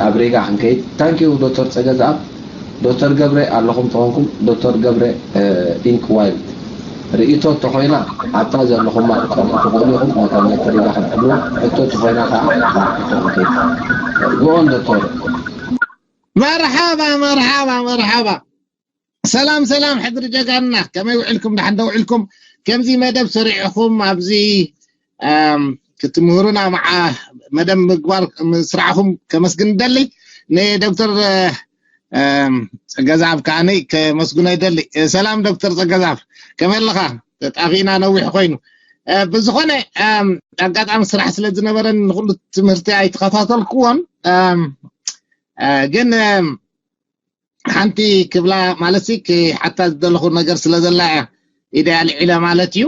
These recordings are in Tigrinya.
ኣብ ሪጋ ክንከይድ። ታንኪዩ ዶክተር ጸገዝኣብ። ዶክተር ገብረ ኣለኹም ተኾንኩም፣ ዶክተር ገብረ ኢንክ ዋይልድ ርእይቶ ተኾይና ኣብታ ዘለኹማ ክትቀርቡ ትኽእሉ ኢኹም። ነታ ናይ ሪጋ ክትሕብሩ ሕቶ ተኾይና ከዓ ሕቶ ክንከይድ። ጎኦን ዶክተር። መርሓባ መርሓባ መርሓባ። ሰላም ሰላም ሕድሪ ጀጋንና፣ ከመይ ውዕልኩም? ደሓን ዶ ውዕልኩም? ከምዚ መደብ ሰሪዕኹም ኣብዚ ክትምህሩና መዓ መደብ ምግባር ምስራዕኹም ከመስግን እደሊ። ንዶክተር ጸገዛብ ከዓኒ ከመስግኖ ይደሊ። ሰላም ዶክተር ጸገዛብ፣ ከመይ ኣለኻ? ተጣፊእና ነዊሕ ኮይኑ። ብዝኾነ ኣጋጣሚ ስራሕ ስለ ዝነበረን ንኩሉ ትምህርቲ ኣይተኸታተልክዎን፣ ግን ሓንቲ ክብላ ማለት ሲ ክሓታ ዝደለኹ ነገር ስለ ዘላ እያ ኢደ ኣልዒለ ማለት እዩ።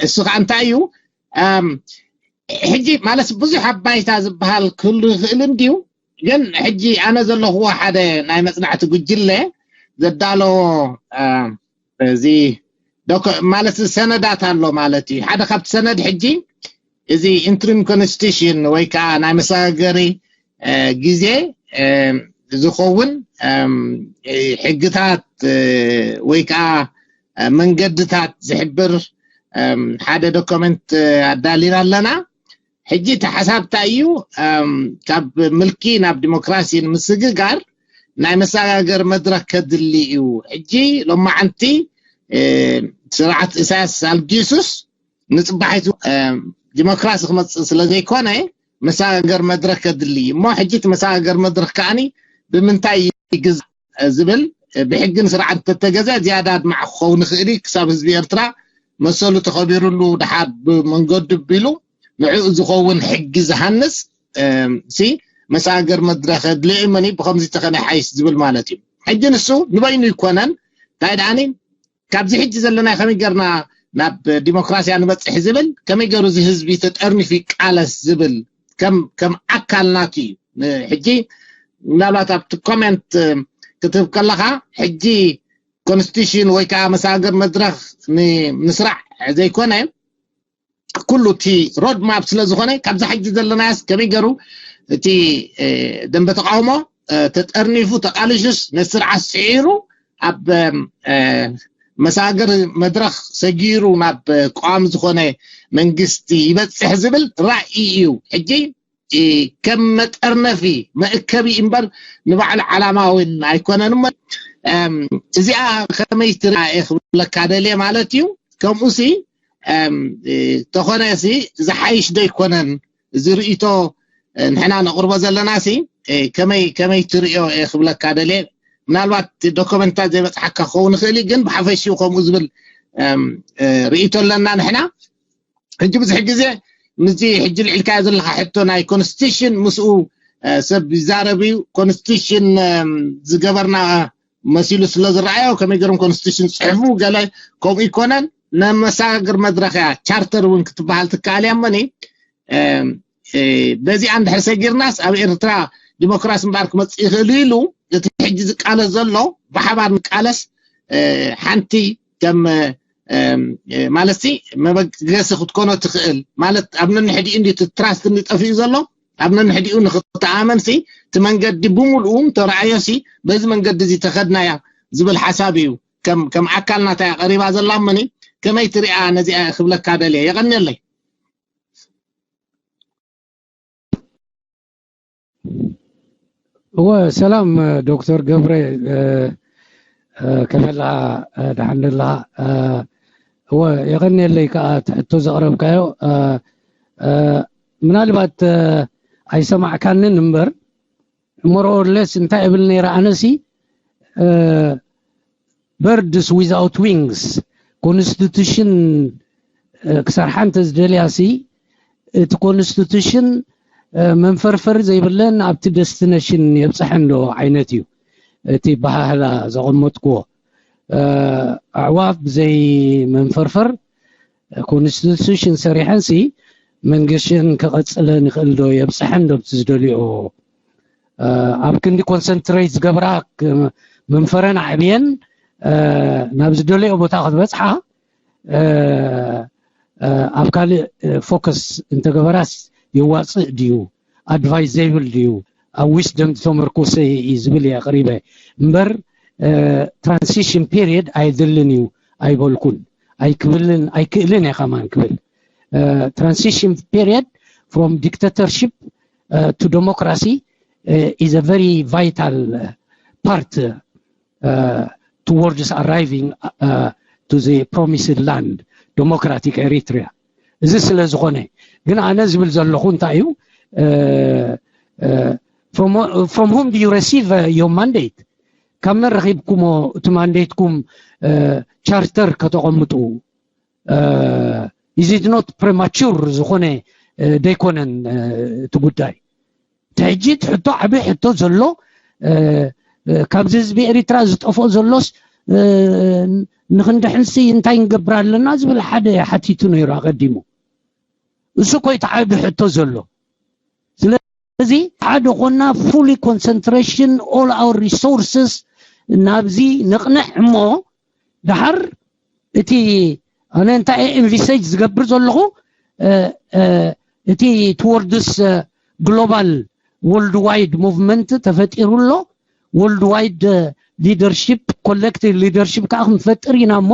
እሱ ከዓ እንታይ እዩ? ሕጂ ማለት ብዙሕ ኣባይታ ዝበሃል ክህሉ ይኽእል እንድዩ። ግን ሕጂ ኣነ ዘለኽዎ ሓደ ናይ መፅናዕቲ ጉጅለ ዘዳለዎ እዚ ማለት ሰነዳት ኣሎ ማለት እዩ። ሓደ ካብቲ ሰነድ ሕጂ እዚ ኢንትሪም ኮንስቲቱሽን ወይ ከዓ ናይ መሰጋገሪ ግዜ ዝኸውን ሕግታት ወይ ከዓ መንገድታት ዝሕብር ሓደ ዶኮመንት ኣዳሊና ኣለና። ሕጂ እቲ ሓሳብ እንታይ እዩ? ካብ ምልኪ ናብ ዲሞክራሲ ንምስግጋር ናይ መሰጋገር መድረክ ከድሊ እዩ። ሕጂ ሎማዓንቲ ስርዓት ኢሳያስ ኣልጊሱስ ንፅባሒቱ ዲሞክራሲ ክመፅእ ስለ ዘይኮነ መሰጋገር መድረክ ከድሊ እዩ እሞ ሕጂ እቲ መሰጋገር መድረክ ከዓኒ ብምንታይ ይግዛእ ዝብል ብሕግን ስርዓት እንተተገዘ ዝያዳ ኣድማዕ ክኸውን ይኽእል እዩ። ክሳብ ህዝቢ ኤርትራ መሰሉ ተኸቢሩሉ ድሓር ብመንገዱ ቢሉ ንዕኡ ዝኸውን ሕጊ ዝሃንፅ ሲ መሰጋገር መድረክ ኣድልዩ እመኒ ብከምዚ ተኸነ ሓይሽ ዝብል ማለት እዩ። ሕጂ ንሱ ንበይኑ ይኮነን እንታይ ደኣኒ ካብዚ ሕጂ ዘለና ከመይ ገርና ናብ ዲሞክራሲያ ንበፅሕ ዝብል ከመይ ገሩ እዚ ህዝቢ ተጠርኒፉ ይቃለስ ዝብል ከም ከም ኣካል ናቱ እዩ። ሕጂ ምናልባት ኣብቲ ኮሜንት ክትህብ ከለካ ሕጂ ኮንስቲቱሽን ወይ ከዓ መሰጋገር መድረክ ንምስራዕ ዘይኮነ ኩሉ እቲ ሮድ ማፕ ስለ ዝኾነ ካብዛ ሕጂ ዘለናያስ ከመይ ገሩ እቲ ደንበ ተቃውሞ ተጠርኒፉ ተቃልሹስ ነስርዓት ስዒሩ ኣብ መሰጋገር መድረክ ሰጊሩ ናብ ቀዋሚ ዝኾነ መንግስቲ ይበፅሕ ዝብል ራእይ እዩ። ሕጂ ከም መጠርነፊ መእከቢ እምበር ንባዕሉ ዓላማ እውን ኣይኮነን እሞ እዚኣ ከመይ ትርኣ እየ ክብለካ ደልየ ማለት እዩ። ከምኡ ሲ ተኾነ ሲ ዝሓይሽ ዶ ይኮነን እዚ ርእይቶ ንሕና ነቕርቦ ዘለና ሲ ከመይ ከመይ ትርእዮ እየ ክብለካ ደልየ። ምናልባት ዶኮመንታት ዘይበፅሓካ ክኸውን ይኽእል እዩ ግን ብሓፈሽኡ ከምኡ ዝብል ርእይቶ ኣለና ንሕና። ሕጂ ብዙሕ ግዜ ምስዚ ሕጂ ልዒልካዮ ዘለካ ሕቶ ናይ ኮንስቲቱሽን ምስኡ ሰብ ይዛረብ እዩ። ኮንስቲቱሽን ዝገበርና መሲሉ ስለ ዝረኣዮ ከመይ ገይሮም ኮንስቲቱሽን ፅሕፉ ገለ ከምኡ ይኮነን። ነመሰጋግር መድረክ እያ ቻርተር እውን ክትበሃል ትከኣል እያ እመኒ በዚኣ እንድሕር ሰጊርናስ ኣብ ኤርትራ ዲሞክራሲ እምበኣር ክመፅእ ይኽእል ኢሉ እቲ ሕጂ ዝቃለስ ዘሎ ብሓባር ንቃለስ ሓንቲ ከም ማለት መበገሲ ክትኮኖ ትኽእል ማለት ኣብ ነንሕዲኡ እንዲ ትራስት እንዲጠፊኡ ዘሎ ኣብ ነንሕዲኡ ንክተኣመን ሲ እቲ መንገዲ ብምልኡ ተረኣዮ ሲ በዚ መንገዲ እዚ ተኸድናያ ዝብል ሓሳብ እዩ። ከም ኣካል ናታ ቀሪባ ዘላ እመኒ ከመይ ትሪኣ ነዚኣ ክብለካ ደልየ የቐንየለይ። እወ ሰላም ዶክተር ገብረ ከመላ ደሓን ደላ። እወ የቐንየለይ ከዓ ትሕቶ ዘቕረብካዮ ምናልባት ኣይሰማዕካንን እምበር more or less እንታይ እብል ነይረ ኣነሲ birds without wings ኮንስቲቱሽን ክሰርሓ እንተዝደልያ ሲ እቲ ኮንስቲቱሽን መንፈርፈር ዘይብለን ኣብቲ ደስቲነሽን የብፅሐን ዶ ዓይነት እዩ እቲ በሃህላ ዘቐመጥክዎ። ኣዕዋፍ ብዘይ መንፈርፈር ኮንስቲቱሽን ሰሪሐን ሲ መንግሽን ክቐፅለን ይኽእል ዶ የብፅሐን ዶ ብቲ ዝደልዮ ኣብ ክንዲ ኮንሰንትሬት ዝገብራ መንፈረን ዓብየን ናብ ዝደለዮ ቦታ ክትበፅሓ ኣብ ካልእ ፎከስ እንተገበራስ የዋፅእ ድዩ? ኣድቫይስ ዘይብል ድዩ? ኣብ ዊስደም ዝተመርኮሰ እዩ ዝብል እየ ኣቕሪበ እምበር፣ ትራንሲሽን ፔሪየድ ኣየድልን እዩ ኣይበልኩን። ኣይክብልን ኣይክእልን እየ ከማን ክብል። Transition period from dictatorship to democracy is a very vital part towards arriving to the promised land, democratic Eritrea. እዚ ስለ ዝኾነ ግን ኣነ ዝብል ዘለኹ እንታይ እዩ? From whom do you receive your mandate? ካብ መን ረኺብኩሞ እቲ ማንዴትኩም? ቻርተር ከተቐምጡ is it not premature ዝኾነ ደይኮነን እቲ ጉዳይ? እቲ ሕጂ እቲ ሕቶ ዓብዪ ሕቶ ዘሎ ካብዚ ህዝቢ ኤሪትራ ዝጠፍኦ ዘሎስ ንክንድሕንሲ እንታይ ንገብር ኣለና ዝብል ሓደ ሓቲቱ ነይሩ ኣቐዲሙ። እሱ ኮይ እቲ ዓብዪ ሕቶ ዘሎ። ስለዚ ሓደ ኮና fully concentration all our resources ናብዚ ንቕንዕ እሞ ድሓር እቲ ኣነ እንታይ envisage ዝገብር ዘለኹ እቲ towards global worldwide movement ተፈጢሩ ኣሎ። Worldwide leadership, collective leadership ከዓ ክንፈጥር ኢና እሞ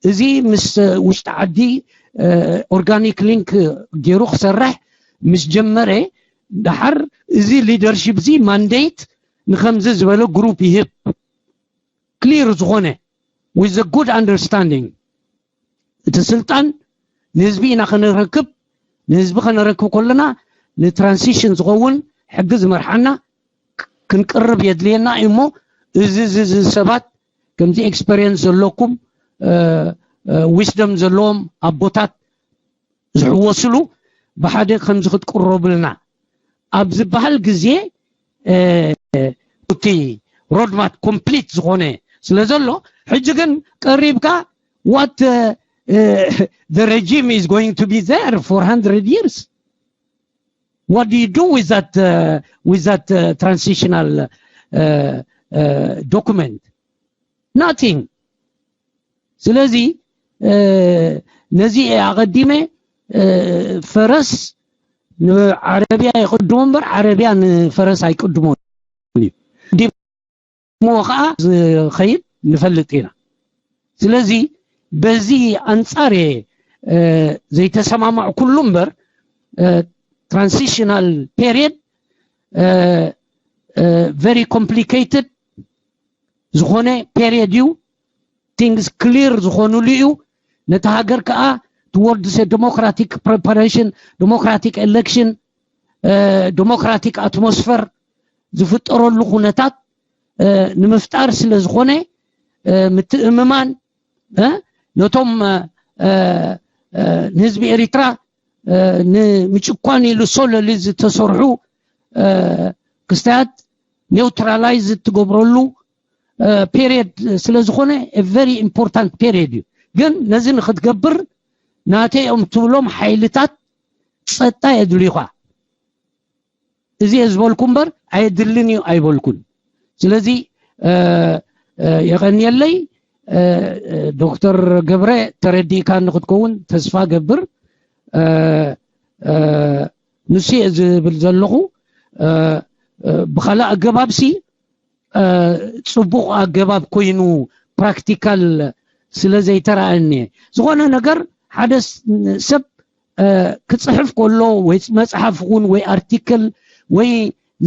እዚ ምስ ውሽጢ ዓዲ organic link ገይሩ ክሰርሕ ምስ ጀመረ ድሓር እዚ leadership እዚ mandate ንከምዚ ዝበለ group ይህብ። Clear ዝኾነ with a good understanding እቲ ስልጣን ንህዝቢ ኢና ከነረክብ። ንህዝቢ ከነረክብ ከለና ንትራንሲሽን ዝኸውን ሕጊ ዝመርሓና ክንቅርብ የድልየና እዩ እሞ እዚ እዚ ሰባት ከምዚ ኤክስፐሪየንስ ዘለኩም ዊስደም ዘለዎም ኣቦታት ዝሕወስሉ ብሓደ ከምዚ ክትቅረቡልና ኣብ ዝበሃል ግዜ እቲ ሮድማፕ ኮምፕሊት ዝኾነ ስለ ዘሎ ሕጂ ግን ቀሪብካ what the regime is going to be there for hundred years. What do you do with that uh, with that uh, transitional uh, uh, document? Nothing. ስለዚ ነዚ ኣቐዲመ ፈረስ ንዓረብያ ይቕድሞ እምበር ዓረብያ ንፈረስ ኣይቅድሞን እዩ። ሞ ከዓ ዝኸይድ ንፈልጥ ኢና። ስለዚ በዚ ኣንጻር እየ ዘይተሰማማዕ ኩሉ እምበር transitional period very complicated ዝኾነ period እዩ። Things clear ዝኾኑሉ እዩ። ነቲ ሃገር ከዓ towards democratic preparation, democratic election, democratic atmosphere ዝፍጠረሉ ኩነታት ንምፍጣር ስለ ዝኾነ ምትእምማን ነቶም ንህዝቢ ኤሪትራ ንምጭቋን ኢሉ ሶለሊ ዝተሰርሑ ክስታያት ኔውትራላይዝ እትገብረሉ ፔሪየድ ስለ ዝኾነ very important period እዩ። ግን ነዚ ንክትገብር ናተይ እዮም ትብሎም ሓይልታት ጸጥታ የድልዩኻ። እዚ እየ ዝበልኩ እምበር ኣየድልን እዩ ኣይበልኩን። ስለዚ የቐንየለይ ዶክተር ገብረ፣ ተረዲእካ ንክትከውን ተስፋ ገብር። ንሱ እየ ዝብል ዘለኹ። ብካልእ ኣገባብሲ ፅቡቕ ኣገባብ ኮይኑ ፕራክቲካል ስለ ዘይተረኣየኒ ዝኾነ ነገር ሓደ ሰብ ክፅሕፍ ከሎ ወይ መፅሓፍ ኹን ወይ ኣርቲክል ወይ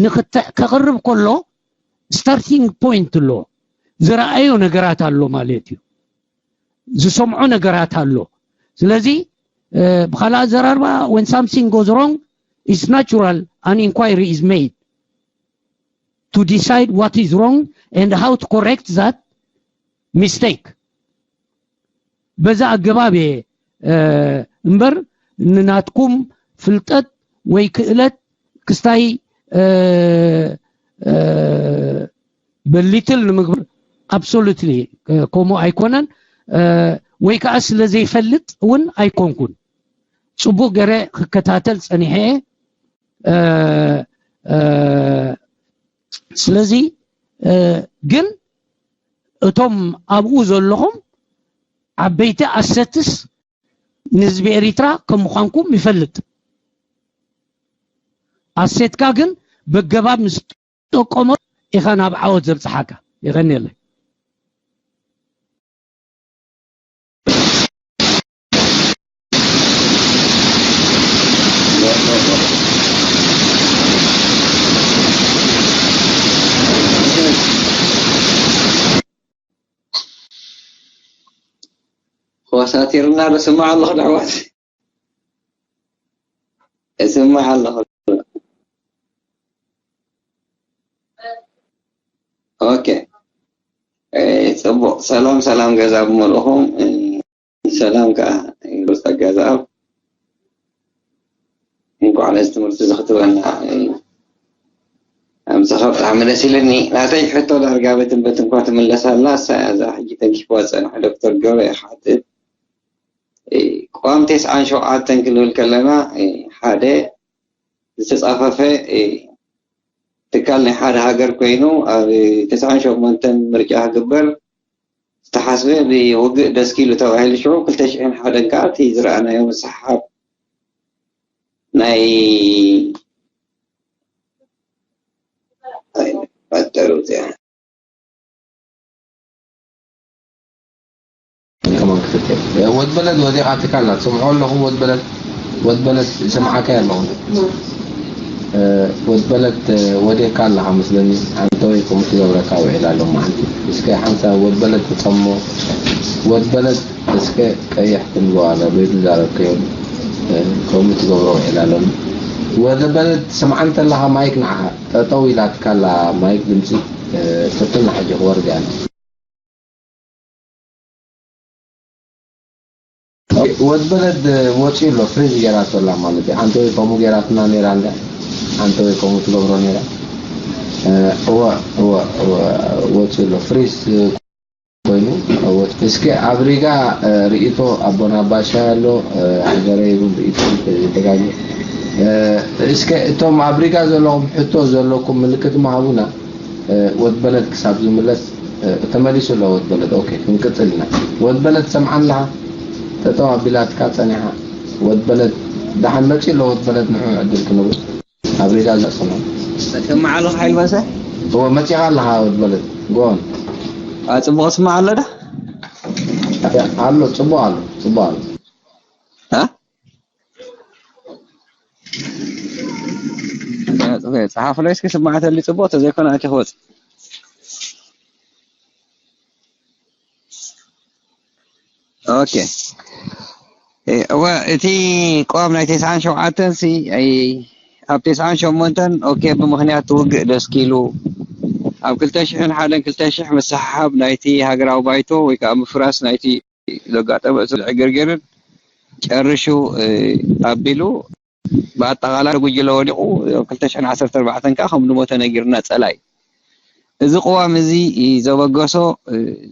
ንክተዕ ከቕርብ ከሎ ስታርቲንግ ፖይንት ኣሎ፣ ዝረኣዮ ነገራት ኣሎ ማለት እዩ፣ ዝሰምዖ ነገራት ኣሎ። ስለዚ ብካልእ ኣዘራርባ when something goes wrong it's natural an inquiry is made to decide what is wrong and how to correct that mistake። በዛ ኣገባብ እየ እምበር ንናትኩም ፍልጠት ወይ ክእለት ክስታይ በሊትል ንምግባር absolutely ከምኡ ኣይኮነን። ወይ ከዓ ስለ ዘይፈልጥ እውን ኣይኮንኩን። ፅቡቅ ገረ ክከታተል ፀኒሐ እየ። ስለዚ ግን እቶም ኣብኡ ዘለኹም ዓበይቲ ኣሰትስ ንህዝቢ ኤሪትራ ከም ምዃንኩም ይፈልጥ። ኣሴትካ ግን በገባብ ምስ ጠቆሞ ኢኻ ናብ ዓወት ዘብጽሓካ። የቐንየለይ። ኮሳቲርና ዶ ስማዕ ኣለኹ ኣሕዋት? እስማዕ ኣለኹ። ኦኬ። ጽቡቕ። ሰላም ሰላም፣ ገዛ ብመልእኹም። ሰላም ከኣ ሩስ ጸጋ ዘኣብ። እንኳዕ ነዚ ትምህርቲ እዚ ክትበና ኣምሰኻ ብጣዕሚ ደስ ኢልኒ። ናተይ ሕቶ ዳርጋ በትን በትን እኳ ትምለስ ኣላ። እሳ እዛ ሕጂ ተንኪፍዋ ዝጸንሐ ዶክተር ገብረ እየ ክሓትት። ቅዋም ተስዓን ሸውዓተን ክንብል ከለና ሓደ ዝተጻፈፈ ትካል ናይ ሓደ ሃገር ኮይኑ ኣብ ተስዓን ሸሞንተን ምርጫ ክግበር ዝተሓስበ ብውግእ ደስኪሉ ተባሂሉ ሽዑ ክልተ ሽሕን ሓደን ከዓ እቲ ዝረኣናዮ ምስሕሓብ ናይ ፈጠሩ እዚኣ ከማን ክትክል ወድበለድ ወዲቓትካ ኣላ ትሰምዖ ኣለኹም ወድበለድ ወድበለድ ይሰምዓካ ኣለኹም ወድበለድ ወዲቕካ ኣለኻ መስለኒ ኣንተ ወይ ከምኡ ትገብረካ ውዒል ኣሎ መዓንቲ እስከ ሓንሳ ወድበለድ ትጠሞ ወድበለድ እስከ ቀይሕ ክንበዋ በይዱ ዛረብከዮ ከምኡ ትገብሮ ውዒል ኣሎ ወድበለድ ትሰምዓ እንተለኻ ማይክ ንዓኻ ጠጠው ኢላትካ ኣላ ማይክ ድምፂ ፈትና ሕጂ ክወርድ እያ ወድ በለድ ወፂኡ ኣሎ ፍሪዝ ገይራቶ ኣላ ማለት እዩ ሓንቲ ወይ ከምኡ ገይራትና ነይራ እንዳ ሓንቲ ወይ ከምኡ ትገብሮ ነይራ እወ እወ እወ ወፂኡ ኣሎ ፍሪዝ ኮይኑ ወፂ እስከ ኣብ ሪጋ ርእይቶ ኣቦና ባሻ ኣሎ ሃገረ ይብን ርእይቶ ተጋጊ እስከ እቶም ኣብ ሪጋ ዘለኹም ሕቶ ዘለኩም ምልክት ማሃቡና ወድ በለድ ክሳብ ዝምለስ ተመሊሱ ኣሎ ወድ በለድ ኦኬ ክንቅጽል ኢና ወድ በለድ ሰምዓን ኣለኻ ጠጠው ኣቢላትካ ጸኒሓ ወድ በለድ ደሓን መጺ ኣሎ ወድ በለድ ንዑ ዕድል ክንብል ኣብ ሬዳ ዘጽኖ ሰማዕ ኣለኻ ሓይል መሰ እወ መጺኻ ኣለኻ ወድ በለድ ጎን ጽቡቕ ስማዕ ኣሎ ዳ ኣሎ ጽቡቕ ኣሎ ጽቡቕ ኣሎ ጸሓፍለይ እስኪ ስማዕተሊ ጽቡቕ ተዘይኮነ ኣቲ ክወጽእ ኦኬ እወ እቲ ቆም ናይ ተስዓን ሸውዓተን ሲ ኣብ ተስዓን ሸሞንተን ኦኬ ብምኽንያት ውግእ ደስኪሉ ኣብ ክልተ ሽሕን ሓደን ክልተ ሽሕ ምስሕሓብ ናይቲ ሃገራዊ ባይቶ ወይ ከዓ ምፍራስ ናይቲ ዘጋጠመ እቲ ዕግርግርን ጨርሹ ኣቢሉ ብኣጠቓላይ ጉጅለ ወዲቑ ኣብ ክልተ ሽሕን ዓሰርተ ኣርባዕተን ከዓ ከም ዝሞተ ነጊርና ፀላይ እዚ ቅዋም እዚ ዘበገሶ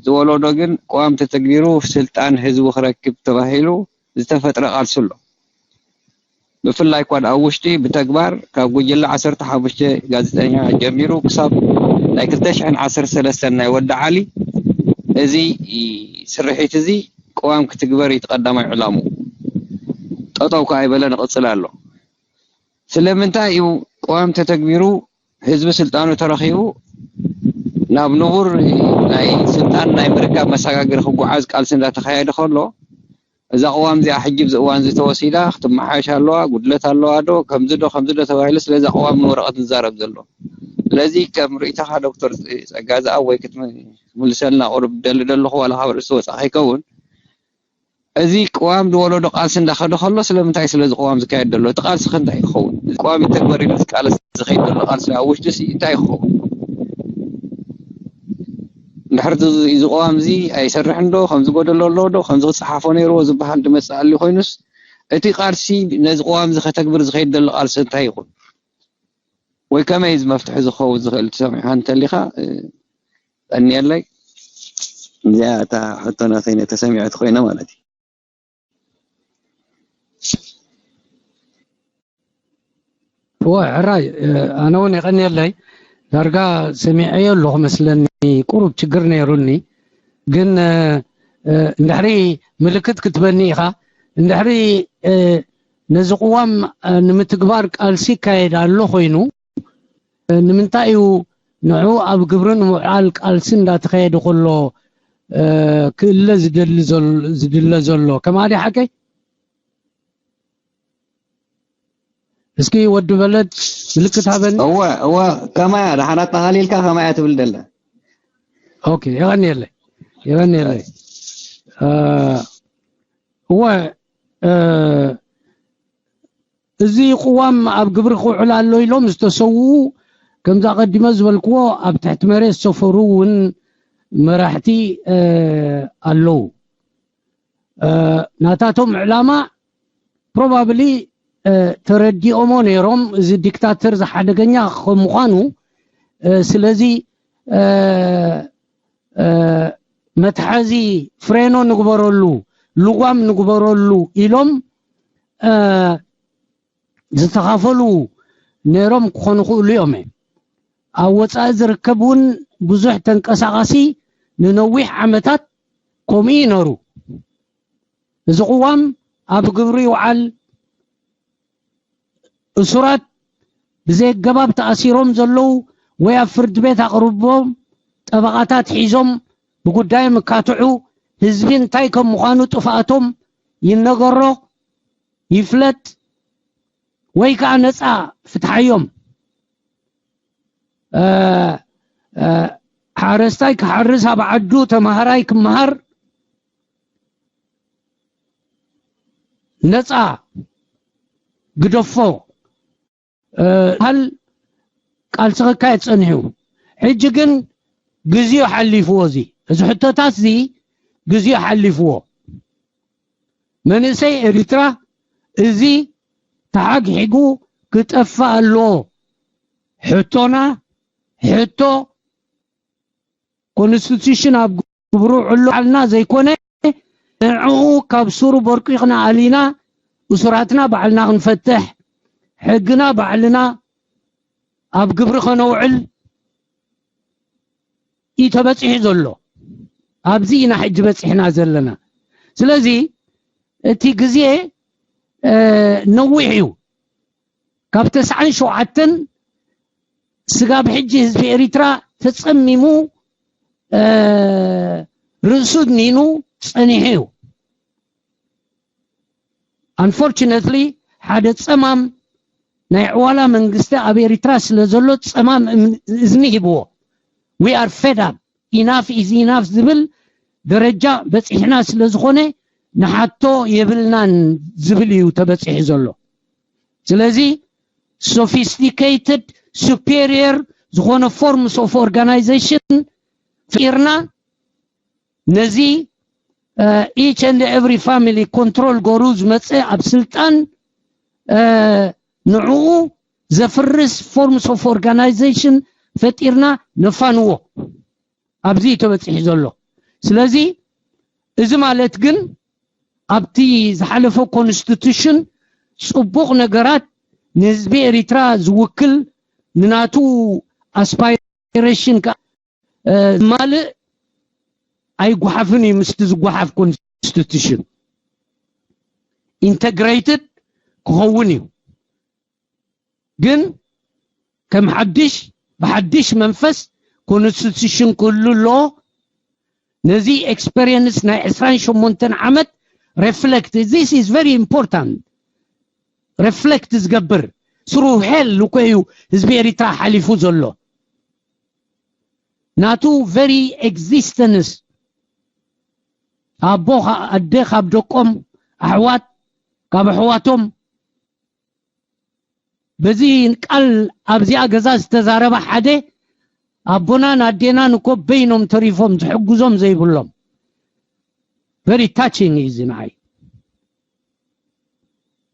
ዝወለዶ ግን ቅዋም ተተግቢሩ ስልጣን ህዝቡ ክረክብ ተባሂሉ ዝተፈጥረ ቃልሲ ኣሎ ብፍላይ እኳ ኣብ ውሽጢ ብተግባር ካብ ጉጅለ ዓሰርተ ሓሙሽተ ጋዜጠኛ ጀሚሩ ክሳብ ናይ ክልተ ሽሕን ዓሰርተ ሰለስተን ናይ ወዲ ዓሊ እዚ ስርሒት እዚ ቅዋም ክትግበር እዩ ቀዳማይ ዕላሙ ጠጠው ከ ኣይበለ ንቕፅል ኣሎ ስለምንታይ እዩ ቅዋም ተተግቢሩ ህዝቢ ስልጣኑ ተረኪቡ ናብ ንቡር ናይ ስልጣን ናይ ምርካብ መሰጋግሪ ክጓዓዝ ቃልሲ እንዳተካየደ ከሎ እዛ ቅዋም እዚኣ ሕጂ ብዚ እዋን እዚ ተወሲዳ ክትመሓየሽ ኣለዋ፣ ጉድለት ኣለዋ ዶ፣ ከምዚ ዶ ከምዚ ዶ ተባሂሉ ስለዛ ቅዋም ንወረቐት ንዛረብ ዘሎ። ስለዚ ከም ርእይቶኻ ዶክተር ጸጋዝኣብ ወይ ክትምልሰልና ቁሩብ ደሊ ደለኹ ዋላ ካብ ርእሲ ወጻእ ከይከውን እዚ ቅዋም ዝወለዶ ቃልሲ እንዳኸደ ከሎ ስለምንታይ ስለዚ ቅዋም ዝካየድ ዘሎ እቲ ቃልሲ ከ እንታይ ክኸውን? እዚ ቅዋም ይተግበር ኢሉ ዝቃለስ ዝኸይድ ዘሎ ቃልሲ ኣብ ውሽጢ ሲ እንታይ ክኸውን? እንድሕር እዚ ቅዋም እዚ ኣይሰርሕን ዶ ከምዚ ጎደሎ ኣለዎ ዶ ከምዚ ክፀሓፎ ነይርዎ ዝበሃል ድመፅእ ኣልዩ ኮይኑስ እቲ ቃልሲ ነዚ ቅዋም እዚ ከተግብር ዝኸይድ ዘሎ ቃልሲ እንታይ ይኹን ወይ ከመይ እዚ መፍትሒ ዝኸውን ዝኽእል ትሰሚዕካ እንተሊኻ ቀንየለይ እዚኣ እታ ሕቶ ናተይ ተሰሚዐት ኮይና ማለት እዩ እወ ሕራይ ኣነ እውን የቐንየለይ ዳርጋ ሰሚዐዮ ኣለኹ መስለኒ ቁሩብ ችግር ነይሩኒ ግን እንድሕሪ ምልክት ክትበኒ ኢኻ እንድሕሪ ነዚ ቅዋም ንምትግባር ቃልሲ ይካየድ ኣሎ ኮይኑ፣ ንምንታይ እዩ ንዑ ኣብ ግብሪ ንምውዓል ቃልሲ እንዳተኻየደ ከሎ ክእለ ዝደሊ ዘሎ ዝድለ ዘሎ? ከማዲ ሓቀይ? እስኪ ወዲ በለድ ምልክት ሃበኒ። እወ እወ፣ ከማያ ደሓን ኣጠቓሊልካ ከማያ ትብል ደለ። ኦኬ፣ የቐንየለይ፣ የቐንየለይ። እወ፣ እዚ ቅዋም ኣብ ግብሪ ክውዕል ኣሎ ኢሎም ዝተሰውኡ፣ ከምዛ ቀዲመ ዝበልክዎ፣ ኣብ ትሕቲ መሬት ዝሰፈሩ እውን መራሕቲ ኣለዉ። ናታቶም ዕላማ ፕሮባብሊ ተረዲኦሞ ነይሮም፣ እዚ ዲክታተር ዝሓደገኛ ከም ምዃኑ። ስለዚ መትሓዚ ፍሬኖ ንግበረሉ፣ ልጓም ንግበረሉ ኢሎም ዝተኻፈሉ ነይሮም ክኾኑ ክእሉ እዮም። ኣብ ወፃኢ ዝርከብ እውን ብዙሕ ተንቀሳቓሲ ንነዊሕ ዓመታት ከምኡ ይነሩ። እዚ ቅዋም ኣብ ግብሪ ይውዓል፣ እሱራት ብዘይገባብ ተኣሲሮም ዘለዉ ወይ ኣብ ፍርዲ ቤት ኣቕርቦም ጠበቓታት ሒዞም ብጉዳዮም ይካትዑ፣ ህዝቢ እንታይ ከም ምዃኑ ጥፍኣቶም ይነገሮ፣ ይፍለጥ፣ ወይ ከዓ ነፃ ፍትሓዮም። ሓረስታይ ክሓርስ ኣብ ዓዱ፣ ተምሃራይ ክምሃር፣ ነፃ ግደፎ። ሃል ቃልሲ ክካየድ ጸኒሑ። ሕጂ ግን ግዜኡ ሓሊፍዎ። እዚ እዚ ሕቶታት እዚ ግዜኡ ሓሊፍዎ። መንእሰይ ኤሪትራ እዚ ተሓግሒጉ ክጠፍእ ኣለዎ። ሕቶና ሕቶ ኮንስቲቱሽን ኣብ ግብሩ ዕሉ ዓልና ዘይኮነ፣ ንዕኡ ካብ ሱሩ በርቂቕና ኣሊና፣ እሱራትና ባዕልና ክንፈትሕ፣ ሕግና ባዕልና ኣብ ግብሪ ከነውዕል እዩ ተበጺሑ ዘሎ። ኣብዚ ኢና ሕጂ በጺሕና ዘለና። ስለዚ እቲ ግዜ ነዊሕ እዩ። ካብ ተስዓን ሸውዓተን ስጋብ ሕጂ ህዝቢ ኤሪትራ ተጸሚሙ፣ ርእሱ ድኒኑ ጸኒሑ እዩ። Unfortunately ሓደ ጸማም ናይ ዕዋላ መንግስቲ ኣብ ኤሪትራ ስለ ዘሎ ጸማም እዝኒ ሂብዎ። We are fed up, enough is enough ዝብል ደረጃ በጺሕና ስለ ዝኾነ ንሓቶ የብልናን ዝብል እዩ ተበጺሑ ዘሎ። ስለዚ sophisticated, superior ዝኾነ forms of organization ፈጢርና ነዚ each and every family control ገሩ ዝመፀ ኣብ ስልጣን ንዕኡ ዘፍርስ forms of organization ፈጢርና ነፋንዎ። ኣብዚ ተበፂሑ ዘሎ። ስለዚ እዚ ማለት ግን ኣብቲ ዝሓለፈ ኮንስቲቱሽን ፅቡቕ ነገራት ንህዝቢ ኤሪትራ ዝውክል ንናቱ ኣስፓይሬሽን ማልእ ኣይጓሓፍን እዩ። ምስቲ ዝጓሓፍ ኮንስቲቱሽን ኢንተግሬትድ ክኸውን እዩ። ግን ከም ሓድሽ ብሓድሽ መንፈስ ኮንስቲቱሽን ክህሉ ኣለዎ። ነዚ ኤክስፐሪየንስ ናይ ዕስራን ሸሞንተን ዓመት ሬፍሌክት this is very important ሬፍሌክት ዝገብር ስሩ ሄል እኮ እዩ ህዝቢ ኤሪትራ ሓሊፉ ዘሎ። ናቱ very existence ኣቦ ኣደ ካብ ደቆም ኣሕዋት ካብ ኣሕዋቶም በዚ ቃል ኣብዚኣ ገዛ ዝተዛረበ ሓደ ኣቦናን ኣዴናን እኮ በይኖም ተሪፎም ዝሕግዞም ዘይብሎም። Very touching እዩ እዚ ንዓይ።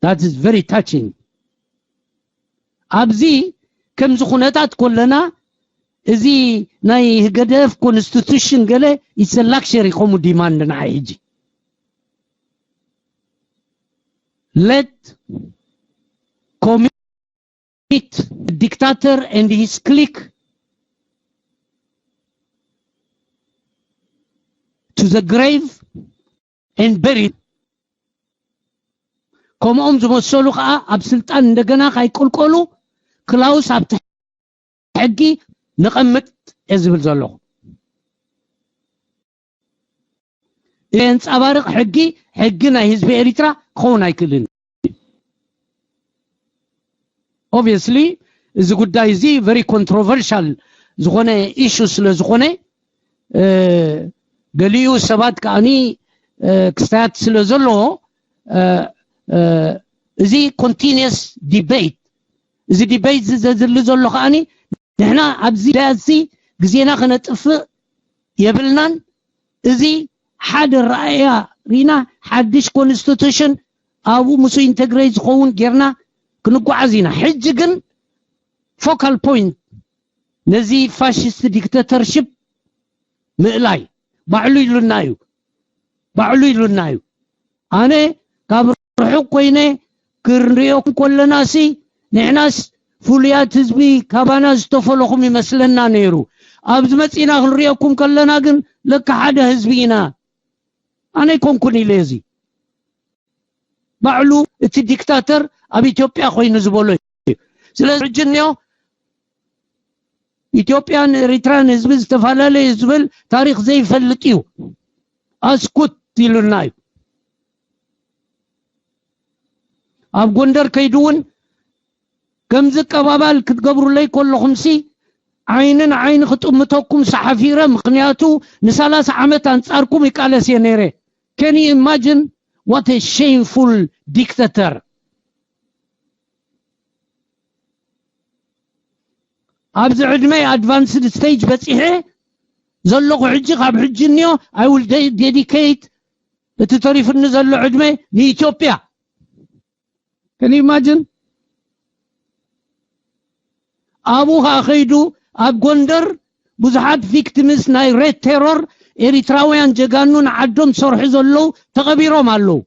That is very touching። ኣብዚ ከምዚ ኩነታት ኮለና እዚ ናይ ህገደፍ ኮንስቲቱሽን ገለ it's a luxury ከምኡ ዲማንድ ንዓይ ሕጂ let commit dictator and his clique to the grave and bury ከምኦም ዝመሰሉ ከዓ ኣብ ስልጣን እንደገና ካይቅልቀሉ ክላውስ ኣብቲ ሕጊ ንቐምጥ እየ ዝብል ዘለኹ። የንፀባርቕ ሕጊ፣ ሕጊ ናይ ህዝቢ ኤሪትራ ክኸውን ኣይክእልን። Obviously እዚ ጉዳይ እዚ very controversial ዝኾነ ኢሹ ስለ ዝኾነ፣ ገሊኡ ሰባት ከዓኒ ክስታያት ስለ ዘለዎ፣ እዚ continuous debate፣ እዚ ዲቤት እዚ ዘዝሊ ዘሎ ከዓኒ ንሕና ኣብዚ ዳያሲ ግዜና ክነጥፍእ የብልናን። እዚ ሓደ ራእያ ሪና ሓድሽ ኮንስቲቱሽን ኣብኡ ምስ ኢንተግሬት ዝኸውን ጌርና ክንጓዓዝ ኢና። ሕጂ ግን ፎካል ፖይንት ነዚ ፋሽስት ዲክተተርሽፕ ምእላይ ባዕሉ ኢሉና እዩ፣ ባዕሉ ኢሉና እዩ። ኣነ ካብ ርሑቕ ኮይነ ክንሪኦኩም ከለናሲ ንሕናስ ፍሉያት ህዝቢ ካባና ዝተፈለኹም ይመስለና ነይሩ። ኣብዚ መጺና ክንሪኦኩም ከለና ግን ለካ ሓደ ህዝቢ ኢና። ኣነ ኣይኮንኩን ኢለ እዚ ባዕሉ እቲ ዲክታተር ኣብ ኢትዮጵያ ኮይኑ ዝበሎ እዩ። ስለዚ ሕጂ እኒኦ ኢትዮጵያን ኤሪትራን ህዝቢ ዝተፈላለየ ዝብል ታሪኽ ዘይፈልጥ እዩ። ኣስኩት ኢሉና እዩ። ኣብ ጎንደር ከይዱ እውን ከምዚ ቀባባል ክትገብሩለይ ከለኹምሲ ዓይንን ዓይኒ ክጥምተኩም ሰሓፊረ። ምኽንያቱ ንሰላሳ ዓመት ኣንጻርኩም ይቃለስ እየ ነይረ። Can you imagine what a shameful dictator? ኣብዚ ዕድመ ኣድቫንስድ ስቴጅ በፂሐ ዘለኹ ሕጂ፣ ካብ ሕጂ እኒኦ I will dedicate እቲ ተሪፍኒ ዘሎ ዕድመ ንኢትዮጵያ። Can you imagine? ኣብኡ ከዓ ከይዱ ኣብ ጎንደር ብዙሓት ቪክቲምስ ናይ ሬድ ቴሮር ኤሪትራውያን ጀጋኑ ንዓዶም ዝሰርሑ ዘለዉ ተቐቢሮም ኣለዉ።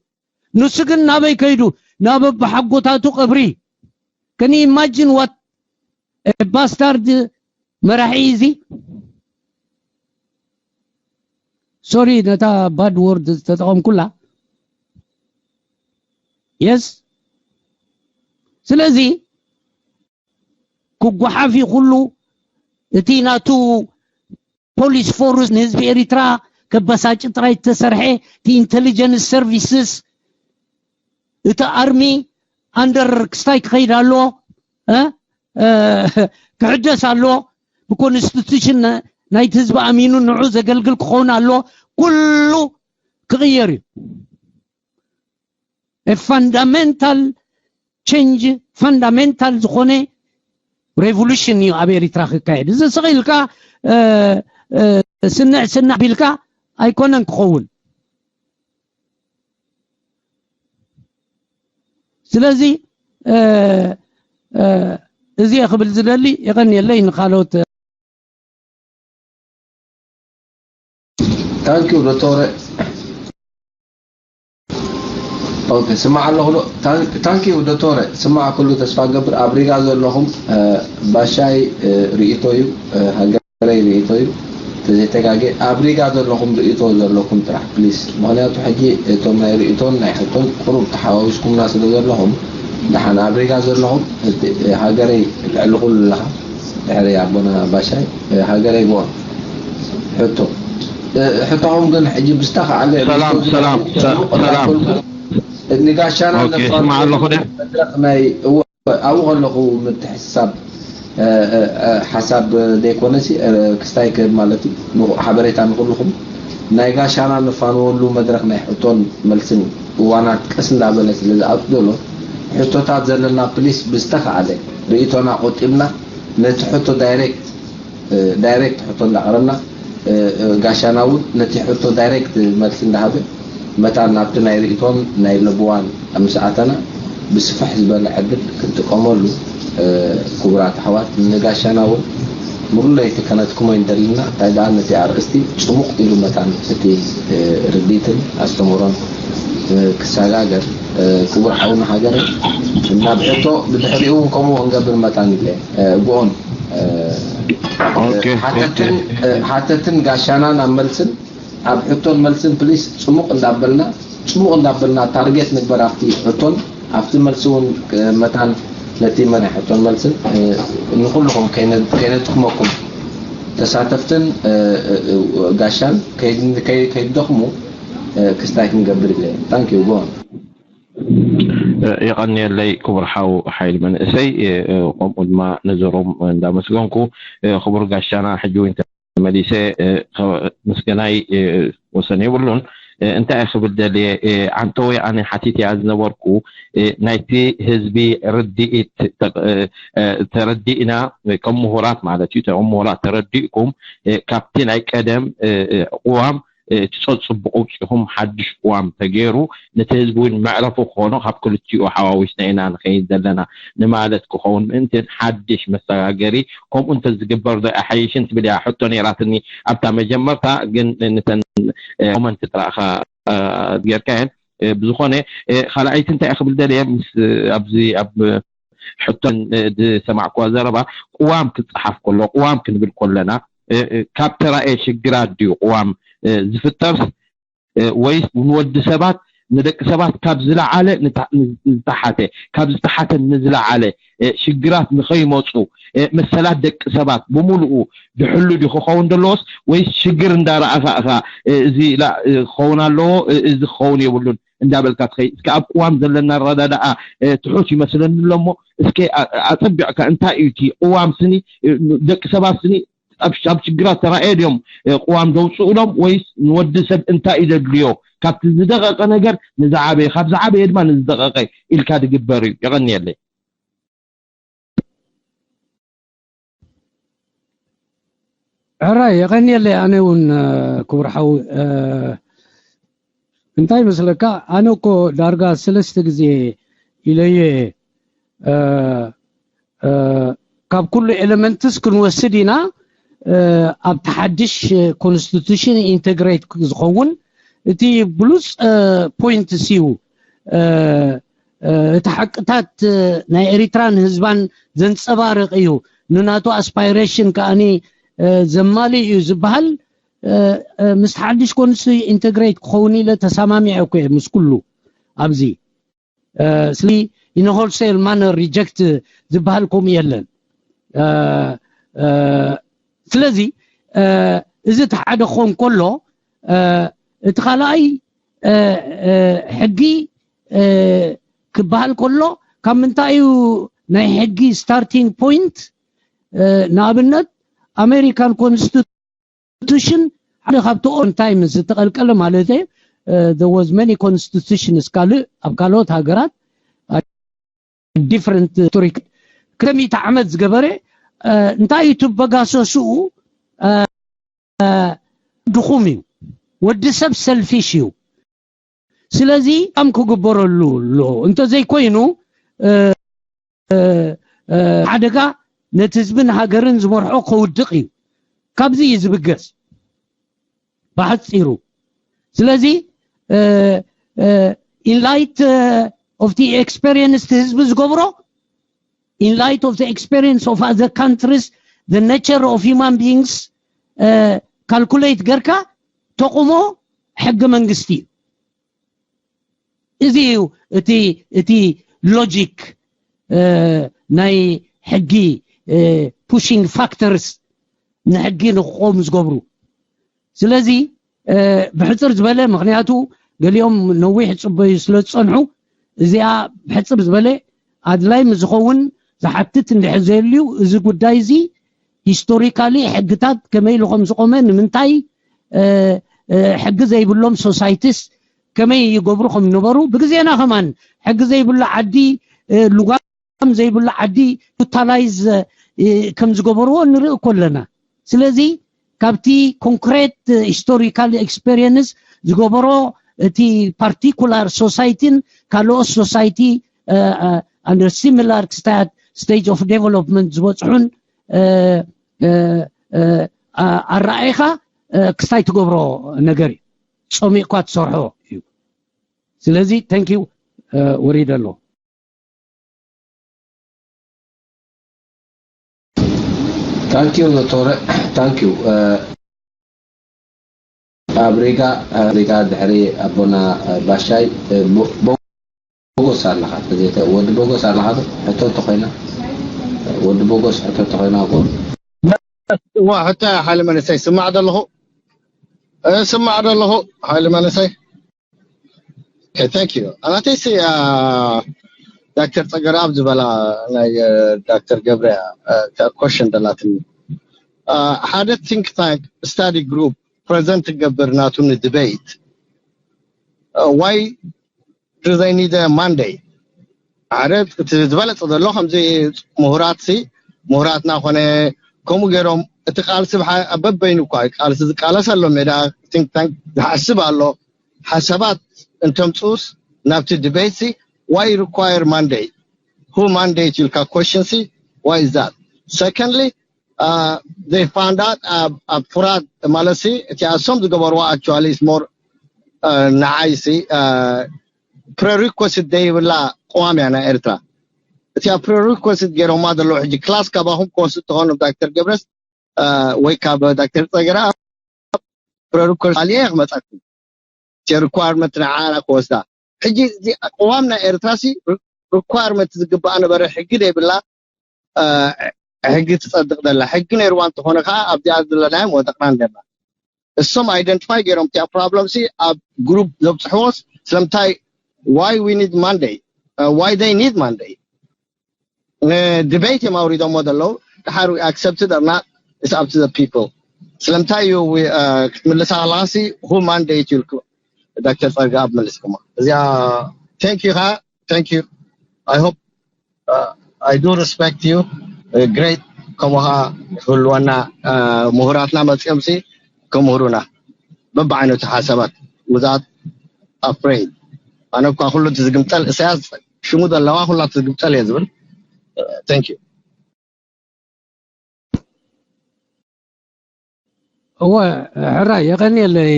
ንሱ ግን ናበይ ከይዱ? ናብ ኣቦሓጎታቱ ቀብሪ። Can you imagine what a bastard መራሒ እዚ? ሶሪ ነታ ባድ ወርድ ዝተጠቐምኩላ። የስ። ስለዚ ክጓሓፍ እዩ ኩሉ። እቲ ናቱ ፖሊስ ፎርስ ንህዝቢ ኤሪትራ ከበሳጭ ጥራይ ዝተሰርሐ፣ እቲ ኢንተሊጀንስ ሰርቪስስ፣ እቲ ኣርሚ ኣንደር ክስታይ ክኸይድ ኣለዎ፣ እ? እ፣ ክሕደስ ኣለዎ፣ ብኮንስቲቱሽን ናይቲ ህዝቢ ኣሚኑ ንዑ ዘገልግል ክኸውን ኣለዎ። ኩሉ ክቕየር እዩ። ፋንዳሜንታል ቸንጅ፣ ፋንዳሜንታል ዝኾነ ሬቮሉሽን እዩ ኣብ ኤሪትራ ክካየድ። እዚ ስቕ ኢልካ፣ እ፣ እ፣ ስንዕ ስንዕ ቢልካ ኣይኮነን ክኸውን። ስለዚ፣ እ፣ እ፣ እዚ እየ ክብል ዝደሊ። የቐንየለይ። ንኻልኦት ታንኪዩ ዶክተረ። ኦኬ፣ ስማዕ ኣለኹ ዶ? ታን-፣ ታንኪዩ ዶክተረ። ስማዕ፣ ኩሉ ተስፋ ገብር ኣብ ሪጋ ዘለኹም፣ እ፣ ባሻይ፣ እ፣ ርእይቶ እዩ፣ እ፣ ሃገረይ ርእይቶ እዩ። ተዘይተጋጌ ኣብ ሪጋ ዘለኹም ርእይቶ ዘለኩም ጥራሕ ፕሊስ። ምኽንያቱ ሕጂ እቶም ናይ ርእይቶን ናይ ሕቶን ቁሩብ ተሓዋዊስኩምና ስለ ዘለኹም፣ ደሓን ኣብ ሪጋ ዘለኹም፣ እቲ፣ እ፣ ሃገረይ ልዕሊ ኩሉ ኣለኻ። ድሕሪ ኣቦና ባሻይ፣ እ፣ ሃገረይ ጎን ሕቶ፣ እ፣ ሕቶኹም ግን ሕጂ ብዝተኻእለ ሰላም፣ ርእይቶ ሰላም፣ ዝለዓል ሰ-፣ ሰላም። ንጋሻና ኦኬ፣ ነፋንወሉ ስማዕ ኣለኹ ድያ? መድረኽ ናይ፣ እወ፣ ኣብኡ ከለኹ ምትሕስሳብ፣ እ፣ እ፣ እ፣ ሓሳብ ዘይኮነሲ፣ እ፣ ክስታይ ክህብ ማለት እዩ። ንኹ-፣ ሓበሬታ ንኹልኹም። ናይ ጋሻና ነፋንወሉ መድረኽ ናይ ሕቶን መልስን እዋናት ቀስ እንዳበለ ስለ ዝኣቱ ዘሎ፣ ሕቶታት ዘለና ፕሊስ ብዝተኻእለ ርእይቶና ቆጢብና ነቲ ሕቶ ዳይሬክት፣ እ፣ ዳይሬክት ሕቶ እንዳቕረብና፣ እ፣ እ፣ ጋሻና እውን ነቲ ሕቶ ዳይሬክት መልሲ እንዳሃበ መታን ናብቲ ናይ ርእይቶን ናይ ለብዋን ምስ ኣተና ብስፍሕ ዝበለ ዕድል ክንጥቀመሉ፣ እ፣ ክቡራት ኣሕዋት፣ ንጋሻና እውን ምሉእ ለይቲ ከነትክሞ ይንደልና። እንታይ ደኣ ነቲ ኣርእስቲ ጽሙቕ ኢሉ መታን እቲ፣ እ፣ ርድኢትን ኣስተምህሮን፣ እ፣ ክሰጋገር፣ እ፣ ክቡር ሓውና ሃገረ ናብ ሕቶ ብድሕሪኡ እውን ከምኡ ክንገብር መታን ኢለ፣ እ፣ ብኦን፣ እ፣ ኦኬ፣ ሓተትን፣ ኦኬ። እ፣ ሓተትን ጋሻናን ኣብ መልስን ኣብ ሕቶን መልስን ፕሊስ ጽሙቕ እንዳበልና፣ ጽሙቕ እንዳበልና ታርጌት ንግበር ኣብቲ ሕቶን ኣብቲ መልሲ እውን መታን ነቲ መሪሕ ሕቶን መልስን ንኩልኹም ከይነድክመኩም ተሳተፍትን ጋሻን ከይትደኽሙ ክስታይ ክንገብር ኢለ። Thank you. Go on. የቐንየለይ ክቡር ሓው ሓይል መንእሰይ፣ ከምኡ ድማ ነዘሮም እንዳመስገንኩ፣ ክቡር ጋሻና ሕጂ እውን ተመሊሰ ምስገናይ ወሰን የብሉን። እንታይ ክብል ደልየ፣ ዓንተወይ ኣነ ሓቲት እያ ዝነበርኩ፣ ናይቲ ህዝቢ ርድኢት ተረዲእና፣ ከም ምሁራት ማለት እዩ፣ ከም ምሁራት ተረዲእኩም ካብቲ ናይ ቀደም ቅዋም እቲ ጸጽቡቕ ኣውጺኹም ሓድሽ ቅዋም ተገይሩ ነቲ ህዝቢ እውን መዕረፊ ክኾኖ ካብ ክልቲኡ ሓዋዊስና ኢና ንኸይድ ዘለና ንማለት ክኸውን ምእንትን ሓድሽ መሰጋገሪ ከምኡ እንተ ዝግበር ዶ ኣይሓይሽን ትብል እያ ሕቶ ነይራትኒ ኣብታ መጀመርታ ግን ንተን ኮመንት ጥራእኻ ጌርካየን ብዝኾነ ካልኣይቲ እንታይ ክብል ደልየ ምስ ኣብዚ ኣብ ሕቶን ዝሰማዕኩዋ ዘረባ ቅዋም ክፀሓፍ ከሎ ቅዋም ክንብል ከለና ካብ ተራእየ ሽግራት ድዩ ቅዋም ዝፍጠርስ ወይስ ንወዲ ሰባት ንደቂ ሰባት ካብ ዝለዓለ ዝተሓተ ካብ ዝተሓተ ንዝለዓለ ሽግራት ንኸይመፁ መሰላት ደቂ ሰባት ብምሉኡ ድሕሉ ድዩ ክኸውን ዘለዎስ ወይስ ሽግር እንዳረኣኻ እኻ እዚ ክኸውን ኣለዎ እዚ ክኸውን የብሉን እንዳበልካ ትኸይድ እስከ ኣብ ቅዋም ዘለና ኣረዳድኣ ትሑት ይመስለኒ ኣሎ እሞ እስከ ኣፀቢቕካ እንታይ እዩ እቲ ቅዋም ስኒ ደቂ ሰባት ስኒ ኣብ ሽግራት ተራእየ ድዮም ቅዋም ዘውፅኡ ሎም ወይስ ንወዲ ሰብ እንታይ እዩ ዘድልዮ ካብቲ ዝደቐቐ ነገር ንዝዓበየ ካብ ዝዓበየ ድማ ንዝደቐቐ ኢልካ ዝግበር እዩ የቐንየለይ ሕራይ የቐንየለይ ኣነ እውን ክቡር ሓው እንታይ ይመስለካ ኣነ እኮ ዳርጋ ሰለስተ ግዜ ኢለየ ካብ ኩሉ ኤለመንትስ ክንወስድ ኢና ኣብቲ ሓድሽ ኮንስቲቱሽን ኢንተግሬት ዝኸውን እቲ ብሉፅ ፖይንትስ እዩ እቲ ሓቅታት ናይ ኤሪትራን ህዝባን ዘንፀባርቕ እዩ ንናቱ ኣስፓይሬሽን ከኣኒ ዘማሊ እዩ ዝበሃል ምስ ሓድሽ ኮንስ ኢንተግሬት ክኸውን ኢለ ተሰማሚዐ እኮ እየ ምስ ኩሉ ኣብዚ ስሊ ኢን ሆልሴል ማነር ሪጀክት ዝበሃል ከምኡ የለን ስለዚ እዚ እቲ ሓደ ክኾን ከሎ እቲ ካልኣይ ሕጊ ክበሃል ከሎ ካብ ምንታይ እዩ ናይ ሕጊ ስታርቲንግ ፖይንት ንኣብነት ኣሜሪካን ኮንስቲቱ ኮንስቲቱሽን ሓደ ካብቲ ኦን ታይም ዝተቐልቀለ ማለት there was many constitutions ካልእ ኣብ ካልኦት ሃገራት different historic ክልተ ሚእቲ ዓመት ዝገበረ እንታይ እዩ ትበጋሰስኡ ድኹም እዩ ወዲ ሰብ ሰልፊሽ እዩ ስለዚ ኣም ክግበረሉ ኣሎ እንተዘይኮይኑ ሓደጋ ነቲ ህዝብን ሃገርን ዝመርሖ ከውድቕ እዩ ካብዚ እዩ ዝብገስ ብሓፂሩ ስለዚ in light of the experience ህዝቢ ዝገብሮ in light of the experience of other countries the nature of human beings calculate ገርካ ተቑሞ ሕገ መንግስቲ እዩ እዚ እዩ እቲ እቲ ሎጂክ ናይ ሕጊ pushing factors ንሕጊ ንክቆም ዝገብሩ ስለዚ ብሕፅር ዝበለ ምክንያቱ ገሊኦም ነዊሕ ፅበዩ ስለ ዝፀንሑ እዚኣ ብሕፅር ዝበለ ኣድላይ ምስ ዝኸውን ዝሓትት እንድሕር ዘየልዩ እዚ ጉዳይ እዚ ሂስቶሪካሊ ሕግታት ከመይ ኢሉ ከም ዝቆመ ንምንታይ ሕጊ ዘይብሎም ሶሳይቲስ ከመይ ይገብሩ ከም ዝነበሩ ብግዜና ከማን ሕጊ ዘይብሉ ዓዲ ልጓም ዘይብሉ ዓዲ ቶታላይዝ ከም ዝገበርዎ ንርኢ እኮ ኣለና ስለዚ ካብቲ ኮንክሬት ሂስቶሪካል ኤክስፔሪየንስ ዝገበሮ እቲ ፓርቲኩላር ሶሳይቲን ካልኦት ሶሳይቲ under similar stage of development ዝበፅሑን ኣረኣይኻ ክስታይ ትገብሮ ነገር እዩ ፆሚቕኳ ትሰርሖ እዩ ስለዚ thank you ወሪደ ኣሎ thank you ዶክተር thank you ኣብ ሪጋ ሪጋ ድሕሪ ኣቦና ባሻይ ቦጎ ኣለኻ ተዘይተ ወዲ ቦጎስ ኣለኻ ሕቶ ተኾይና ወዲ ቦጎስ ሕቶ ተኾይና እኮ እዋ ሕቶ ሓይለ መንእሰይ ስማዕ ዘለኹ ስማዕ ዘለኹ ሓይለ መንእሰይ thank you ኣናተይሲ ዳክተር ፀገረኣብ ዝበላ ናይ ዳክተር ገብረ ኮሽን ደላትኒ ሓደ think tank study group present ትገብር ናቱ ን debate why do they need a Monday ሓደ እቲ ዝበለፀ ዘሎ ከምዚ ምሁራት ሲ ምሁራትና ኮነ ከምኡ ገይሮም እቲ ቃልሲ በበይኑ እኳ ቃልሲ ዝቃለስ ኣሎ ሜዳ think tank ዝሓስብ ኣሎ ሓሳባት እንተምፅኡስ ናብቲ debate ሲ why require Monday who mandate ኢልካ question ሲ why is that secondly they found out ኣብ ፍራድ ማለት ሲ እቲ ኣሶም ዝገበርዋ actually is more ንዓይ ሲ prerequisite ዘይብላ ቅዋም እያ ናይ ኤርትራ እቲኣ prerequisite ገይሮማ ዘለዉ ሕጂ ክላስ ካባኹም ክወስድ ተኾኑ ዳክተር ገብረስ ወይ ካብ ዳክተር ፀገራ prerequisite ኣልየ ክመፃኩም እቲ requirement ንዓና ክወስዳ ሕጂ እዚ ቅዋም ናይ ኤርትራ ሲ requirement ዝግባኣ ነበረ ሕጊ ዘይብላ ሕጊ ትፀድቕ ዘላ ሕጊ ነይርዋ እንተኾነ ከዓ ኣብዚኣ ዘለናዮም ወደቕና ኣለና እሶም identify ገይሮም እቲኣ problem ሲ ኣብ group ዘብፅሕዎስ ስለምንታይ why we need Monday why they need Monday debate እዮም ኣውሪዶሞ ዘለዉ ድሓር accepted or not it's up to the people ስለምንታይ እዩ ክትምልሳ ከለካሲ who mandate you ዳክተር ፀጋ ኣብ መልስኩማ እዚኣ thank you ኻ thank you I hope I do respect you great ከምኡ ከዓ ክህልወና ምሁራትና መፂኦም ሲ ክምህሩና በብዓይነቱ ሓሳባት without afraid ኣነ እኳ ኩሉ እቲ ዝግምጠል እሳያስ ሽሙ ዘለዋ ኩላ እቲ ዝግምጠል እየ ዝብል thank you እወ ሕራይ የቐንየለይ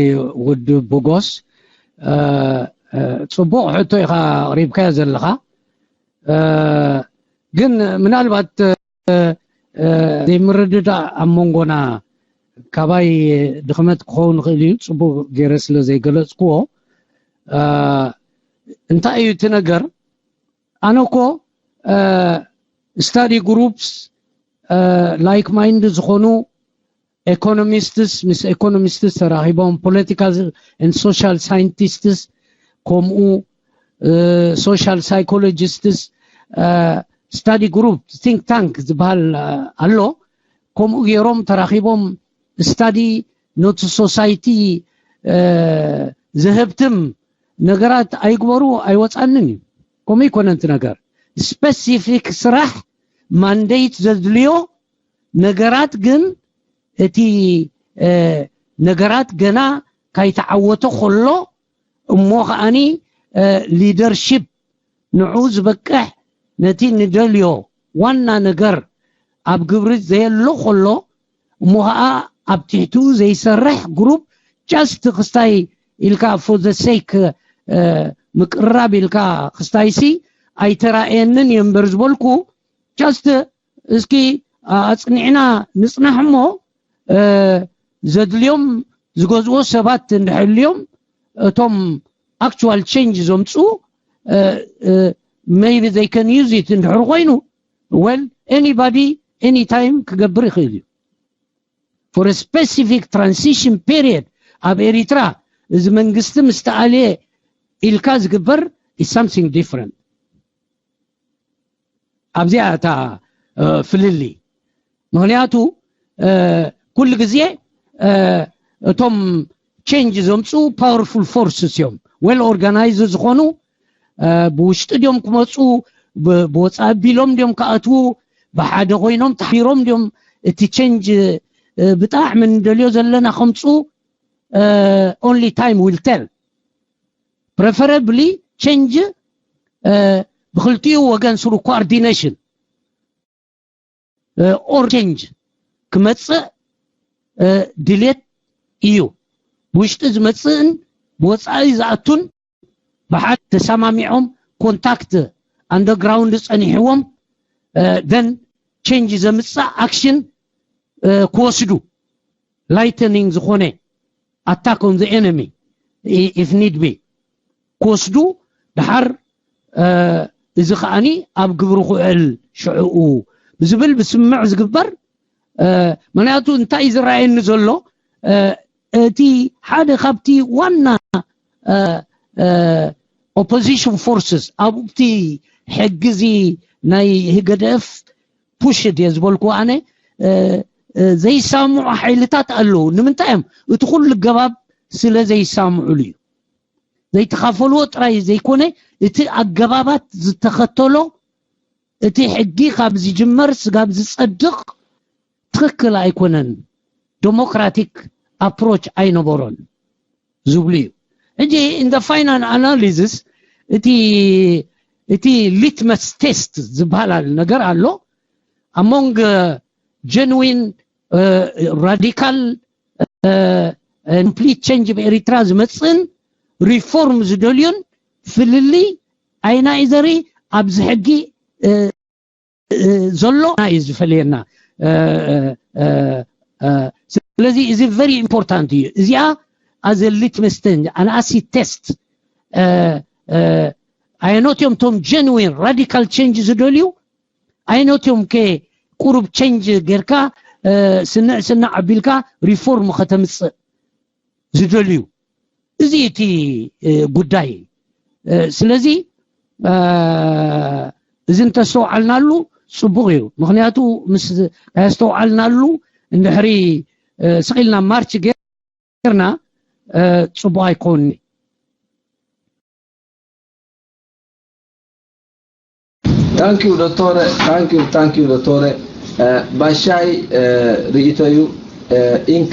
ውድብ ቦጎስ ጽቡቕ ሕቶ ኢኻ ኣቕሪብካዮ ዘለኻ ግን ምናልባት ዘይምርድዳእ ኣብ መንጎና ካባይ ድኽመት ክኸውን ይኽእል እዩ ጽቡቕ ገይረ ስለ ዘይገለጽክዎ እንታይ እዩ እቲ ነገር ኣነ እኮ study groups like mind ዝኾኑ economists ምስ economists ተራኺቦም political and social scientists ከምኡ social psychologists study group think tank ዝበሃል ኣሎ ከምኡ ገይሮም ተራኺቦም study ነቲ society ዝህብትም ነገራት ኣይግበሩ ኣይወፃንን እዩ ከምኡ ይኮነ እቲ ነገር specific ስራሕ mandate ዘድልዮ ነገራት ግን እቲ ነገራት ገና ካይተዓወተ ከሎ እሞ ከዓኒ leadership ንዑ ዝበቅሕ ነቲ ንደልዮ ዋና ነገር ኣብ ግብሪ ዘየሎ ከሎ እሞ ከዓ ኣብ ትሕትኡ ዘይሰርሕ group just ክስታይ ኢልካ for the sake ምቅርራብ ኢልካ ክስታይሲ ኣይተራእየንን እየ እምበር ዝበልኩ just እስኪ ኣፅኒዕና ንፅናሕ እሞ ዘድልዮም ዝገዝኦ ሰባት እንድሕልዮም እቶም actual change ዘምፅኡ maybe they can use it እንድሕር ኮይኑ well anybody anytime ክገብር ይኽእል እዩ for a specific transition period ኣብ ኤሪትራ እዚ መንግስቲ ምስ ተኣልየ ኢልካ ዝግበር is something different ኣብዚኣ እታ ፍልልይ ምክንያቱ ኩሉ ግዜ እቶም change ዘምፅኡ powerful forces እዮም well organized ዝኾኑ ብውሽጢ ድዮም ክመፁ ብወፃኢ ቢሎም ድዮም ክኣትዉ ብሓደ ኮይኖም ተሓቢሮም ድዮም እቲ change ብጣዕሚ ንደልዮ ዘለና ከምፁ only time will tell preferably change ብክልቲኡ ወገን ስሩ coordination or change ክመፅእ ድሌት እዩ ብውሽጢ ዝመፅእን ብወፃኢ ዝኣቱን ብሓድ ተሰማሚዖም contact underground ፀኒሕዎም then change ዘምፅእ action ክወስዱ lightning ዝኾነ attack on the enemy if need be ክወስዱ ድሓር እዚ ከዓኒ ኣብ ግብሪ ክውዕል ሽዕኡ ብዝብል ብስምምዕ ዝግበር። ምክንያቱ እንታይ እዩ ዝረኣየኒ ዘሎ? እቲ ሓደ ካብቲ ዋና ኦፖዚሽን ፎርስስ ኣብቲ ሕጊ እዚ ናይ ህገደፍ ፑሽድ እየ ዝበልኩ ኣነ፣ ዘይሳምዑ ሓይልታት ኣለዉ። ንምንታይ እዮም? እቲ ኩሉ ገባብ ስለ ዘይሳምዑሉ እዩ። ዘይተኻፈልዎ ጥራይ ዘይኮነ፣ እቲ ኣገባባት ዝተኸተሎ፣ እቲ ሕጊ ካብ ዝጅመር ስጋብ ዝጸድቕ ትኽክል ኣይኮነን። ዴሞክራቲክ ኣፕሮች ኣይነበሮን ዝብሉ እዩ። ሕጂ in the final analysis እቲ እቲ ሊትመስ ቴስት ዝበሃል ነገር ኣሎ። ኣሞንግ ጀንዊን ራዲካል ኮምፕሊት ቸንጅ ብ ኤሪትራ ዝመፅእን ሪፎርም ዝደልዩን ፍልልይ ኣይና እዩ ዘርኢ ኣብዚ ሕጊ ዘሎ እዩ ዝፈልየና። ስለዚ እዚ ቨሪ ኢምፖርታንት እዩ። እዚኣ ኣዘ ሊትመስ ቴስት ኣን ኣሲድ ቴስት። ኣየኖት እዮም ቶም ጀንዊን ራዲካል ቸንጅ ዝደልዩ? ኣየኖት እዮም ከ ቁሩብ ቸንጅ ጌርካ ስንዕ ስንዕ ኣቢልካ ሪፎርም ከተምፅእ ዝደልዩ? እዚ እቲ ጉዳይ። ስለዚ እዚ እንተስተውዓልናሉ ፅቡቕ እዩ። ምክንያቱ ምስ ኣስተውዓልናሉ እንድሕሪ ስቕ ኢልና ማርች ጌርና ፅቡቕ ኣይኮንኒ። ታንኪዩ ዶቶረ፣ ታንኪዩ ታንኪዩ ዶቶረ። ባሻይ ርእይቶ እዩ። ኢንክ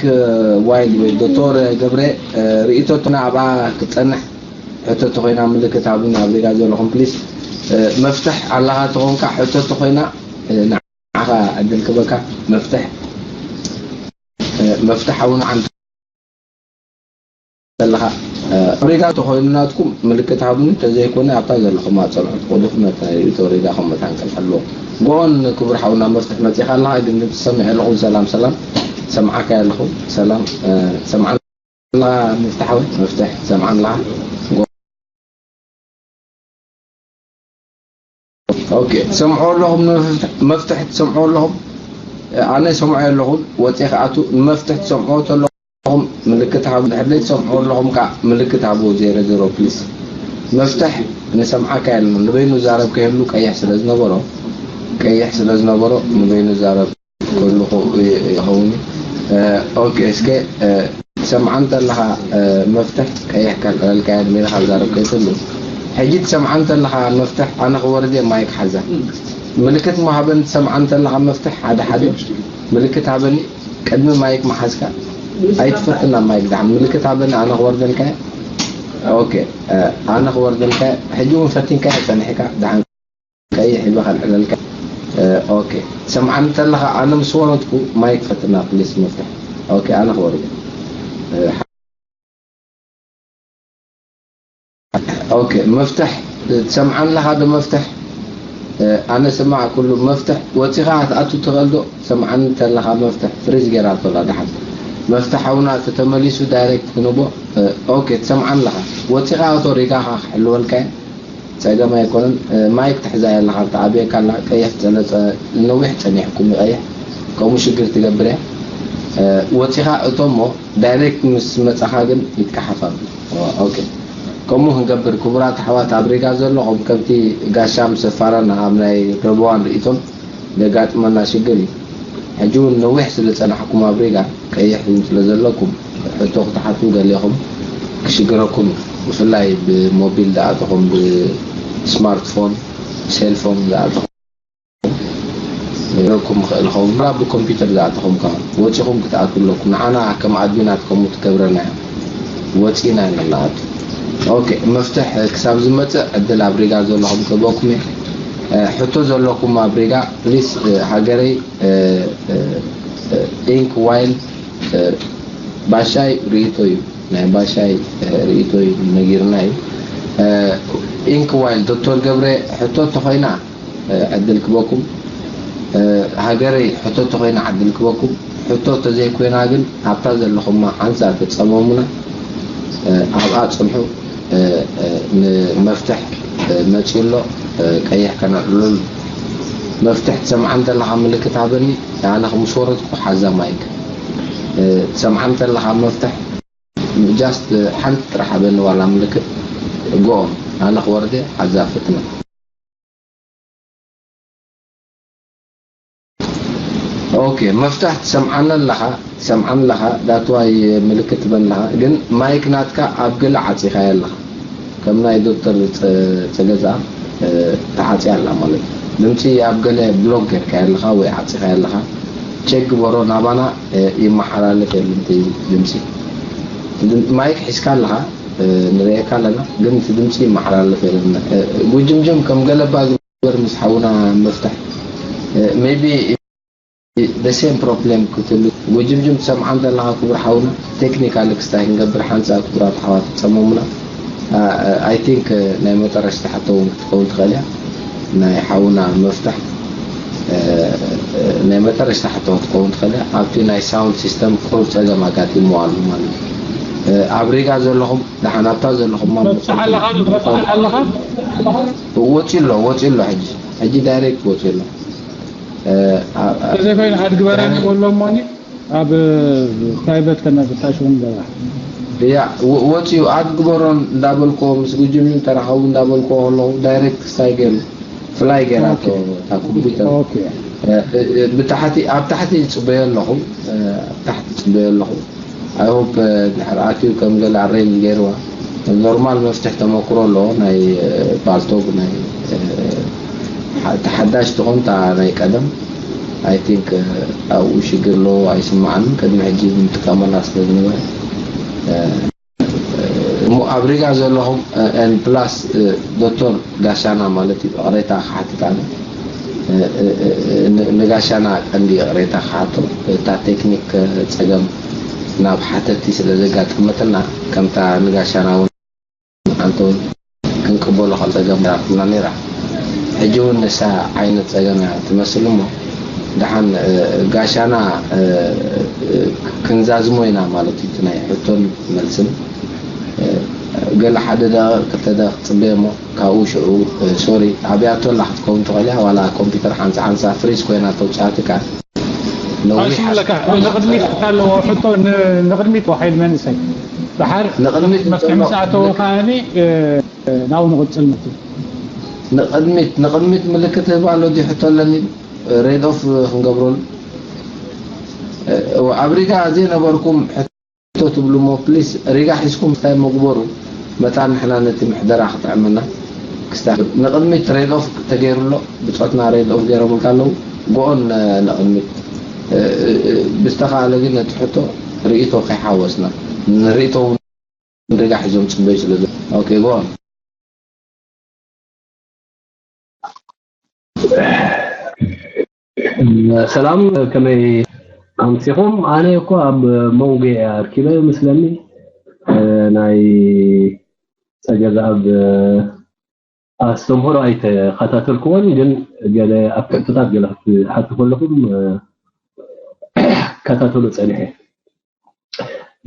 ዋይል ወይ ዶቶር ገብረ ርእይቶ ናብኣ ክትፀንሕ ሕቶ ተኮይና ምልክት ሃቡኒ ኣብ ሪጋ ዘለኹም ፕሊስ። መፍትሕ ኣለኻ ተኾንካ ሕቶ ተኮይና ንዓኻ ዕድል ክበካ። መፍትሕ መፍትሕ ሓውና ዓንተ ዘለኻ ሪጋ ተኮይኑ ናትኩም ምልክት ሃቡኒ። ተዘይኮነ ኣብታ ዘለኹም ኣፀንዑ። ቁዱፍ መታይቶ ሪጋ ከም መታን ቀልቀሎ ጎን ክቡር ሓውና መፍትሕ መፂኻ ኣለኻ ግን ትሰምዕ ኣለኹም። ሰላም ሰላም ሰምዓካ ኣለኹ። ሰላም ሰምዓ ኣለኻ መፍትሕ ወይ መፍትሕ ሰምዓ ኣለኻ። ኦኬ ትሰምዑ ኣለኹም። መፍትሕ ትሰምዑ ኣለኹም። ኣነ ሰምዖ ኣለኹም። ወፂ ከኣቱ ንመፍትሕ ትሰምዑ ተለኹም ምልክት ሃቡ። ድሕር ዘይትሰምዑ ኣለኹም ከዓ ምልክት ሃቡ። ዜሮ ዜሮ ፕሊስ። መፍትሕ ንሰምዓካ የለን። ንበይኑ ዛረብ ከይህሉ ቀይሕ ስለ ዝነበሮ ቀይሕ ስለ ዝነበሮ ንበይኑ ዛረብ ክህሉ ይኸውን። ኦኬ እስከ ትሰምዓ እንተለኻ መፍትሕ ቀይሕ ከልዕለልካ እየ ድሜለ ካብ ዛረብ ከይትህሉ። ሕጂ ትሰምዓ እንተለኻ መፍትሕ ኣነ ክወርድ እየ ማይክ ሓዛ። ምልክት ምሃበኒ ትሰምዓ እንተለኻ መፍትሕ ሓደ ሓደ ምልክት ሃበኒ። ቅድሚ ማይክ ምሓዝካ ኣይትፈትና ማይክ ደሓን ምልክት ሃበኒ ኣነ ክወርደልካ እየ። ኦኬ ኣነ ክወርደልካ እየ። ሕጂ እውን ፈቲንካ እየ ጸኒሕካ ደሓን ቀይሕ ይበሃል ዕለልካ። ኦኬ ሰምዓኒ ተለኻ ኣነ ምስ ወረድኩ ማይክ ፈትና ፕሊስ መፍትሕ። ኦኬ ኣነ ክወርድ። ኦኬ መፍትሕ ትሰምዓኒ ኣለኻ ዶ መፍትሕ? ኣነ ስማዕ ኩሉ መፍትሕ ወፂኻ ክትኣቱ ትኽእል ዶ? ሰምዓኒ ተለኻ መፍትሕ ፍሪዝ ገይራ ኣቶላ ደሓን መፍትሕ ሓውና ተተመሊሱ ዳይሬክት ክንቦ። ኦኬ ትሰምዓኒ ኣለኻ ወፂኻ ኣቶ ሪጋኻ ክሕልወልካ እየ። ጸገም ኣይኮነን። ማይክ ትሕዛ ኣለኻ ተዓብየካ ኣላ ቀይሕ ጸለጸ። ነዊሕ ጸኒሕኩም ይቐይሕ ከምኡ ሽግር ትገብር እያ። ወጺኻ እቶ እሞ ዳይሬክት ምስ መጻኻ ግን ይትካሓፋ። ኦኬ ከምኡ ክንገብር ክቡራት ኣሕዋት ኣብ ሪጋ ዘለኹም ከምቲ ጋሻ ምስ ፋራና ኣብ ናይ ረብዋን ርእይቶን ዘጋጥመና ሽግር እዩ። ሕጂ እውን ነዊሕ ስለ ጸናሕኩም ኣብ ሪጋ ቀይሕ እውን ስለ ዘለኩም ሕቶ ክትሓቱ ገሊኹም ክሽግረኩም እዩ። ብፍላይ ብሞቢል ዝኣተኹም ብስማርትፎን ሴልፎን ዝኣተኹም ክሽግረኩም ይኽእል ይኸውን። ራ ብኮምፒውተር ዝኣተኹም ከ ወፂኹም ክትኣትዉ ኣለኩም። ንዓና ከም ኣድሚናት ከምኡ ትገብረና እያ። ወፂና ኢና ንኣቱ። ኦኬ መፍትሕ ክሳብ ዝመፅእ ዕድል ኣብ ሪጋ ዘለኹም ክህበኩም እየ። ሕቶ ዘለኩም ኣብ ሪጋ ፕሊስ ሃገረይ ኢንክ ዋይል ባሻይ ርእይቶ እዩ ናይ ባሻይ ርእይቶ እዩ ነጊርና እዩ። ኢንክ ዋይል ዶክተር ገብረ ሕቶ ተኾይና ዕድል ክበኩም ሃገረይ ሕቶ ተኾይና ዕድል ክበኩም ሕቶ ተዘይኮይና ግን ኣብታ ዘለኹማ ሓንሳ ተፀመሙና ኣብኣ ፅንሑ ንመፍትሕ መፂኡ ኣሎ። ቀይሕ ከነዕልሉ። መፍትሕ ትሰምዓ እንተለኻ ምልክት ሃበኒ። ኣነ ምስ ወረድኩ ሓዛ ማይክ። ትሰምዓ እንተለኻ መፍትሕ just ሓንቲ ጥራሕ ሃበኒ ዋላ ምልክት። ጎኦም ኣነ ክወርደ ሓዛ ፍጥነት። ኦኬ፣ መፍትሕ ትሰምዓኒ ኣለኻ፣ ትሰምዓኒ ኣለኻ። ዳትዋይ ምልክት ትበኒ ኣለኻ፣ ግን ማይክ ናትካ ኣብ ገለ ዓፂኻዮ ኣለኻ። ከም ናይ ዶክተር ፀገዛ ተዓፅያ ኣላ ማለት እዩ። ድምፂ ኣብ ገለ ብሎክ ጌርካዮ ኣለኻ ወይ ዓፂኻዮ ኣለኻ። ቸክ ግበሮ፣ ናባና ይመሓላለፍ የለን እቲ ድምፂ። ማይክ ሒዝካ ኣለኻ፣ ንርእየካ ኣለና፣ ግን እቲ ድምፂ ይመሓላለፍ የለን። ጉጅምጅም ከም ገለባ ግበር ምስ ሓውና መፍትሕ። ሜቢ the same problem ክትህሉ። ጎጅምጅም ትሰምዓ እንተለኻ ክቡር ሓውና፣ ቴክኒካል ክስታይ ክንገብር ሓንሳ ክቡራት ኣሕዋት ትጸመሙና። I think ናይ መጠረሽታ ሕቶ እውን ክትከውን ትኽእል እያ። ናይ ሓውና መፍታሕ ናይ መጠረሽታ ሕቶ ክትከውን ትኽእል እያ። ኣብቲ ናይ ሳውንድ ሲስተም ክሩብ ጸገም ኣጋጢምዎ ኣሎ ማለት እዩ። ኣብ ሪጋ ዘለኹም ደሓን ኣብታ ዘለኹም መፍትሕ ኣለኻ? መፍትሕ ኣለኻ? ወፂ ኣሎ፣ ወፂ ኣሎ። ሕጂ ሕጂ ዳይሬክት ወፂ ኣሎ። ተዘይኮይኑ ኣድግበራኒ በሎ እሞኒ ኣብ ፕራይቨት ከነግጣሽ እውን ገባ። ያ ወፂኡ ኣድግበሮን እንዳበልኮ ምስ ጉጅምን ተራኸቡ እንዳበልኮ ከለኹ ዳይሬክት ክስታይ ገይሩ ፍላይ ገይራቶ እታ ኮምፒውተር። ብታሕቲ ኣብ ታሕቲ ይፅበዮ ኣለኹ። ኣብ ታሕቲ ይፅበዮ ኣለኹ። I hope ድሕር ኣትዩ ከም ገለ ኣሬንጅ ገይርዋ። ኖርማል መፍትሕ ተመክሮ ኣለዎ ናይ ፓልቶክ ናይ ተሓዳሽ ትኾን እታ ናይ ቀደም። I think ኣብኡ ሽግር ኣለዎ ኣይስማዓንን። ቅድሚ ሕጂ ንጥቀመላ ስለ ዝነበረ እሞ ኣብ ሪጋ ዘለኹም ን ፕላስ ዶክተር ጋሻና ማለት እዩ። ቅሬታ ክሓትት ኣነ ንጋሻና ቀንዲ ቅሬታ ክሓቶ እታ ቴክኒክ ጸገም ናብ ሓተቲ ስለ ዘጋጠመትና ከምታ ንጋሻና እውን ሓንቲ እውን ክንቅበሎ ከም ጸገም ራትና ነራ። ሕጂ እውን ንሳ ዓይነት ጸገም እያ ትመስል እሞ ደሓን ጋሻና ክንዛዝሞ ኢና ማለት እዩ። ናይ ሕቶን መልስን ገለ ሓደ ደቂቕ ክልተ ደቂቕ ጽበየ እሞ ካብኡ ሽዑ ሶሪ ኣብያቶ ኣላ ክትከውን ትኽእል እያ። ዋላ ኮምፒውተር ሓንሳ ሓንሳ ፍሪዝ ኮይና ተውፅኣትካ ነዊሕ ኣሽሙ ለካ ንቕድሚት ኣለዎ ሕቶ ንቕድሚት ሓይል መንእሰይ ድሓር ንቕድሚት መፍትሒ ምስ ኣተወ ከዓኒ ናብኡ ንቕፅል ምት ንቕድሚት ንቕድሚት ምልክት ህብ ኣሎ ዲ ሕቶ ኣለኒ ሬድ ኦፍ ክንገብረሉ ኣብ ሪጋ ዘይነበርኩም ሕቶ ትብሉ እሞ ፕሊስ ሪጋ ሒዝኩም እንታይ መግበሩ መታን ንሕና ነቲ ምሕደራ ክጥዕመና ክስታ ንቕድሚት ሬድ ኦፍ ተገይሩ ኣሎ ብፆትና ሬድ ኦፍ ገይሮምልካ ኣለዉ ጎኦን ንቕድሚት ብዝተኻእለ ግን ነቲ ሕቶ ርእይቶ ከይሓወስና ንርእይቶ እውን ሪጋ ሒዞም ፅበዩ ስለ ኦኬ ጎኦን ሰላም ከመይ ኣምሲኹም? ኣነ እኮ ኣብ መንጎ እየ ኣርኪበ ይመስለኒ ናይ ፀገዛኣብ ኣስተምህሮ ኣይተኸታተልክዎን፣ ግን ገለ ኣብ ትሕቶታት ገለ ክትሓቱ ከለኹም ከታተሎ ፀኒሐ።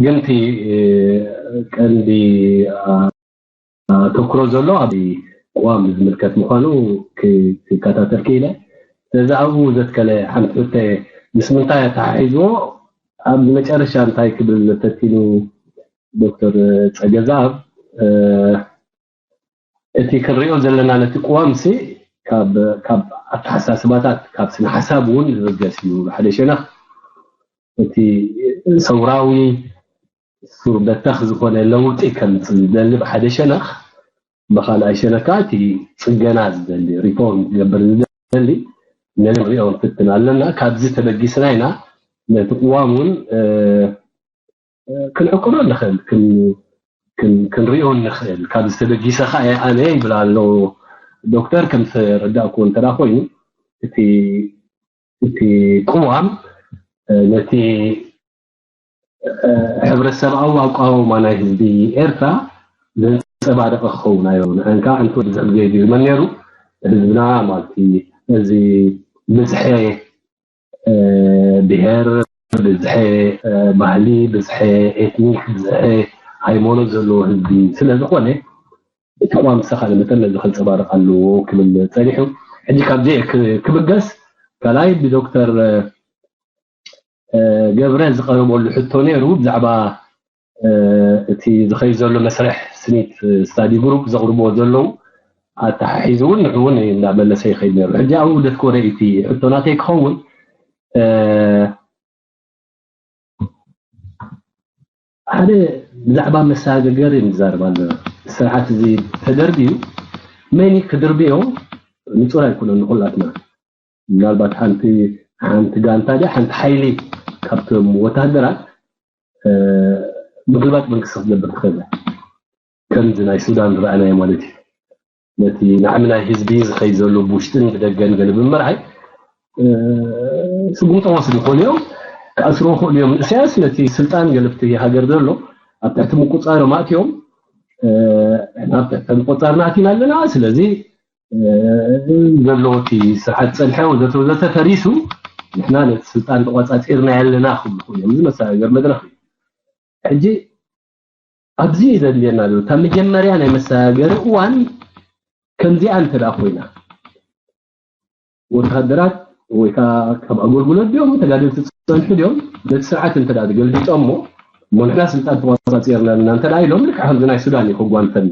ግን እቲ ቀንዲ ኣተኩሮ ዘሎ ኣብ ቅዋም ዝምልከት ምዃኑ ክከታተል ክኢለ። ስለዚ ኣብኡ ዘትከለ ሓንቲ ሕቶ ምስ ምንታይ ኣተሓሒዝዎ ኣብ መጨረሻ እንታይ ክብል ፈቲኑ ዶክተር ፀገዛብ እቲ ክንሪኦ ዘለና ነቲ ቅዋምሲ ካብ ኣተሓሳስባታት ካብ ስነ ሓሳብ እውን ዝብገስ እዩ። ሓደ ሸነኽ እቲ ሰውራዊ ሱር በተኽ ዝኾነ ለውጢ ከምፅእ ዝደሊ ብሓደ ሸነኽ፣ ብኻልኣይ ሸነኽ ከዓ እቲ ፅገና ዝደሊ ሪፎርም ክገብር ዝደሊ ነዚ ንሪኦ ንፍትን ኣለና። ካብዚ ተበጊስና ኢና ነቲ ቅዋም እውን ክንዕቅኖ ንኽእል ክንሪኦ ንኽእል። ካብዚ ተበጊሰ ከዓ ኣነ ይብል ኣሎ ዶክተር ከም ዝተረዳእኩዎ እንተ ኮይኑ እቲ እቲ ቅዋም ነቲ ሕብረተሰብኣዊ ኣቋውማ ናይ ህዝቢ ኤርትራ ዘንጸባርቕ ክኸውን ኣዮ። ንሕን ከዓ እንተ ብዙሕ ግዜ ድግመን ነይሩ ህዝብና ማለት እዚ ብዝሐ ብሄር፣ ብዝሐ ባህሊ፣ ብዝሐ ኤትኒክ፣ ብዝሐ ሃይማኖት ዘለዎ ህዝቢ ስለ ዝኾነ እቲ ቅዋም ዝተኻለ መጠን ነዚ ከንፀባርቕ ኣለዎ ክብል ፀኒሑ። ሕጂ ካብዚ ክብገስ ካልኣይ ብዶክተር ገብረ ዝቐረበሉ ሕቶ ነይሩ ብዛዕባ እቲ ዝኸይድ ዘሎ መስርሕ ስኒት ስታዲ ግሩፕ ዘቕርብዎ ዘለዉ ኣተሓሒዙ እውን ንዕኡ እውን እንዳመለሰ ይኸይድ ነይሩ። ሕጂ ኣብ ውህደት ኮረ እቲ ሕቶ ናተይ ክኸውን ሓደ ብዛዕባ መሰጋገሪ ንዛረብ ኣለና። ስርዓት እዚ ተደርብዩ መን ክድርብዮ ንፁር ኣይኮነን ንኩላትና። ምናልባት ሓንቲ ሓንቲ ጋንታ ድያ ሓንቲ ሓይሊ ካብቶም ወታደራት ምግልባጥ መንግስቲ ክትገብር ትኽእል ከምዚ ናይ ሱዳን ዝረኣናዮ ማለት እዩ። ነቲ ንዓሚ ናይ ህዝቢ ዝኸይ ዘሎ ብውሽጥን ብደገን ገለ ብምርኣይ ስጉምቲ ክወስዱ ይኽእሉ እዮም። ክኣስርዎ ይኽእሉ እዮም። ንእስያስ ነቲ ስልጣን ገለብቲ ሃገር ዘሎ ኣብ ትሕቲ ምቁፃሮም ኣእትዮም ናብ ትሕቲ ምቁፃርና ኣቲና ኣለና። ስለዚ ዘሎ እቲ ስርዓት ፀንሐ ወዘተ ወዘተ ፈሪሱ ንሕና ነቲ ስልጣን ተቋፃፂርና ኣለና ክብሉ ይኽእሉ እዮም። እዚ መሰጋገሪ መድረኽ እዩ። ሕጂ ኣብዚ እዩ ዘድልየና ዘሎ። እታ መጀመርያ ናይ መሰጋገሪ እዋን ከምዚኣ እንተ ደኣ ኮይና ወተሃደራት ወይ ከዓ ካብ ኣገልግሎት ድዮም ተጋደልቲ ዝፀንሑ ድዮም ነቲ ስርዓት እንተ ደኣ ተገልቢጦሞ እሞ ንሕና ስልጣን ተቆፃፂርና ኣለና እንተ ደኣ ኢሎም ልክዕ ከምዚ ናይ ሱዳን እዩ ከጓንፈና።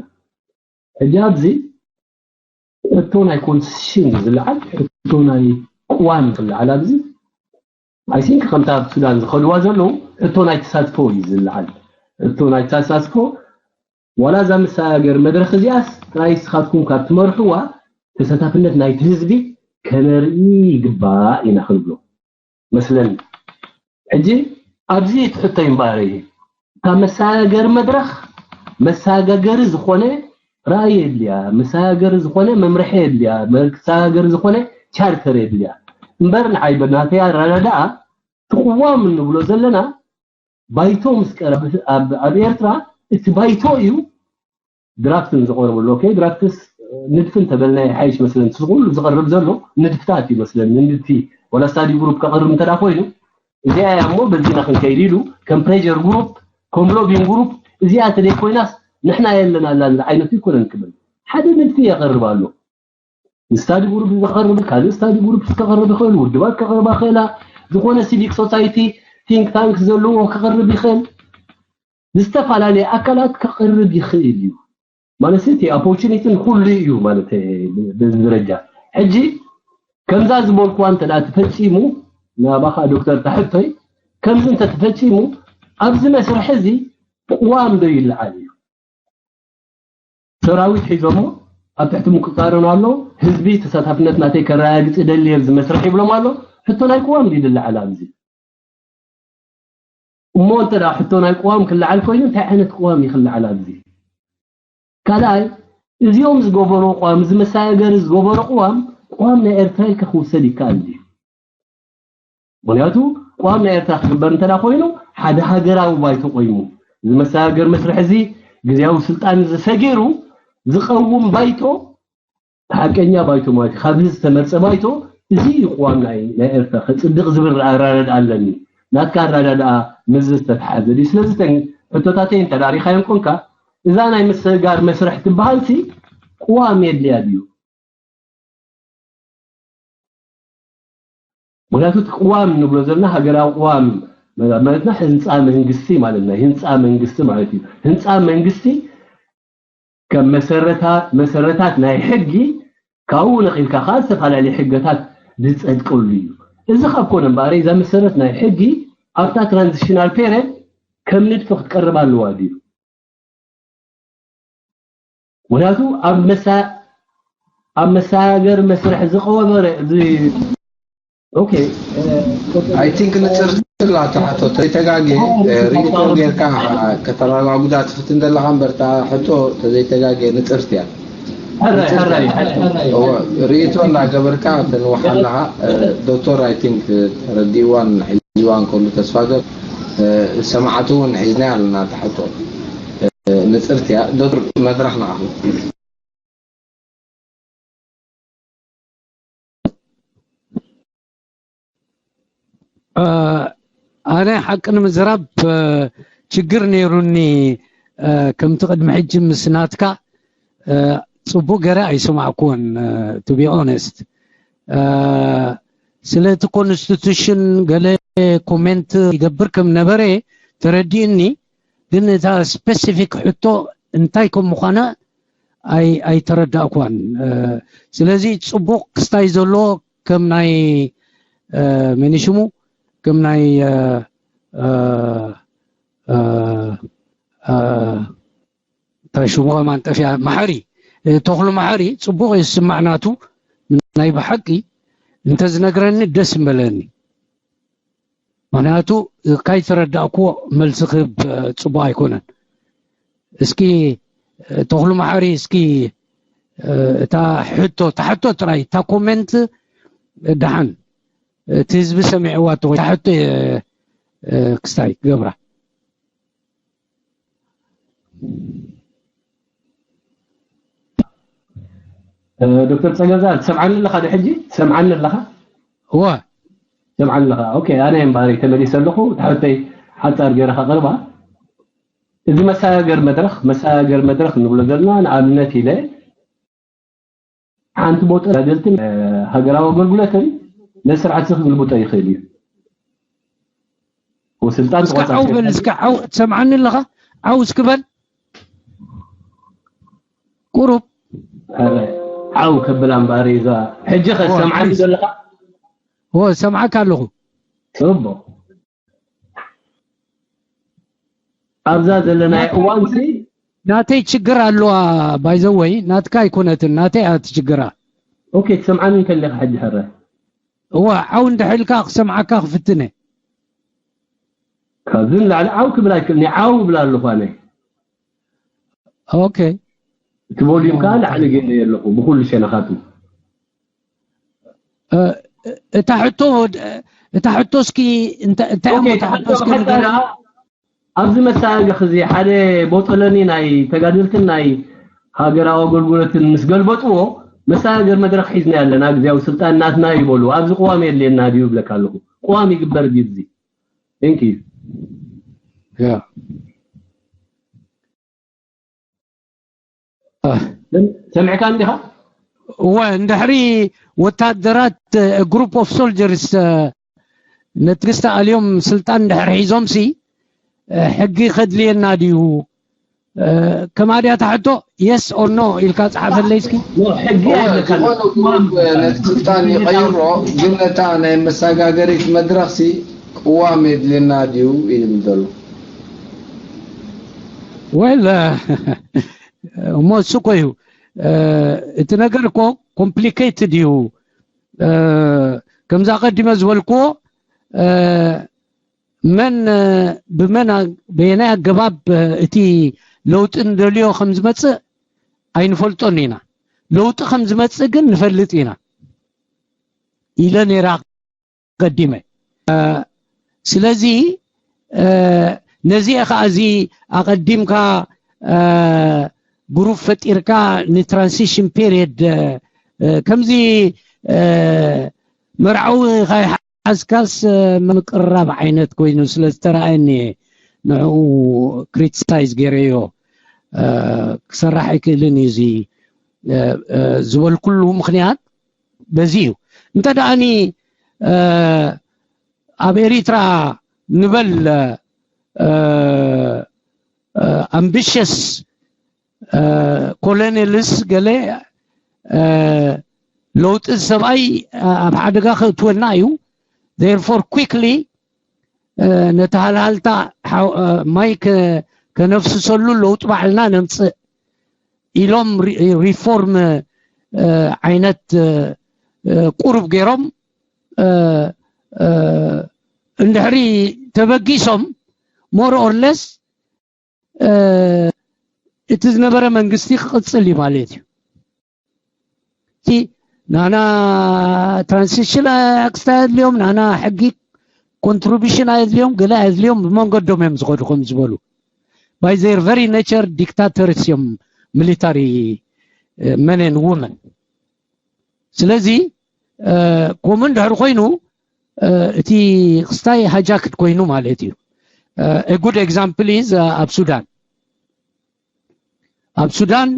ሕጂ ኣብዚ ሕቶ ናይ ኮንስቲቱሽን እዩ ዝለዓል፣ ሕቶ ናይ ቅዋም እዩ ዝለዓል ኣብዚ። I think ከምታ ኣብ ሱዳን ዝኸድዋ ዘለዉ ሕቶ ናይ ተሳትፎ እዩ ዝለዓል። ሕቶ ናይ ተሳትፎ ዋላ እዛ መሰጋገሪ መድረኽ እዚኣስ ጥራይ ንስኻትኩም ካብ ትመርሕዋ ተሳታፍነት ናይቲ ህዝቢ ከነርኢ ይግባእ ኢና ክንብሎ መስለኒ። ሕጂ ኣብዚ ትሕቶ እምበኣር እዩ እታ መሰጋገሪ መድረኽ መሰጋገሪ ዝኾነ ራእይ የድልያ፣ መሰጋገሪ ዝኾነ መምርሒ የድልያ፣ መሰጋገሪ ዝኾነ ቻርተር የድልያ እምበር ንዓይ ብናተይ ኣረዳድኣ እቲ ቅዋም እንብሎ ዘለና ባይቶ ምስ ቀረበ ኣብ ኣብ ኤርትራ እቲ ባይቶ እዩ ድራፍት ንዝቐረበሉ ኦኬ ድራፍትስ ንድፊ እንተበልና ይሓይሽ መስለኒ እቲ ኩሉ ዝቐርብ ዘሎ ንድፍታት እዩ መስለኒ ንድፊ ወላ ስታዲ ግሩፕ ከቕርብ እንተ ኮይኑ እዚኣ እያ እሞ በዚና ክንከይድ ኢሉ ከም ፕሬር ግሩፕ ከም ሎቢን ግሩፕ እዚኣ ተደይ ኮይናስ ንሕና የለናላን ዝዓይነቱ ይኮነን ክብል ሓደ ንድፊ የቐርብ ኣሎ ስታዲ ግሩፕ ዝቐርብ ካልእ ስታዲ ግሩፕ ክቐርብ ይኽእል ውድባት ከቕርባ ክእላ ዝኾነ ሲቪክ ሶሳይቲ ቲንክ ታንክ ዘለዎ ክቐርብ ይኽእል ዝተፈላለየ ኣካላት ክቐርብ ይኽእል እዩ ማለት እቲ ኦፖርቹኒቲ ንኩሉ እዩ ማለት በዚ ደረጃ ሕጂ ከምዛ ዝበልኩዋ እንተ ተፈፂሙ ናባኻ ዶክተር ታሕቶይ ከምዚ እንተ ተፈፂሙ ኣብዚ መስርሒ እዚ ቅዋም ዶ ይለዓል እዩ ሰራዊት ሒዞሞ ኣብ ትሕቲ ምቁፃሮም ኣሎ ህዝቢ ተሳታፍነት ናተይ ከረጋግፅ ይደሊ ኣብዚ መስርሕ ይብሎም ኣሎ ሕቶ ናይ ቅዋም ድዩ ዝለዓል ኣብዚ እሞ እንተ ሕቶ ናይ ቅዋም ክለዓል ኮይኑ እንታይ ዓይነት ቅዋም እዩ ክለዓል ኣብዚ ካልኣይ እዚኦም ዝገበሮ ቅዋም እዚ መሰጋገሪ ዝገበሮ ቅዋም ቅዋም ናይ ኤርትራ ኢልካ ክውሰድ ይከኣል ድዩ ምክንያቱ ቅዋም ናይ ኤርትራ ክግበር እንተ ኮይኑ ሓደ ሃገራዊ ባይቶ ቆይሙ እዚ መሰጋገሪ መስርሕ እዚ ግዜያዊ ስልጣን እዚ ሰጊሩ ዝቐውም ባይቶ ሓቀኛ ባይቶ ማለት ካብ ህዝቢ ዝተመርፀ ባይቶ እዚ እዩ ቅዋም ናይ ናይ ኤርትራ ከፅድቕ ዝብል ኣራዳድኣ ኣለኒ ናትካ ኣራዳድኣ ምዝ ዝተተሓዘ ድዩ ስለዚ ተን ሕቶታተይ እንተ ዳሪኻዮም ኮንካ እዛ ናይ ምስጋር መስርሕ ትበሃል ሲ ቅዋም የድልያ ድዩ ምክንያቱ እቲ ቅዋም ንብሎ ዘለና ሃገራዊ ቅዋም ማለትና ህንፃ መንግስቲ ማለት ና ህንፃ መንግስቲ ማለት እዩ ህንፃ መንግስቲ ከም መሰረታት ናይ ሕጊ ካብኡ ነኺልካ ከዓ ዝተፈላለዩ ሕገታት ዝፀድቀሉ እዩ እዚ ካብ ኮነ እምበኣር እዛ መሰረት ናይ ሕጊ ኣብታ ትራንዚሽናል ፔሬድ ከም ንድፊ ክትቀርብ ኣለዋ ድዩ ምክንያቱ ኣብ መሳ ኣብ መሳገር መስርሕ ዝቀበረ ኦኬ I think ንፅርቲ ላታ ሕቶ ተዘይተጋጌ ሪፖርት ጌርካ ከተረጋጉዳ ትፍትን ዘለካ እምበር እታ ሕቶ ተዘይተጋጌ ንፅርቲ እያ ሕራይ ሕራይ ሕራይ እወ ርእይቶ እንዳገበርካ ተንውሓ ኣለካ ዶክተር I think ተረዲእዋን ሒዝዋን ከሉ ተስፋ ገብ ሰማዕቲ እውን ሒዝና ኣለና እታ ሕቶ ንፅርቲ እያ ዶክተር መድረክ ንዓኹም ኣነ ሓቂ ንምዝራብ ችግር ነይሩኒ ከምቲ ቅድሚ ሕጂ ምስ ናትካ ጽቡቅ ገረ ኣይሰማዕኩዎን። To be honest፣ ስለ እቲ ኮንስቲቱሽን ገለ ኮሜንት ይገብር ከም ነበረ ተረዲእኒ፣ ግን እታ ስፔሲፊክ ሕቶ እንታይ ከም ምዃና ኣይተረዳእኳን። ስለዚ ጽቡቅ ክስታይ ዘሎ ከም ናይ መኒሽሙ ከም ናይ እንታይ ሽሙ ከማን ጠፊያ፣ መሓሪ፣ ተኽሉ መሓሪ ጽቡቕ እዩ ዝስማዕ ናቱ። ናይ ብሓቂ እንተዝነግረኒ ደስ ምበለኒ። ምኽንያቱ ካይተረዳእኩዎ መልሲ ክህብ ጽቡቕ ኣይኮነን። እስኪ ተኽሉ መሓሪ፣ እስኪ እታ ሕቶ፣ እታ ሕቶ ጥራይ፣ እታ ኮሜንት ደሓን እቲ ህዝቢ ሰሚዕዋ እተ እታ ሕቶ ክስታይ ክገብራ። ዶክተር ጸገዛ ትሰምዓኒ ኣለኻ ዶ ሕጂ? ትሰምዓኒ ኣለኻ? እወ። ትሰምዓኒ ኣለኻ? ኦኬ፣ ኣነ እምበኣር ተመሊሰ ኣለኹ። እታ ሕቶይ ሓጻር ገይረ ከቕርባ። እዚ መሰጋገሪ መድረኽ፣ መሰጋገሪ መድረኽ ንብሎ ዘለና ንኣብነት ኢለ ሓንቲ ቦጠ ተጋደልትን ሃገራዊ ኣገልግሎትን ነዚ ስርዓት እዚ ክግልብጦ ይኽእል እዩ። ስልጣን እስከ ዓው በል፣ እስከ ዓው ትሰምዓኒ ኣለኻ? ዓው እስኪ በል። ቁሩብ ዓው ከብላ እምበኣር እዛ ሕጂ ከ ትሰምዓኒ ዘለኻ? እወ፣ እሰምዓካ ኣለኹ። ጽቡቕ። ኣብዛ ዘለናዮ እዋንሲ ናተይ ችግር ኣለዋ። ባይዘወይ ናትካ ኣይኮነትን፣ ናተይ እያ እቲ ችግራ። ኦኬ፣ ትሰምዓኒ እንተለኻ ሕጂ ሕረ። እወ፣ ዓው እንድሕር ኢልካ ክሰምዓካ ክፍትነ። ካብዚ ንላዕሊ ዓው ክብል ኣይክእልን እየ። ዓው እብል ኣለኹ ኣነ። ኦኬ። እቲ ቮሊዩም ከኣ ላዕሊ ገይረዮ ኣለኹ ብኹሉ ሸነኻቱ። እታ ሕቶ፣ እታ ሕቶ እስኪ እንታይ እንታይ እሞ እታ ሕቶ እስኪ ንገረና። ኣብዚ መሳጋገሪ እዚ ሓደ ቦጠለኒ ናይ ተጋደልትን ናይ ሃገራዊ ኣገልግሎትን ምስ ገልበጥዎ መሳጋገሪ መድረኽ ሒዝና ኣለና፣ ግዝያዊ ስልጣን ናትና ይበሉ። ኣብዚ ቅዋም የድልየና ድዩ ይብለካ ኣለኹ። ቅዋም ይግበር ድዩ እዚ? Thank you። ያ ሰሚዕካ እንዲኻ? እወ፣ እንድሕሪ ወታደራት ግሩፕ ኦፍ ሶልጀርስ ነትግስቲ ኣልዮም ስልጣን እንድሕር ሒዞም ሲ ሕጊ ከድልየና ድዩ? ከማድያ ታሕቶ የስ ኦር ኖ ኢልካ ጸሓፈለይ እስኪ። ሕጊ ነቲ ስልጣን ይቀይሮ፣ ግን ነታ ናይ መሰጋገሪት መድረኽ ሲ ቅዋም የድልየና ድዩ ይብል ዘሎ። ወል እሞ እሱ እኮ እዩ እቲ ነገር እኮ ኮምፕሊኬትድ እዩ። ከምዛ ቀዲመ ዝበልክዎ መን ብመን በየናይ ኣገባብ እቲ ለውጢ ንደልዮ ከም ዝመፅእ ኣይንፈልጦን ኢና። ለውጢ ከም ዝመፅእ ግን ንፈልጥ ኢና ኢለ ነይራ ቀዲመ። ስለዚ ነዚ ከዓ እዚ ኣቐዲምካ ግሩፕ ፈጢርካ ንትራንሲሽን ፔሪየድ ከምዚ መርዓዊ ካይሓዝካስ ምቅርራብ ዓይነት ኮይኑ ስለ ዝተረኣየኒ ንዕኡ ክሪቲሳይዝ ገይረዮ። ክሰራሕ ኣይክእልን እዩ እዚ ዝበልኩሉ ምክንያት በዚ እዩ። እንተ ደኣኒ ኣብ ኤሪትራ ንበል ኣምቢሽስ ኮሎኔልስ ገለ ለውጢ ሰብኣይ ኣብ ሓደጋ ከእትወና እዩ። Therefore quickly ነቲ ሃልሃልታ ማይ ከነፍስሰሉ ለውጢ ባዕልና ነምፅእ ኢሎም ሪፎርም ዓይነት ቁሩብ ገይሮም እንድሕሪ ተበጊሶም more or less እቲ ዝነበረ መንግስቲ ክቕፅል እዩ ማለት እዩ። እቲ ናና ትራንሲሽን ኣክስታ የድልዮም፣ ናና ሕጊ ኮንትሪቢሽን ኣየድልዮም፣ ገለ ኣየድልዮም፣ ብመንገዶም እዮም ዝኸዱ ከም ዝበሉ። By their very nature dictators እዮም ሚሊታሪ men and women። ስለዚ ከምኡ እንድሕር ኮይኑ እቲ ክስታይ ሃጃክድ ኮይኑ ማለት እዩ። A good example is ኣብ ሱዳን። ኣብ ሱዳን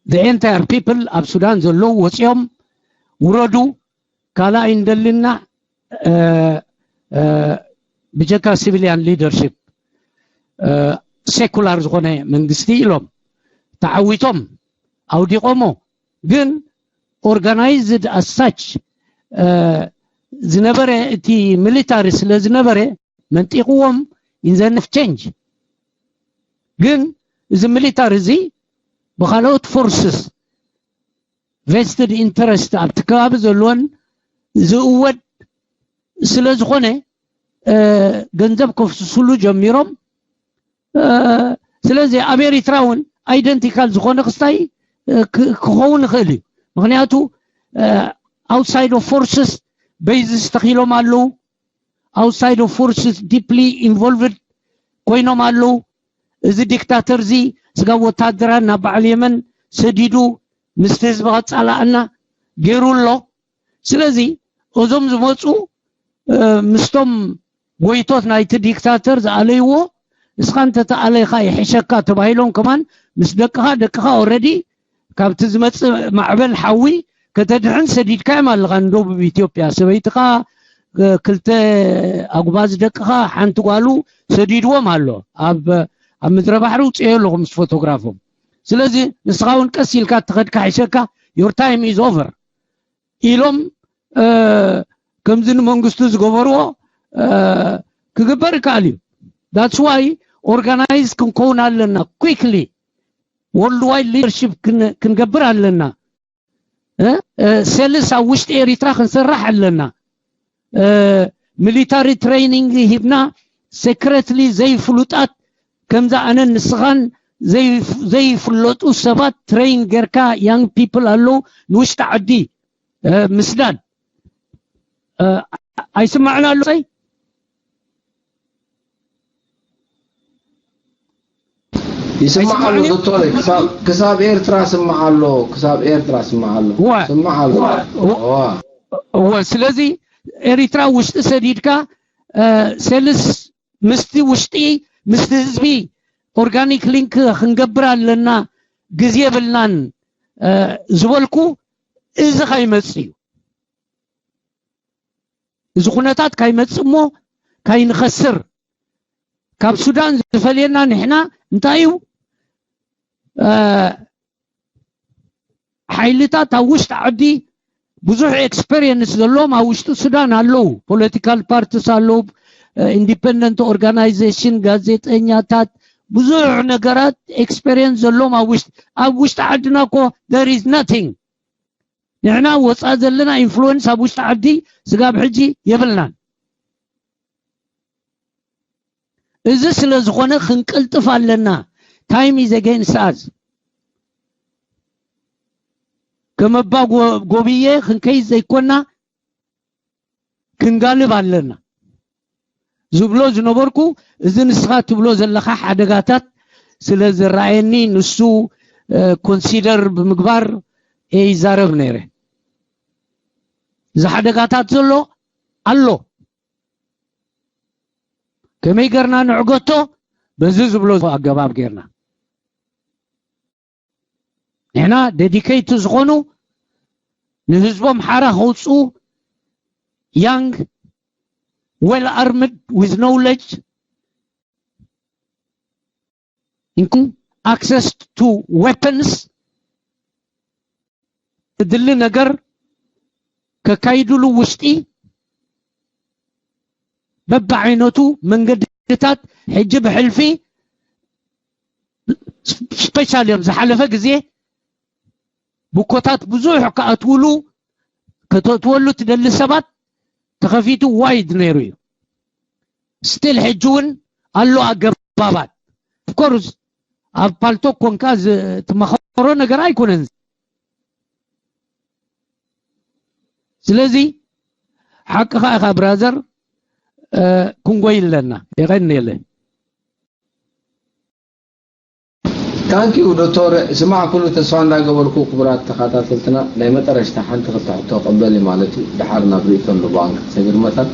the entire people ኣብ ሱዳን ዘለዉ ወፂኦም ውረዱ፣ ካልኣይ እንደልና ብጀካ civilian leadership secular ዝኾነ መንግስቲ ኢሎም ተዓዊቶም ኣውዲቖሞ። ግን organized as such ዝነበረ እቲ ሚሊታሪ ስለ ዝነበረ መንጢቕዎም in the name of change። ግን እዚ ሚሊታሪ እዚ ብካልኦት forces vested interest ኣብቲ ከባቢ ዘለወን ዝእወድ ስለ ዝኾነ ገንዘብ ከፍስስሉ ጀሚሮም። ስለዚ ኣብ ኤሪትራ እውን identical ዝኾነ ክስታይ ክኸውን ይኽእል እዩ። ምክንያቱ outside of forces bases ተኺሎም ኣለዉ። Outside of forces deeply involved ኮይኖም ኣለዉ። እዚ ዲክታተር እዚ ስጋብ ወታደራት ናብ በዓል የመን ሰዲዱ ምስቲ ህዝቢ ከፃላኣና ገይሩ ኣሎ። ስለዚ እዞም ዝመፁ ምስቶም ጎይቶት ናይቲ ዲክታተር ዝኣለይዎ፣ እስኻ እንተተኣለይካ ይሕሸካ ተባሂሎም ከማን ምስ ደቅኻ ደቅኻ already ካብቲ ዝመፅእ ማዕበል ሓዊ ከተድሕን ሰዲድካዮም ኣለኻ ንደቡብ ኢትዮጵያ። ሰበይትኻ፣ ክልተ ኣጉባዝ ደቅኻ፣ ሓንቲ ጓሉ ሰዲድዎም ኣሎ። ኣብ ኣብ ምድረ ባሕሪ ውፅኦ ኣለኹ ምስ ፎቶግራፎም። ስለዚ ንስኻ እውን ቀስ ኢልካ ተኸድካ ሒሸካ your time is over ኢሎም ከምዚ ንመንግስቱ ዝገበርዎ ክግበር ይከኣል እዩ። That's why organize ክንከውን ኣለና። Quickly worldwide leadership ክንገብር ኣለና። ሰልስ ኣብ ውሽጢ ኤሪትራ ክንሰርሕ ኣለና። ሚሊታሪ ትሬኒንግ ሂብና secretly ዘይፍሉጣት ከምዛ ኣነን ንስኻን ዘይፍለጡ ሰባት ትሬን ጌርካ young people ኣለዉ ንውሽጢ ዓዲ ምስዳድ ኣይስማዕን ኣሎ። ይስማዕ ኣሎ ዶክተር፣ ክሳብ ኤርትራ ስማዕ ኣሎ፣ ክሳብ ኤርትራ ስማዕ ኣሎ። ስማዕ ኣሎ። እወ፣ ስለዚ ኤሪትራ ውሽጢ ሰዲድካ ሰልስ ምስቲ ውሽጢ ምስቲ ህዝቢ organic link ክንገብር ኣለና፣ ግዜ የብልናን ዝበልኩ እዚ ከይመጽእ እዩ። እዚ ኩነታት ካይመጽእ እሞ ካይንኸስር። ካብ ሱዳን ዝፈልየና ንሕና እንታይ እዩ? ሓይልታት ኣብ ውሽጢ ዓዲ ብዙሕ ኤክስፔሪየንስ ዘለዎም ኣብ ውሽጢ ሱዳን ኣለዉ። ፖለቲካል ፓርቲስ ኣለዉ፣ ኢንዲፐንደንት ኦርጋናይዜሽን፣ ጋዜጠኛታት፣ ብዙሕ ነገራት ኤክስፔሪየንስ ዘለዎም ኣብ ውሽጢ ኣብ ውሽጢ ዓድና እኮ there is nothing። ንሕና ወፃ ዘለና ኢንፍሉወንስ ኣብ ውሽጢ ዓዲ ስጋብ ሕጂ የብልናን። እዚ ስለ ዝኾነ ክንቅልጥፍ ኣለና። ታይም ኢዝ ኣገይንስት ኣዝ። ከም ኣባ ጎብየ ክንከይድ ዘይኮና ክንጋልብ ኣለና ዝብሎ ዝነበርኩ፣ እዚ ንስኻ ትብሎ ዘለኻ ሓደጋታት ስለ ዝረኣየኒ ንሱ ኮንሲደር ብምግባር እየ ይዛረብ ነይረ። እዚ ሓደጋታት ዘሎ ኣሎ። ከመይ ገርና ንዕገቶ? በዚ ዝብሎ ኣገባብ ገርና ንሕና ዴዲኬይት ዝኾኑ ንህዝቦም ሓራ ከውፅኡ፣ young, well armed with knowledge, income, access to weapons፣ እድሊ ነገር ከካይዱሉ ውሽጢ በብዓይነቱ መንገድታት ሕጂ ብሕልፊ ስፔሻሊ ኣብ ዝሓለፈ ግዜ ብኮታት ብዙሕ ክኣትውሉ ከተእትወሉ ትደሊ ሰባት ተኸፊቱ ዋይድ ነይሩ እዩ። ስቲል ሕጂ እውን ኣሎ ኣገባባት። ኦፍኮርስ ኣብ ፓልቶክ ኮንካ ትመኸሮ ነገር ኣይኮነን። ስለዚ ሓቅኻ ኢኻ ብራዘር፣ ክንጎይ ኣለና። የቐንየለይ። ታንኪዩ ዶክተር። ስማዕ ኩሉ ተስፋ እንዳገበርኩ ክቡራት ተኸታተልትና ናይ መጠረሽታ ሓንቲ ክልተ ሕቶ ቀበል ማለት እዩ። ድሓር ናብ ርእቶ ንባንክ ሰግር መታን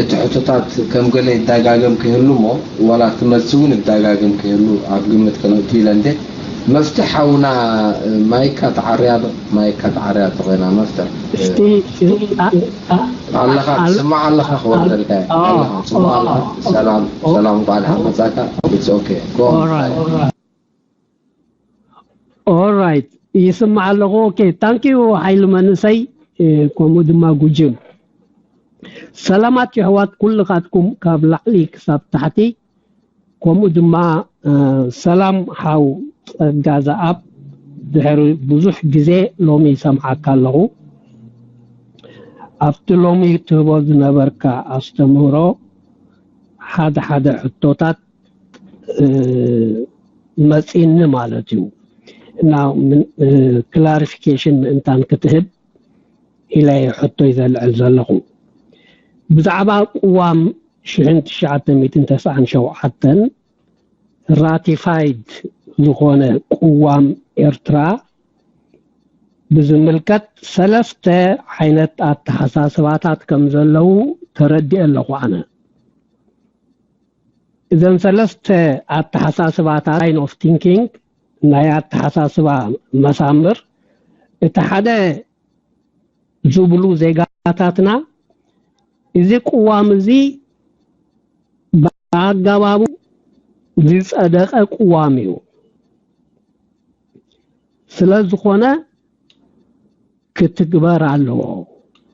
እቲ ሕቶታት ከም ገለ ይዳጋገም ክህሉ እሞ ዋላ እቲ መልሲ እውን ይዳጋገም ክህሉ ኣብ ግምት ከነእቱ ኢለ እንዴ መፍትሕ ሓውና፣ ማይካ ተዓርያ ዶ? ማይካ ተዓርያ ተኾይና መፍትሕ። እስቲ እ- እ- እ- እ- ኣለኻ፣ ኣል- ትስማዕ ኣለኻ፣ ክወርደልካ እየ። ኣ- ኣለኻ፣ ትስማዕ ኣለኻ። ኣ- ሰላም ኣ- ሰላም፣ እንኳዕ ደሓን መጻእካ። It's okay. Go on. Alright. Alright፣ ይስማዕ ኣለኹ። Okay, thank you ሓይሉ መንእሰይ፣ እ፣ ከምኡ ድማ ጉጅም። ሰላማት የሕዋት ኩልኻትኩም ካብ ላዕሊ ክሳብ ታሕቲ፣ ከምኡ ድማ እ፣ ሰላም ሓው ጸጋ ዘኣብ። ድሕሪ ብዙሕ ግዜ ሎሚ ይሰምዓካ ኣለኹ። ኣብቲ ሎሚ ትህቦ ዝነበርካ ኣስተምህሮ ሓደ ሓደ ሕቶታት እ፣ መጺኒ ማለት እዩ። እና ምን- እ፣ ክላሪፊኬሽን ምእንታን ክትህብ ኢለ ሕቶይ ዘልዕል ዘለኹ። ብዛዕባ ቅዋም ሽሕን ትሽዓተ ሚእትን ተስዓን ሸውዓተን ራቲፋይድ ዝኾነ ቅዋም ኤርትራ ብዝምልከት ሰለስተ ዓይነት ኣተሓሳስባታት ከም ዘለዉ ተረዲኤ ኣለኹ ኣነ። እዘን ሰለስተ ኣተሓሳስባታት፣ line of thinking፣ ናይ ኣተሓሳስባ መሳምር፣ እቲ ሓደ ዝብሉ ዜጋታትና፣ እዚ ቅዋም እዚ ብኣገባቡ ዝጸደቐ ቅዋም እዩ። ስለ ዝኾነ ክትግበር ኣለዎ።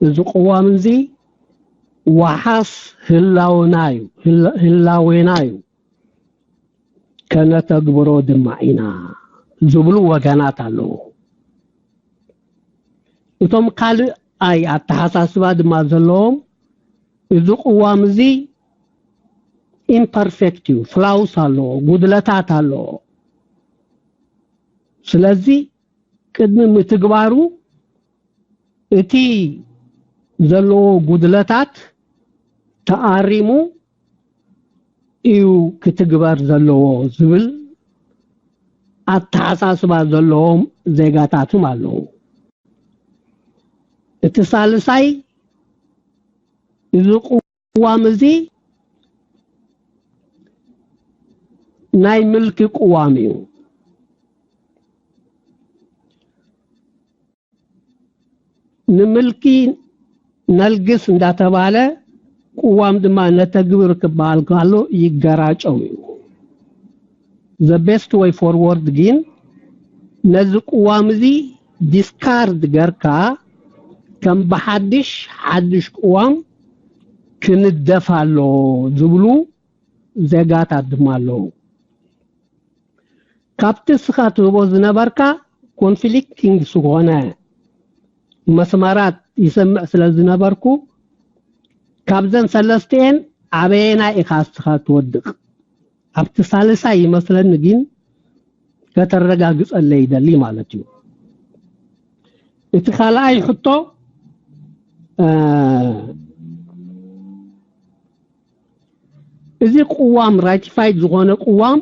እዚ ቅዋም እዚ ዋሓስ ህላውና እዩ፣ ህላ- ህላዌና እዩ፣ ከነተግብሮ ድማ ኢና ዝብሉ ወገናት ኣለዉ። እቶም ካልኣይ ኣተሓሳስባ ድማ ዘለዎም፣ እዚ ቅዋም እዚ ኢምፐርፌክት እዩ፣ ፍላውስ ኣለዎ፣ ጉድለታት ኣለዎ። ስለዚ ቅድሚ ምትግባሩ እቲ ዘለዎ ጉድለታት ተኣሪሙ እዩ ክትግበር ዘለዎ ዝብል ኣተሓሳስባ ዘለዎም ዜጋታትም ኣለዉ። እቲ ሳልሳይ፣ እዚ ቅዋም እዚ ናይ ምልኪ ቅዋም እዩ። ንምልኪ ነልግስ እንዳተባለ ቅዋም ድማ ነተግብር ክበሃል ከሎ ይገራጨው እዩ። The best way forward ግን ነዚ ቅዋም እዚ ዲስካርድ ገርካ ከም ብሓድሽ ሓድሽ ቅዋም ክንደፍ ኣሎ ዝብሉ ዜጋታት ድማ ኣለዉ። ካብቲ እስኻ ትህቦ ዝነበርካ ኮንፍሊክቲንግ ዝኾነ መስመራት ይሰምዕ ስለ ዝነበርኩ፣ ካብዘን ሰለስቲኤን ኣበየና ኢኻ እስኻ ትወድቕ? ኣብቲ ሳልሳይ ይመስለኒ፣ ግን ከተረጋግጸለይ ይደሊ ማለት እዩ። እቲ ካልኣይ ሕቶ፣ እ፣ እዚ ቅዋም፣ ራቲፋይድ ዝኾነ ቅዋም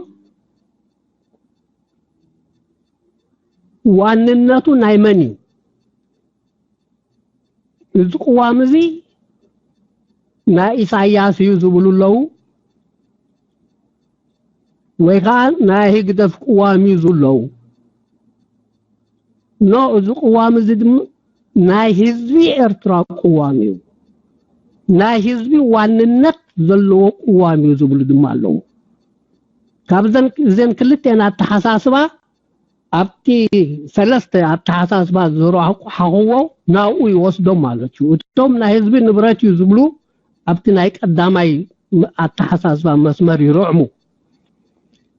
ዋንነቱ ናይ መን እዩ? እዚ ቅዋም እዚ ናይ ኢሳያስ እዩ ዝብሉ ኣለዉ፣ ወይ ከዓ ናይ ህግደፍ ቅዋም እዩ ዝብሉ ኣለዉ። ኖ፣ እዚ ቅዋም እዚ ድማ ናይ ህዝቢ ኤርትራ ቅዋም እዩ፣ ናይ ህዝቢ ዋንነት ዘለዎ ቅዋም እዩ ዝብሉ ድማ ኣለዉ። ካብዘን እዘን ክልቴን ኣተሓሳስባ ኣብቲ ሰለስተ ኣተሓሳስባ ዝረሓቑዎ ናብኡ ይወስዶም ማለት እዩ። እቶም ናይ ህዝቢ ንብረት እዩ ዝብሉ ኣብቲ ናይ ቀዳማይ ኣተሓሳስባ መስመር ይርዕሙ።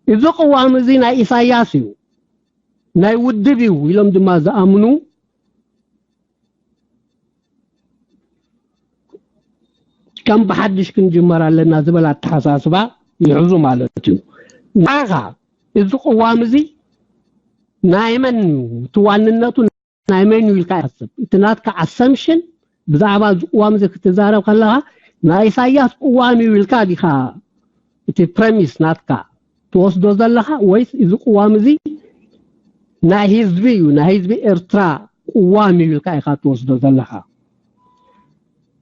እዚ ቅዋም እዚ ናይ ኢሳያስ እዩ፣ ናይ ውድብ እዩ ኢሎም ድማ ዝኣምኑ፣ ከም ብሓድሽ ክንጅመር ኣለና ዝበል ኣተሓሳስባ ይሕዙ ማለት እዩ። ንዓኻ እዚ ቅዋም እዚ ናይ መን እዩ? እቲ ዋንነቱ ናይ መን እዩ ኢልካ ይሓስብ? እቲ ናትካ ኣሰምሽን ብዛዕባ እዚ ቅዋም እዚ ክትዛረብ ከለኻ ናይ ኢሳያስ ቅዋም እዩ ኢልካ ዲኻ እቲ ፕረሚስ ናትካ ትወስዶ ዘለኻ፣ ወይስ እዚ ቅዋም እዚ ናይ ህዝቢ እዩ፣ ናይ ህዝቢ ኤርትራ ቅዋም እዩ ኢልካ ኢኻ ትወስዶ ዘለኻ?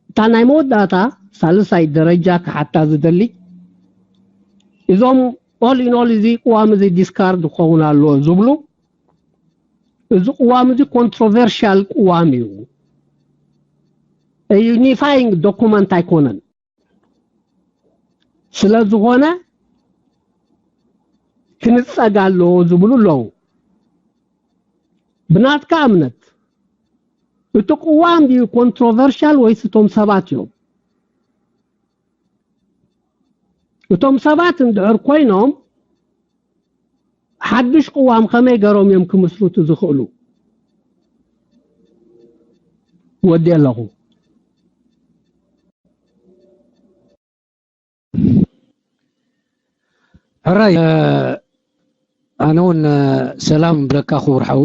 እታ ናይ መወዳእታ ሳልሳይ ደረጃ ክሓታ ዝደሊ፣ እዞም all in all እዚ ቅዋም እዚ discard ክኸውን ኣለዎ ዝብሉ፣ እዚ ቅዋም እዚ controversial ቅዋም እዩ። Unifying document ኣይኮነን። ስለ ዝኾነ ክንጸግ ኣለዎ ዝብሉ ኣለዉ። ብናትካ እምነት እቲ ቅዋም ድዩ controversial ወይስ እቶም ሰባት እዮም? እቶም ሰባት እንድሕር ኮይኖም ሓድሽ ቅዋም ከመይ ገሮም እዮም ክምስርቱ ዝኽእሉ? ወዲ ኣለኹ። ሕራይ ኣነ እውን ሰላም ብለካ ክቡር ሓው።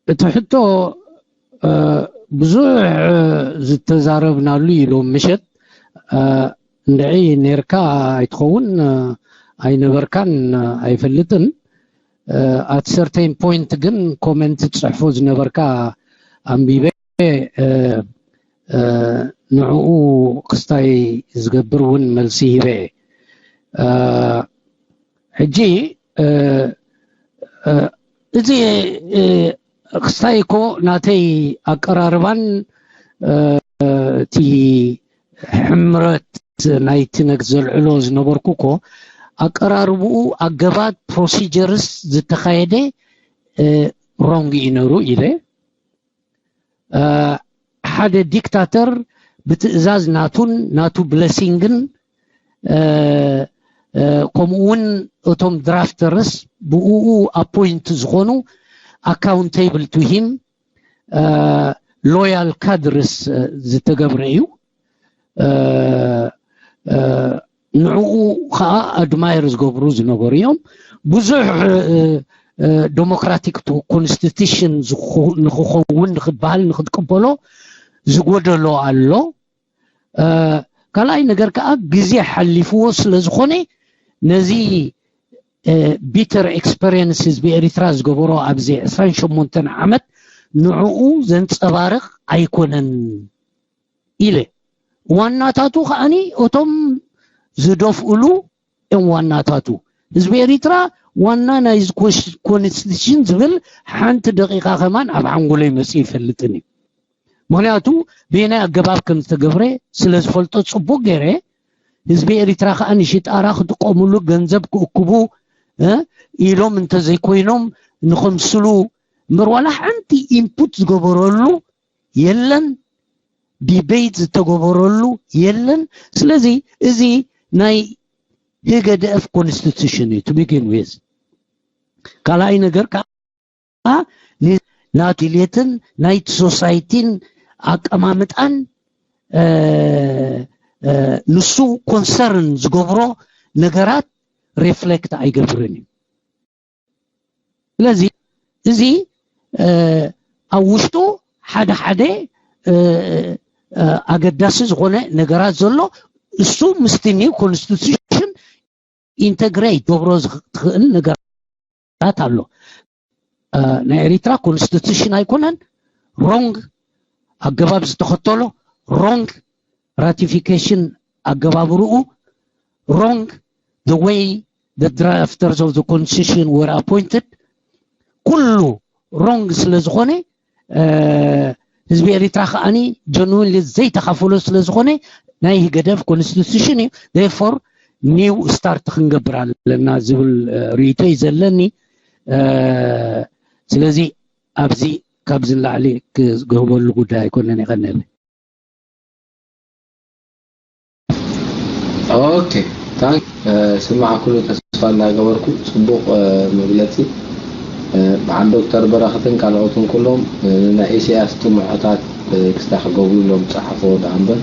እቲ ሕቶ ብዙሕ ዝተዛረብናሉ ኢሎም ምሸት እንድዒ ነርካ ኣይትኸውን ኣይነበርካን ኣይፈልጥን። At certain point ግን comment ትፅሕፎ ዝነበርካ ኣንቢበ ንዕኡ ክስታይ ዝገብር እውን መልሲ ሂበ። ሕጂ እዚ ክስታይ እኮ ናተይ ኣቀራርባን እቲ ሕምረት ናይቲ ነግ ዘልዕሎ ዝነበርኩ እኮ ኣቀራርብኡ ኣገባብ procedures ዝተኻየደ wrong እዩ ነሩ ኢለ። ሓደ dictator ብትእዛዝ ናቱን ናቱ blessing ን ከምኡ እውን እቶም drafters ብኡ appoint ዝኾኑ accountable to him loyal cadres ዝተገብረ እዩ። ንዕኡ ከዓ admire ዝገብሩ ዝነበሩ እዮም። ብዙሕ democratic constitution ንክኸውን ንክበሃል ንክትቅበሎ ዝጎደሎ ኣሎ። ካልኣይ ነገር ከዓ ግዜ ሓሊፍዎ ስለ ዝኾነ ነዚ bitter experience ህዝቢ ኤሪትራ ዝገበሮ ኣብዚ ዕስራን ሸሞንተን ዓመት ንዕኡ ዘንፀባርቕ ኣይኮነን ኢለ። ዋናታቱ ከዓኒ እቶም ዝደፍእሉ እዮም ዋናታቱ። ህዝቢ ኤሪትራ ዋና ናይዚ constitution ዝብል ሓንቲ ደቂቃ ከማን ኣብ ሓንጎለይ መፅእ ይፈልጥን እዩ። ምክንያቱ ብየናይ ኣገባብ ከም ዝተገብረ ስለ ዝፈልጦ ፅቡቅ ገይረ ህዝቢ ኤሪትራ ከዓ ንሽጣራ ክጥቀምሉ ገንዘብ ክእክቡ ኢሎም እንተዘይኮይኖም ንኸምስሉ እምበር ዋላ ሓንቲ input ዝገበረሉ የለን። Debate ዝተገበረሉ የለን። ስለዚ እዚ ናይ ህገደፍ constitution እዩ to begin with። ካልኣይ ነገር ከዓ ናቱ ድሌትን ናይቲ society ን ኣቀማምጣን ንሱ concern ዝገብሮ ነገራት reflect ኣይገብርን እዩ። ስለዚ እዚ ኣብ ውሽጡ ሓደ ሓደ ኣገዳሲ ዝኾነ ነገራት ዘሎ እሱ ምስቲ new constitution integrate ገብሮ ዝኽእል ነገራት ኣሎ። ናይ ኤሪትራ constitution ኣይኮነን wrong ኣገባብ ዝተኸተሎ wrong ratification ኣገባብርኡ wrong the way the drafters of the constitution were appointed ኩሉ wrong ስለ ዝኾነ ህዝቢ ኤሪትራ ከዓኒ genuinely ዘይተኻፈሎ ስለ ዝኾነ ናይ ህገደፍ constitution እዩ። Therefore new start ክንገብር ኣለና ዝብል ርእይቶ እዩ ዘለኒ። ስለዚ ኣብዚ ካብዚ ንላዕሊ ክገበሉ ጉዳይ ኣይኮነን። ይቀነል። ኦኬ ታንክ ስማዕ ኩሉ ተስፋ እንዳገበርኩ ፅቡቅ መግለፂ በዓል ዶክተር በረኸትን ካልኦትን ኩሎም ናይ ኢሳያስ ጥምዖታት ክስታይ ክገብሩ ኢሎም ዝፀሓፍዎ ደኣ እምበር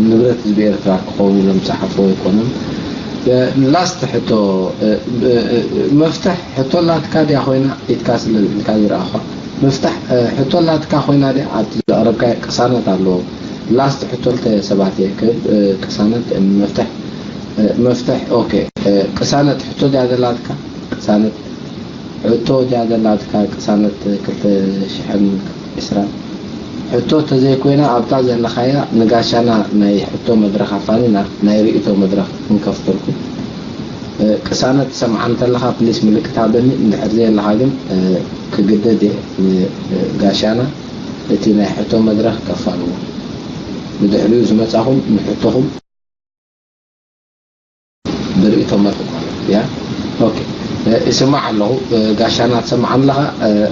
ንብረት ህዝቢ ኤርትራ ክኸውን ኢሎም ዝፀሓፍዎ ኣይኮነን። ላስት ሕቶ መፍትሕ ሕቶ ኣላትካ ድያ ኮይና ኢትካ ስለ ኢልካ ዝረኣኳ መፍትሕ ሕቶ ኣላትካ ኮይና ድያ ኣብቲ ዘቕረብካዮ ቅሳነት ኣለዎ። ላስት ሕቶ ክልተ ሰባት እየ ክህብ ቅሳነት መፍትሕ መፍትሕ ኦኬ ቅሳነት ሕቶ ድያ ዘላትካ ቅሳነት ሕቶ ድያ ዘላትካ ቅሳነት ክልተ ሽሕን ዕስራን ሕቶ ተዘይኮይና ኣብታ ዘለኻያ ንጋሻና ናይ ሕቶ መድረኽ ኣፋኒና ናይ ርእይቶ መድረኽ ክንከፍተልኩም። ቅሳነት ትሰምዓ እንተለኻ ፕሊስ ምልክት ሃበኒ፣ እንድሕር ዘየለኻ ግን ክግደድ እየ ንጋሻና እቲ ናይ ሕቶ መድረኽ ከፋንዎ። ብድሕሪኡ ዝመጻኹም ንሕቶኹም ብርእይቶ መርጥ ማለት እያ። ኦኬ፣ ይስማዕ ኣለኹ። ጋሻና ትሰምዓኒ ኣለኻ?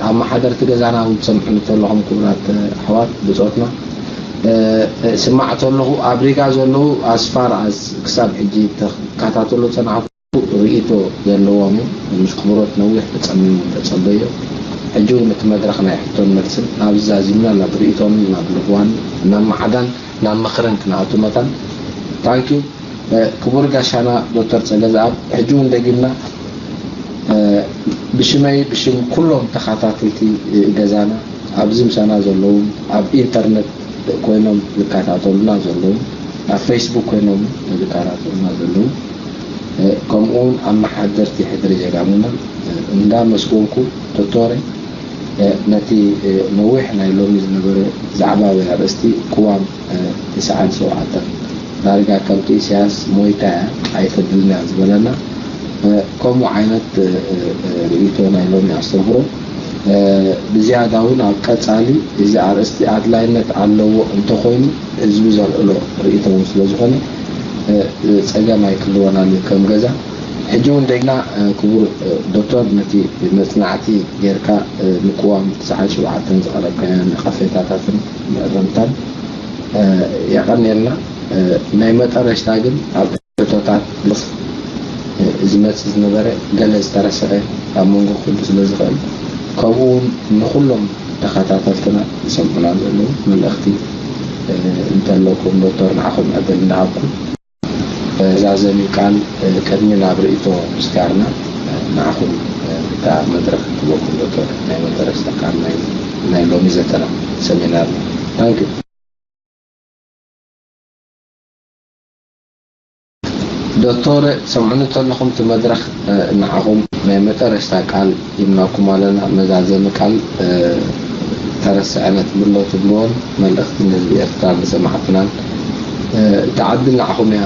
ኣመሓደርቲ ገዛና እውን ትሰምዑኒ ተለኹም ክቡራት ኣሕዋት ብጾትና፣ ስማዕ ተለኹ ኣብ ሪጋ ዘለዉ ኣስፋር ኣስ ክሳብ ሕጂ ተከታተሎ ጸናሕኩ ርእይቶ ዘለዎም እዮም። ምስ ክብሮት ነዊሕ ተጸሚሙ ተጸበዮ። ሕጂ እውን እቲ መድረኽ ናይ ሕቶን መልስን ናብ ዛዚምና ናብ ርእይቶን ናብ ልብዋን ናብ ማዕዳን ናብ ምኽርን ክንኣቱ መታን ታንኪዩ። ክቡር ጋሻና ዶክተር ጸገዝኣብ፣ ሕጂ እውን ደጊምና ብሽመይ ብሽም ኩሎም ተኸታተልቲ ገዛና ኣብዚ ምሳና ዘለዉ ኣብ ኢንተርነት ኮይኖም ዝከታተሉና ዘለዉ ኣብ ፌስቡክ ኮይኖም ዝከታተሉና ዘለዉ ከምኡ እውን ኣመሓደርቲ ሕድሪ ጀጋኑና እንዳመስገንኩ ዶክተረ ነቲ ነዊሕ ናይ ሎሚ ዝነበረ ዛዕባ ወይ ኣርእስቲ ቅዋም ተስዓን ሸውዓተን ዳርጋ ከምቲ ኢሳያስ ሞይታ እያ ኣይተድልን እያ ዝበለና ከምኡ ዓይነት ርእይቶ ናይ ሎሚ ኣስተምህሮ ብዝያዳ እውን ኣብ ቀጻሊ እዚ ኣርእስቲ ኣድላይነት ኣለዎ እንተኾይኑ ህዝቢ ዘልዕሎ ርእይቶ እውን ስለ ዝኾነ ጸገም ኣይክልወናን እዩ ከም ገዛ ሕጂ እውን ደጊና ክቡር ዶክተር ነቲ መጽናዕቲ ጌርካ ንቅዋም ትስዓን ሸውዓተን ዘቕረብካዮ ነቐፌታታትን መእረምታን የቐንየልና። ናይ መጠረሽታ ግን ኣብ ሕቶታት ዝመጽእ ዝነበረ ገለ ዝተረስዐ ኣብ መንጎ ክህሉ ስለ ዝኽእል ከምኡ እውን ንኹሎም ተኸታተልትና ዝሰምዑና ዘለዉ መልእኽቲ እንተለኩም ዶክተር ንዓኹም ዕድል እንዳሃብኩም ዛዘሚ ቃል ቅድሚ ናብ ርእይቶ ምስጋርና ንዓኹም እታ መድረኽ ክበኩም ዶክተር ናይ መደረስታ ቃል ናይ ሎሚ ዘተና ሰሚናር ታንክ ዶክተር ሰምዑኒ ተለኹም እቲ መድረኽ ንዓኹም ናይ መጠረስታ ቃል ይብናኩም ኣለና መዛዘሚ ቃል ተረስዐ ነትብሎ ትብልዎን መልእኽቲ ንህዝቢ ኤርትራ ንሰማዕትናን እታ ዕድል ንዓኹም እያ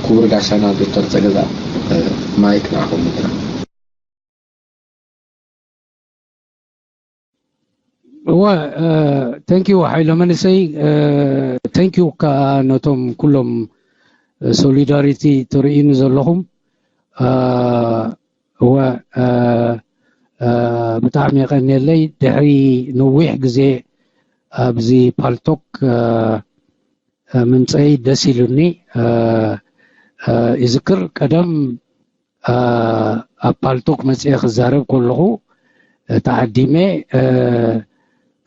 ክቡር ጋሻና ዶክተር ጸገዛ ማይክ ንዓኹም ምድራ እወ ተንኪዩ ሓይሎ መንእሰይ ተንኪዩ ከዓ ነቶም ኩሎም ሶሊዳሪቲ ትርእዩኒ ዘለኹም እወ ብጣዕሚ የቐንየለይ ድሕሪ ነዊሕ ግዜ ኣብዚ ፓልቶክ ምምፀይ ደስ ኢሉኒ ይዝክር ቀደም ኣብ ፓልቶክ መፅኤ ክዛረብ ከለኹ ተዓዲመ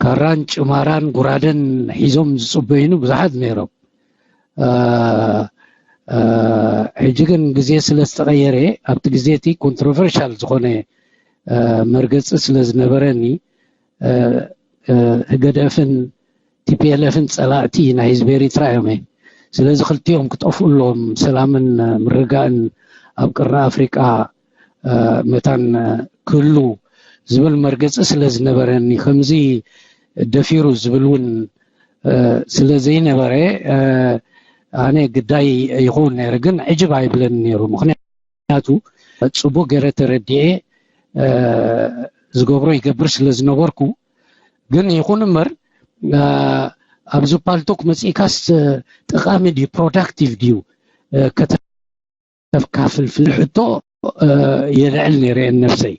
ካራን ጭማራን ጉራደን ሒዞም ዝፅበዩኒ ብዙሓት ነይሮም ሕጂ ግን ግዜ ስለ ዝተቐየረ ኣብቲ ግዜ እቲ ኮንትሮቨርሻል ዝኾነ መርገፂ ስለ ዝነበረኒ ህገደፍን ቲፒኤልኤፍን ፀላእቲ ናይ ህዝቢ ኤሪትራ እዮም ስለዚ ክልቲኦም ክጠፍኡ ኣለዎም ሰላምን ምርጋእን ኣብ ቅርኒ ኣፍሪቃ መታን ክህሉ ዝብል መርገፂ ስለ ዝነበረኒ ከምዚ ደፊሩ ዝብል እውን ስለ ዘይነበረ ኣነ ግዳይ ይኸውን ነይረ ግን ዕጅብ ኣይብለኒ ነይሩ ምክንያቱ ምክንያቱ ጽቡቅ ገይረ ተረዲኤ ዝገብሮ ይገብር ስለ ዝነበርኩ ግን ይኹን እምበር ኣብዚ ፓልቶክ መጺእካስ ጠቃሚ ድዩ ፕሮዳክቲቭ ድዩ ከተካፍል ፍልሕቶ የልዕል ነይረ ነብሰይ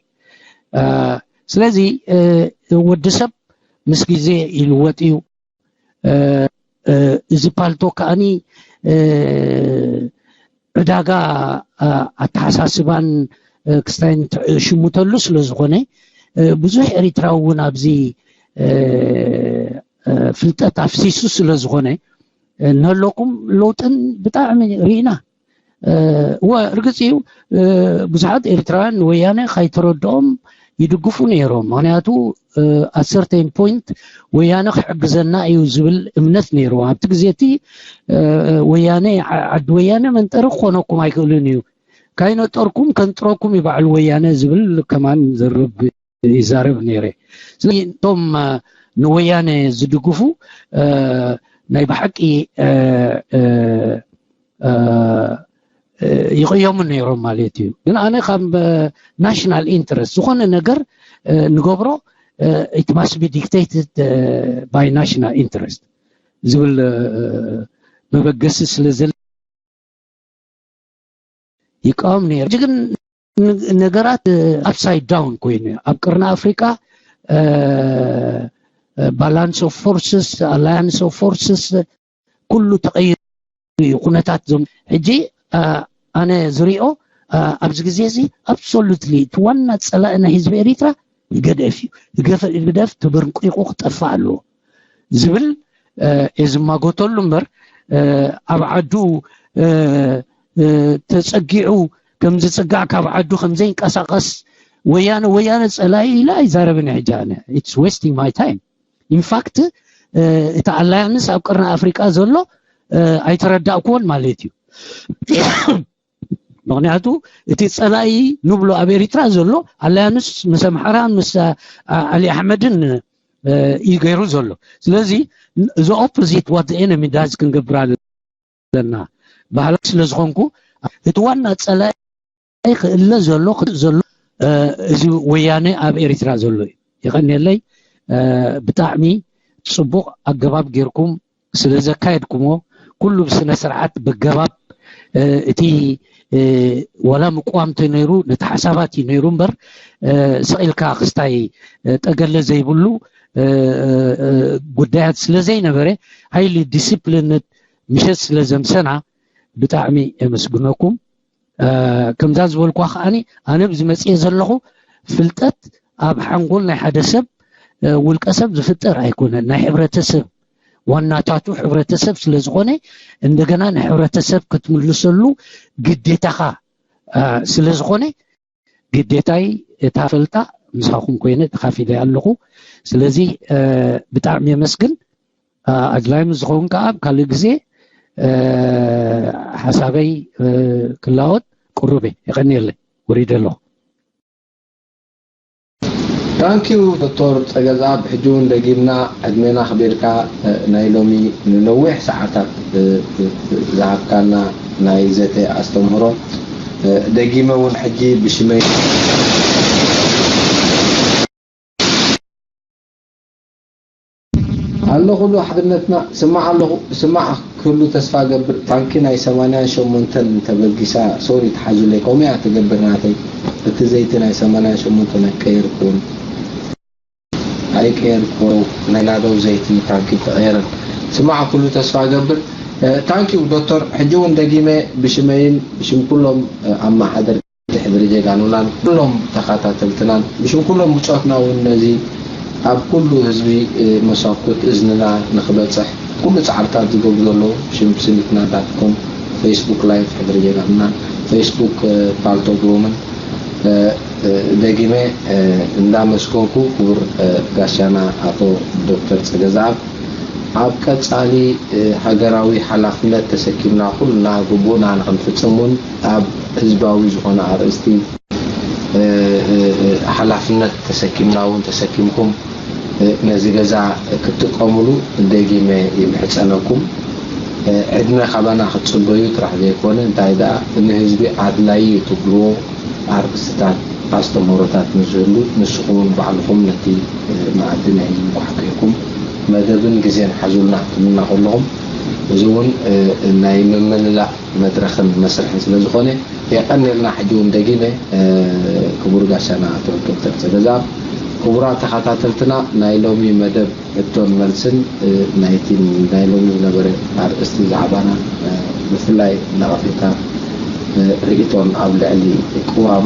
ስለዚ ወዲ ሰብ ምስ ግዜ ይልወጥ እዩ እዚ ፓልቶ ከዓኒ ዕዳጋ ኣተሓሳስባን ክስታይን ሽሙተሉ ስለ ዝኾነ ብዙሕ ኤሪትራዊ እውን ኣብዚ ፍልጠት ኣፍሲሱ ስለ ዝኾነ ነለኩም ለውጥን ብጣዕሚ ርኢና እወ ርግፅ እዩ ብዙሓት ኤርትራውያን ንወያነ ካይተረድኦም ይድግፉ ነይሮም ምክንያቱ ኣሰርተይን ፖይንት ወያነ ክሕግዘና እዩ ዝብል እምነት ነይርዎም ኣብቲ ግዜ እቲ ወያነ ዓዲ ወያነ መንጠሪ ክኾነኩም ኣይክእልን እዩ ካይነጠርኩም ከንጥረኩም ይባዕሉ ወያነ ዝብል ከማን ዘርብ ይዛረብ ነይረ ስለዚ እቶም ንወያነ ዝድግፉ ናይ ብሓቂ ይቕየሙ ነይሮም ማለት እዩ። ግን ኣነ ካብ ናሽናል ኢንትረስት ዝኾነ ነገር ንገብሮ it must be dictated by national interest ዝብል መበገሲ ስለ ዘለ ይቃወም ነይሩ። ግን ነገራት ኣፕሳይድ ዳውን ኮይኑ ኣብ ቅርኒ ኣፍሪቃ ባላንስ ኦፍ ፎርስስ ኣላያንስ ኦፍ ፎርስስ ኩሉ ተቐይሩ እዩ ኩነታት ዞም ሕጂ ኣነ ዝሪኦ ኣብዚ ግዜ እዚ ኣብሶሉትሊ እቲ ዋና ፀላኢ ናይ ህዝቢ ኤሪትራ ህገደፍ እዩ። ህገደፍ ትብርንቂቑ ክጠፍእ ኣለዎ ዝብል እየ ዝማጎተሉ እምበር ኣብ ዓዱ ተፀጊዑ ከም ዝፅጋዕ ካብ ዓዱ ከም ዘይንቀሳቐስ ወያነ ወያነ ፀላኢ ኢለ ኣይዛረብን ሕጂ ኣነ it's wasting my time in fact እቲ ኣላያንስ ኣብ ቅርኒ ኣፍሪቃ ዘሎ ኣይተረዳእኩዎን ማለት እዩ። ምክንያቱ እቲ ፀላኢ ንብሎ ኣብ ኤሪትራ ዘሎ ኣላያንስ ምስ ኣምሓራን ምስ ኣሊ ኣሕመድን እዩ ገይሩ ዘሎ። ስለዚ the opposite what the enemy does ክንገብር ኣለና ባህላ ስለ ዝኾንኩ እቲ ዋና ፀላኢ ክእለ ዘሎ ክእ ዘሎ እዚ ወያነ ኣብ ኤሪትራ ዘሎ እዩ። የቐንየለይ ብጣዕሚ ፅቡቕ ኣገባብ ጌርኩም ስለ ዘካየድኩሞ ኩሉ ብስነ ስርዓት ብገባብ እቲ ዋላ ምቅዋም ተነይሩ ነቲ ሓሳባት እዩ ነይሩ እምበር ስቕ ኢልካ ክስታይ ጠገለ ዘይብሉ ጉዳያት ስለ ዘይነበረ ሃይሊ ዲስፕሊንድ ምሸት ስለ ዘምሰና ብጣዕሚ የመስግነኩም። ከምዛ ዝበልኳ ከዓኒ ኣነ ብዝመፅእ ዘለኹ ፍልጠት ኣብ ሓንጎል ናይ ሓደ ሰብ ውልቀ ሰብ ዝፍጠር ኣይኮነን ናይ ሕብረተሰብ ዋናታቱ ሕብረተሰብ ስለዝኾነ እንደገና ንሕብረተሰብ ክትምልሰሉ ግዴታኻ ስለዝኾነ ግዴታይ እታ ፈልጣ ምሳኹም ኮይነ ተኻፊለ ኣለኹ። ስለዚ ብጣዕሚ የመስግን። ኣድላይ ምስ ዝኸውን ከዓ ኣብ ካልእ ግዜ ሓሳበይ ክላወጥ ቅሩብ እየ። የቐንየለይ። ወሪደ ኣለኹ። ታንኪዩ ዶክተር ፀገዝኣብ። ሕጂ እውን ደጊምና ዕድሜና ኣኽቢርካ ናይ ሎሚ ንነዊሕ ሰዓታት ዝሃብካና ናይ ዘተ ኣስተምህሮ ደጊመ እውን ሕጂ ብሽመይ ኣለኹ ዶ ሓድነትና ስማዕ ኣለኹ ስማዕ ክህሉ ተስፋ ገብር። ታንኪ ናይ ሰማንያን ሸሞንተን ተበጊሳ ሶሪ ትሓዙለይ ከምኡ እያ ትገብር ናተይ። እቲ ዘይቲ ናይ ሰማንያን ሸሞንተን ኣይቀየርኩን ኣይቀየርኩ ናይ ናደው ዘይቲ ታንኪ ተቐየረን። ስማዕ ኩሉ ተስፋ ገብር። ታንኪ ዶክተር ሕጂ እውን ደጊመ ብሽመይን ብሽም ኩሎም ኣመሓደርቲ ሕድሪ ጀጋኑናን ኩሎም ተኸታተልትናን ብሽም ኩሎም ብጾትና እውን ነዚ ኣብ ኩሉ ህዝቢ መሳኩት እዝንና ንክበጽሕ ኩሉ ጻዕርታት ዝገብሩ ዘለዉ ብሽም ስኒትና ዳትኮም ፌስቡክ ላይቭ ሕድሪ ጀጋኑና ፌስቡክ ፓልቶግ ሩምን ደጊመ እንዳመስገንኩ ክቡር ጋሻና ኣቶ ዶክተር ጸገዝኣብ ኣብ ቀጻሊ ሃገራዊ ሓላፍነት ተሰኪምና ኩልና ግቡእና ንክንፍጽም እውን ኣብ ህዝባዊ ዝኾነ ኣርእስቲ ሓላፍነት ተሰኪምና እውን ተሰኪምኩም ነዚ ገዛ ክትጥቀምሉ ደጊመ ይምሕጸነኩም። ዕድመ ካባና ክትጽበዩ ጥራሕ ዘይኮነ እንታይ ደኣ ንህዝቢ ኣድላይ እዩ ትብልዎ ኣርእስትታት ኣስተምህሮታት ንዝህሉ ንስኹም እውን ባዕልኹም ነቲ መኣዲ ናይ ህዝቢ ጓሕኪሕኩም መደብን ግዜን ሓዙልና ትብሉና ከለኹም እዚ እውን ናይ ምምልላእ መድረኽን መስርሕን ስለ ዝኾነ የቐንየልና። ሕጂ እውን ደጊመ ክቡር ጋሻና ኣቶ ዶክተር ጸገዝኣብ ክቡራት ተኸታተልትና ናይ ሎሚ መደብ ሕቶን መልስን ናይቲ ናይ ሎሚ ዝነበረ ኣርእስቲ ዛዕባና ብፍላይ ነቐፌታ ርእይቶን ኣብ ልዕሊ ቅዋም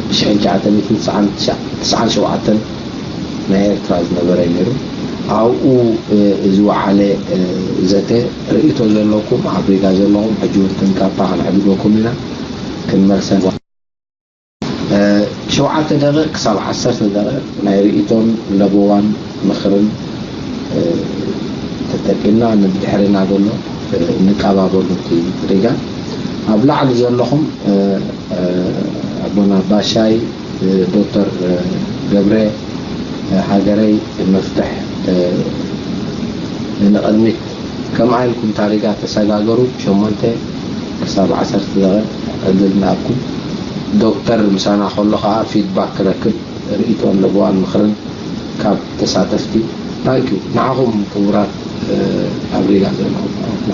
ብ1997 ናይ ኤርትራ ዝነበረ እዩ ነይሩ። ኣብኡ ዝወዓለ ዘተ ርእይቶ ዘለኩም ኣብ ሪጋ ዘለኹም ሕጂ እውን ክንካፓ ክንዕድገኩም ኢና ክንመልሰን ሸውዓተ ደቂቕ ክሳብ ዓሰርተ ደቂቕ ናይ ርእይቶን ለበዋን ምኽርን ተጠቂምና ንድሕርና ዘሎ ንቀባበሉ እቲ ሪጋ ኣብ ላዕሊ ዘለኹም ኣቦና ባሻይ ዶክተር ገብረ ሃገረይ መፍትሕ ንቕድሚት ከምኣ ኢልኩም ታሪጋ ተሰጋገሩ። ሸሞንተ ክሳብ ዓሰርተ ደቂቕ ዕድል ንሃብኩም። ዶክተር ምሳና ከሎ ከዓ ፊድባክ ክረክብ ርእይቶን ለበዋን ምኽርን ካብ ተሳተፍቲ። ታንኪዩ ንዓኹም ክቡራት ኣብ ሪጋ ዘለኹም ኣሕዋትና።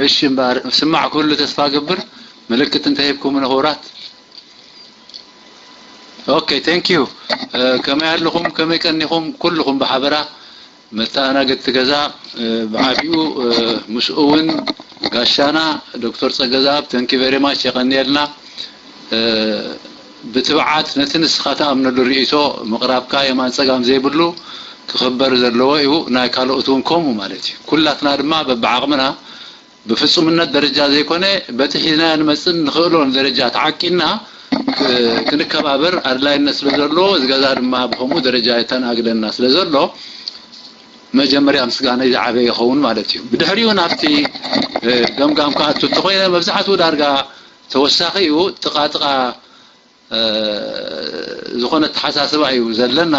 እሺ እምበኣር ስማዕ ክህሉ ተስፋ ገብር። ምልክት እንተሂብኩም ንኽቡራት። ኦኬ፣ thank you። ከመይ ኣለኹም? ከመይ ቀኒኹም? ኩልኹም ብሓበራ መተኣናገድቲ ገዛ ብዓቢኡ ምስኡ እውን ጋሻና ዶክተር ጸገዛብ፣ thank you very much፣ የቐንየልና። ብትብዓት ነቲ ንስኻ ትኣምነሉ ርእይቶ ምቕራብካ የማን ጸጋም ዘይብሉ ክኽበር ዘለዎ እዩ። ናይ ካልኦት እውን ከምኡ ማለት እዩ። ኩላትና ድማ በብዓቕምና ብፍጹምነት ደረጃ ዘይኮነ በቲ ሒዝናዮ ንመጽእን ንኽእሎን ደረጃ ተዓቂንና ክንከባበር ኣድላይነት ስለ ዘሎ፣ እዚ ገዛ ድማ ብኸምኡ ደረጃ የተናግደና ስለ ዘሎ መጀመርያ ምስጋና ዝዓበየ ይኸውን ማለት እዩ። ብድሕሪኡ ናብቲ ገምጋም ክኣቱ እንተኾይነ መብዛሕትኡ ዳርጋ ተወሳኺ እዩ። ጥቓ ጥቓ ዝኾነ ኣተሓሳስባ እዩ ዘለና።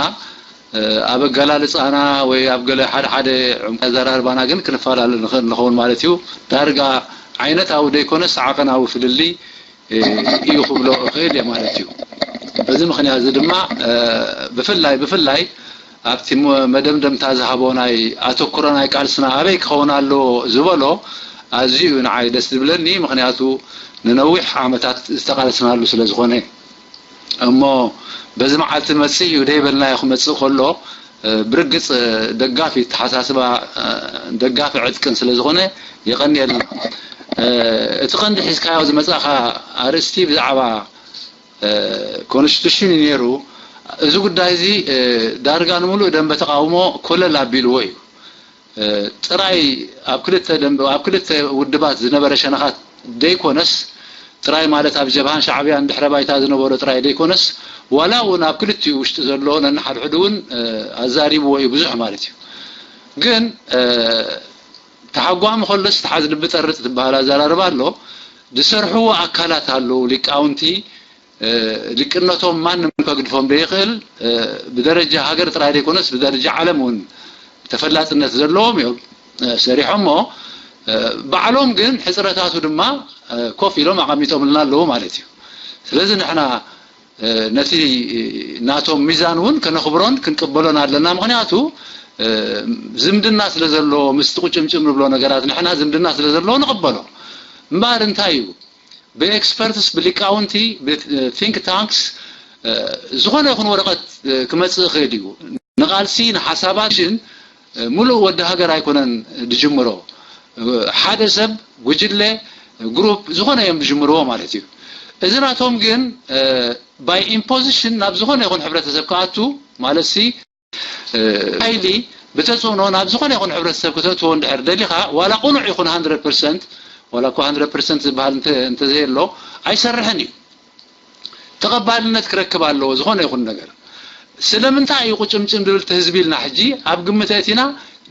ኣብ ኣገላልፃና ወይ ኣብ ገለ ሓደ ሓደ ዕምቂ ኣዘራርባና ግን ክንፈላለ ንኽእል ንኸውን ማለት እዩ። ዳርጋ ዓይነታዊ ዘይኮነስ ዓቐናዊ ፍልልይ እዩ ክብሎ እኽእል እየ ማለት እዩ። በዚ ምኽንያት እዚ ድማ ብፍላይ ብፍላይ ኣብቲ መደምደምታ ዝሃቦ ናይ ኣተኩሮ ናይ ቃልስና ኣበይ ክኸውን ኣለዎ ዝበሎ ኣዝዩ እዩ ንዓይ ደስ ዝብለኒ። ምኽንያቱ ንነዊሕ ዓመታት ዝተቓለስናሉ ስለ ዝኾነ። እሞ በዚ መዓልቲ መጽእ እዩ ደይበልናዮ ክመጽእ ከሎ ብርግጽ ደጋፊ ተሓሳስባ ደጋፊ ዕጥቅን ስለ ዝኾነ የቐንየልና። እቲ ቀንዲ ሒዝካዮ ዝመጻኻ ኣርእስቲ ብዛዕባ ኮንስቲቱሽን እዩ ነይሩ። እዚ ጉዳይ እዚ ዳርጋ ንምሉእ ደንበ ተቓውሞ ኮለል ኣቢልዎ እዩ። ጥራይ ኣብ ክልተ ደንበ ኣብ ክልተ ውድባት ዝነበረ ሸነኻት ደይኮነስ ጥራይ ማለት ኣብ ጀብሃን ሻዕብያን ድሕረ ባይታ ዝነበሮ ጥራይ ደይኮነስ ዋላ እውን ኣብ ክልቲኡ ውሽጢ ዘሎ ነንሓድሕዱ እውን ኣዛሪብዎ እዩ ብዙሕ ማለት እዩ። ግን ተሓጓሚ ከሎስ ተሓዝ ልቢ ጠርጥ ትበሃል ኣዘራርባ ኣሎ። ዝሰርሕዎ ኣካላት ኣለዉ ሊቃውንቲ ሊቅነቶም ማንም ከግድፎም ዘይኽእል ብደረጃ ሃገር ጥራይ ዘይኮነስ ብደረጃ ዓለም እውን ተፈላጥነት ዘለዎም እዮም ሰሪሖሞ። ባዕሎም ግን ሕፅረታቱ ድማ ኮፍ ኢሎም ኣቐሚጦምልና ኣለዉ ማለት እዩ። ስለዚ ንሕና ነቲ ናቶም ሚዛን እውን ከነኽብሮን ክንቅበሎን ኣለና። ምኽንያቱ ዝምድና ስለ ዘለዎ ምስቲ ቁጭምጭም ንብሎ ነገራት ንሕና ዝምድና ስለ ዘለዎ ንቕበሎ። እምበኣር እንታይ እዩ ብኤክስፐርትስ ብሊቃውንቲ ብቲንክ ታንክስ ዝኾነ ይኹን ወረቐት ክመፅእ ይኽእል እዩ። ንቓልሲ ንሓሳባትን ሙሉእ ወዲ ሃገር ኣይኮነን ዝጅምሮ። ሓደ ሰብ ጉጅለ ግሩፕ ዝኾነ እዮም ዝጅምርዎ ማለት እዩ። እዚ ናቶም ግን ባይ ኢምፖዚሽን ናብ ዝኾነ ይኹን ሕብረተሰብ ክኣቱ ማለት ሲ ሓይሊ ብተፅዕኖ ናብ ዝኾነ ይኹን ሕብረተሰብ ክተእትዎ እንድሕር ደሊኻ ዋላ ቁኑዕ ይኹን ሃንድረድ ፐርሰንት ዋላ እኳ ሃንድረድ ፐርሰንት ዝበሃል እንተዘየሎ ኣይሰርሕን እዩ። ተቐባልነት ክረክብ ኣለዎ ዝኾነ ይኹን ነገር። ስለምንታይ እዩ ቁጭምጭም ዝብል እቲ ህዝቢ ኢልና ሕጂ ኣብ ግምት ኣእቲና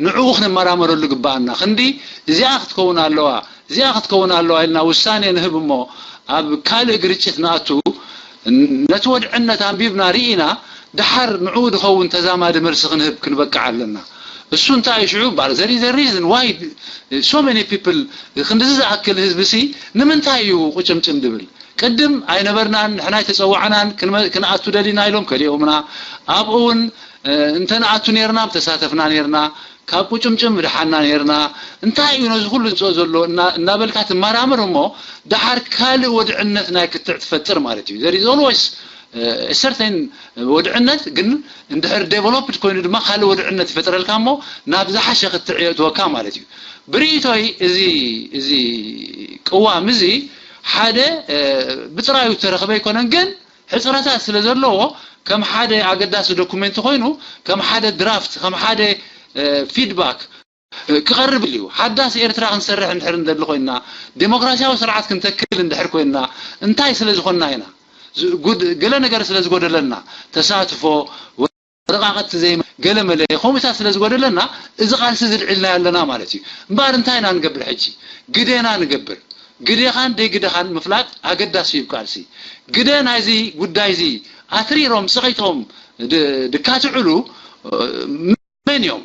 ንዕኡ ክንመራመረሉ ግበኣና። ክንዲ እዚኣ ክትከውን ኣለዋ እዚኣ ክትከውን ኣለዋ ኢልና ውሳኔ ንህብ እሞ ኣብ ካልእ ግርጭት ንኣቱ ነቲ ወድዕነት ኣንቢብና ርኢና ደሓር ንዕኡ ዝኸውን ተዛማዲ መልሲ ክንህብ ክንበቅዕ ኣለና። እሱ እንታይ እዩ ሽዑ እምበኣር there is a reason why so many people ክንድዚ ዝኣክል ህዝቢ ሲ ንምንታይ እዩ ቁጭምጭም ዝብል? ቅድም ኣይነበርናን ንሕና ኣይተፀዋዕናን ክንኣቱ ደሊና ኢሎም ከሊኦምና። ኣብኡ እውን እንተንኣቱ ነርና ምተሳተፍና ነርና። ካብ ቁጭምጭም ምድሓና ነርና። እንታይ እዩ ነዚ ኩሉ ዝምፅኦ ዘሎ እናበልካ ትመራምር እሞ ደሓር ካልእ ወድዕነት ናይ ክትዕ ትፈጥር ማለት እዩ። There is always certain ወድዕነት ግን እንድሕር ዴቨሎፕድ ኮይኑ ድማ ካልእ ወድዕነት ይፈጥረልካ እሞ ናብ ዝሓሸ ክትዕ የእትወካ ማለት እዩ። ብርእይቶይ እዚ እዚ ቅዋም እዚ ሓደ ብጥራዩ ዝተረኽበ ኣይኮነን ግን ሕፅረታት ስለ ዘለዎ ከም ሓደ ኣገዳሲ ዶኩሜንት ኮይኑ ከም ሓደ ድራፍት ከም ሓደ ፊድባክ ክቐርብ እዩ። ሓዳስ ኤርትራ ክንሰርሕ እንድሕር እንደሊ ኮይንና ዴሞክራሲያዊ ስርዓት ክንተክል እንድሕር ኮይንና እንታይ ስለ ዝኾንና ኢና? ገለ ነገር ስለ ዝጎደለና ተሳትፎ ወረቓቕቲ ዘይ ገለ መለ ከምኡታት ስለ ዝጎደለና እዚ ቃልሲ ዝልዒልና ኣለና ማለት እዩ። እምበኣር እንታይ ኢና ንገብር ሕጂ? ግዴና ንገብር። ግደኻን ደይግደኻን ምፍላጥ ኣገዳሲ እዩ። ቃልሲ ግደ ናይዚ ጉዳይ እዚ ኣትሪሮም ስቒቶም ድካትዕሉ መን እዮም?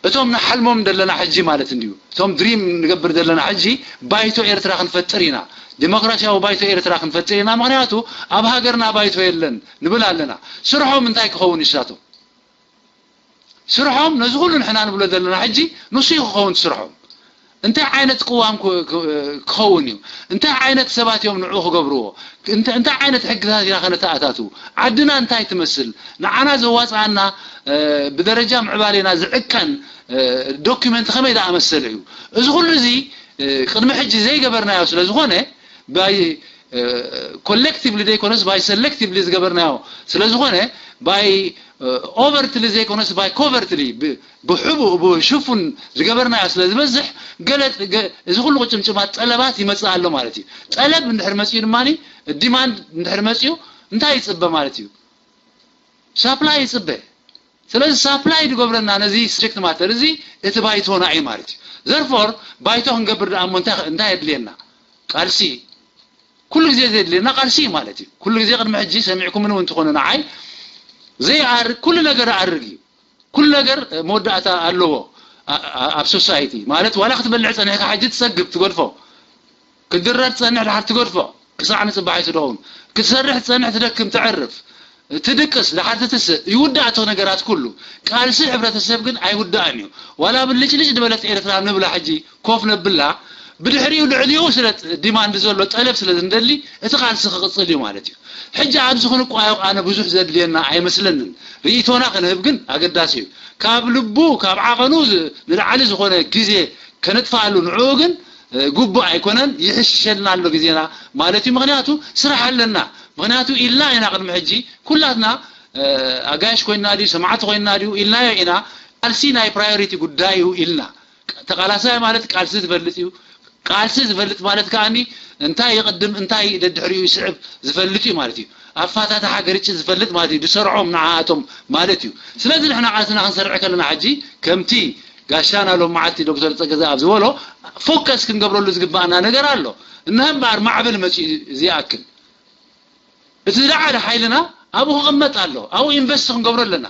እቶም ንሓልሞም ዘለና ሕጂ ማለት እንድዩ። እቶም ድሪም ንገብር ዘለና ሕጂ ባይቶ ኤርትራ ክንፈጥር ኢና፣ ዲሞክራሲያዊ ባይቶ ኤርትራ ክንፈጥር ኢና። ምክንያቱ ኣብ ሃገርና ባይቶ የለን ንብል ኣለና። ስርሖም እንታይ ክኸውን ይሳቶም? ስርሖም ነዚ ኩሉ ንሕና ንብሎ ዘለና ሕጂ ንሱ እዩ ክኸውን ስርሖም። እንታይ ዓይነት ቅዋም ክኸውን እዩ? እንታይ ዓይነት ሰባት እዮም ንዕኡ ክገብርዎ? እንታይ ዓይነት ሕግታት ኢና ከነተኣታትው? ዓድና እንታይ ትመስል? ንዓና ዘዋፅኣና ብደረጃ ምዕባሌና ዝዕቀን ዶኪመንት ከመይ ዝኣመሰለ እዩ? እዚ ኩሉ እዚ ቅድሚ ሕጂ ዘይገበርናዮ ስለ ዝኾነ ባይ ኮሌክቲቭሊ ዘይኮነስ ባይ ሰሌክቲቭሊ ዝገበርናዮ ስለ ዝኾነ ባይ ኦቨርትሊ ዘይኮነስ ባይ ኮቨርትሊ ብሕቡእ ብሽፉን ዝገበርናዮ ስለ ዝበዝሕ ገለ እዚ ኩሉ ቁጭምጭማት ጠለባት ይመፅእ ኣሎ ማለት እዩ። ጠለብ እንድሕር መፅኡ ድማ ዲማንድ እንድሕር መፅኡ እንታይ ይፅበ ማለት እዩ? ሳፕላይ ይፅበ። ስለዚ ሳፕላይ ዝገብረና ነዚ ስብጀክት ማተር እዚ እቲ ባይቶና እዩ ማለት እዩ። ዘርፎር ባይቶ ክንገብር ደኣ እሞ እንታይ የድልየና? ቃልሲ። ኩሉ ግዜ ዘድልየና ቃልሲ እዩ ማለት እዩ። ኩሉ ግዜ ቅድሚ ሕጂ ሰሚዕኩምኒ እውን ትኾኑ ንዓይ ዘይኣርግ ኩሉ ነገር ኣርግ እዩ። ኩሉ ነገር መወዳእታ ኣለዎ። ኣብ ሶሳይቲ ማለት ዋላ ክትበልዕ ፀኒሕካ ሕጂ ትፀግብ ትገድፎ፣ ክትድረር ትፀንሕ ድሓር ትገድፎ፣ ክሳዕ ንፅባሕ ኣይትደውን ክትሰርሕ ትፀንሕ ትደክም ትዕርፍ ትድቅስ ድሓር ትትስእ ይውዳእ እቶ ነገራት ኩሉ። ቃልሲ ሕብረተሰብ ግን ኣይውዳእን እዩ። ዋላ ብልጭልጭ ዝበለት ኤርትራ ንብላ ሕጂ ኮፍ ነብላ ብድሕሪኡ ልዕሊኡ ስለ ዲማንድ ዘሎ ጠለብ ስለ ዝንደሊ እቲ ቃልሲ ክቕፅል እዩ ማለት እዩ። ሕጂ ኣብዚ ክንቋየቕ ኣነ ብዙሕ ዘድልየና ኣይመስለንን። ርእይቶና ክንህብ ግን ኣገዳሲ እዩ። ካብ ልቡ ካብ ዓቐኑ ንላዕሊ ዝኾነ ግዜ ከነጥፍኣሉ ንዕኡ ግን ግቡእ ኣይኮነን። ይሕሽሸልና ኣሎ ግዜና ማለት እዩ። ምክንያቱ ስራሕ ኣለና። ምክንያቱ ኢልና ኢና ቅድሚ ሕጂ ኩላትና ኣጋይሽ ኮይና ድዩ ሰማዕቲ ኮይና ድዩ ኢልናዮ ኢና። ቃልሲ ናይ ፕራዮሪቲ ጉዳይ እዩ ኢልና። ተቃላሳይ ማለት ቃልሲ ዝፈልጥ እዩ። ቃልሲ ዝፈልጥ ማለት ከዓኒ እንታይ ይቕድም እንታይ ደድሕሪኡ ይስዕብ ዝፈልጥ እዩ ማለት እዩ። ኣፋታትሓ ግርጭት ዝፈልጥ ማለት እዩ። ዝሰርዖም ንዓኣቶም ማለት እዩ። ስለዚ ንሕና ቃልስና ክንሰርዕ ከለና ሕጂ ከምቲ ጋሻና ሎም መዓልቲ ዶክተር ፀገዛ ኣብ ዝበሎ ፎከስ ክንገብረሉ ዝግባኣና ነገር ኣሎ። እነሀ እምበኣር ማዕበል መፂኡ ዝይኣክል እቲ ዝለዓለ ሓይልና ኣብኡ ክቕመጥ ኣሎ። ኣብኡ ኢንቨስት ክንገብሮ ኣለና።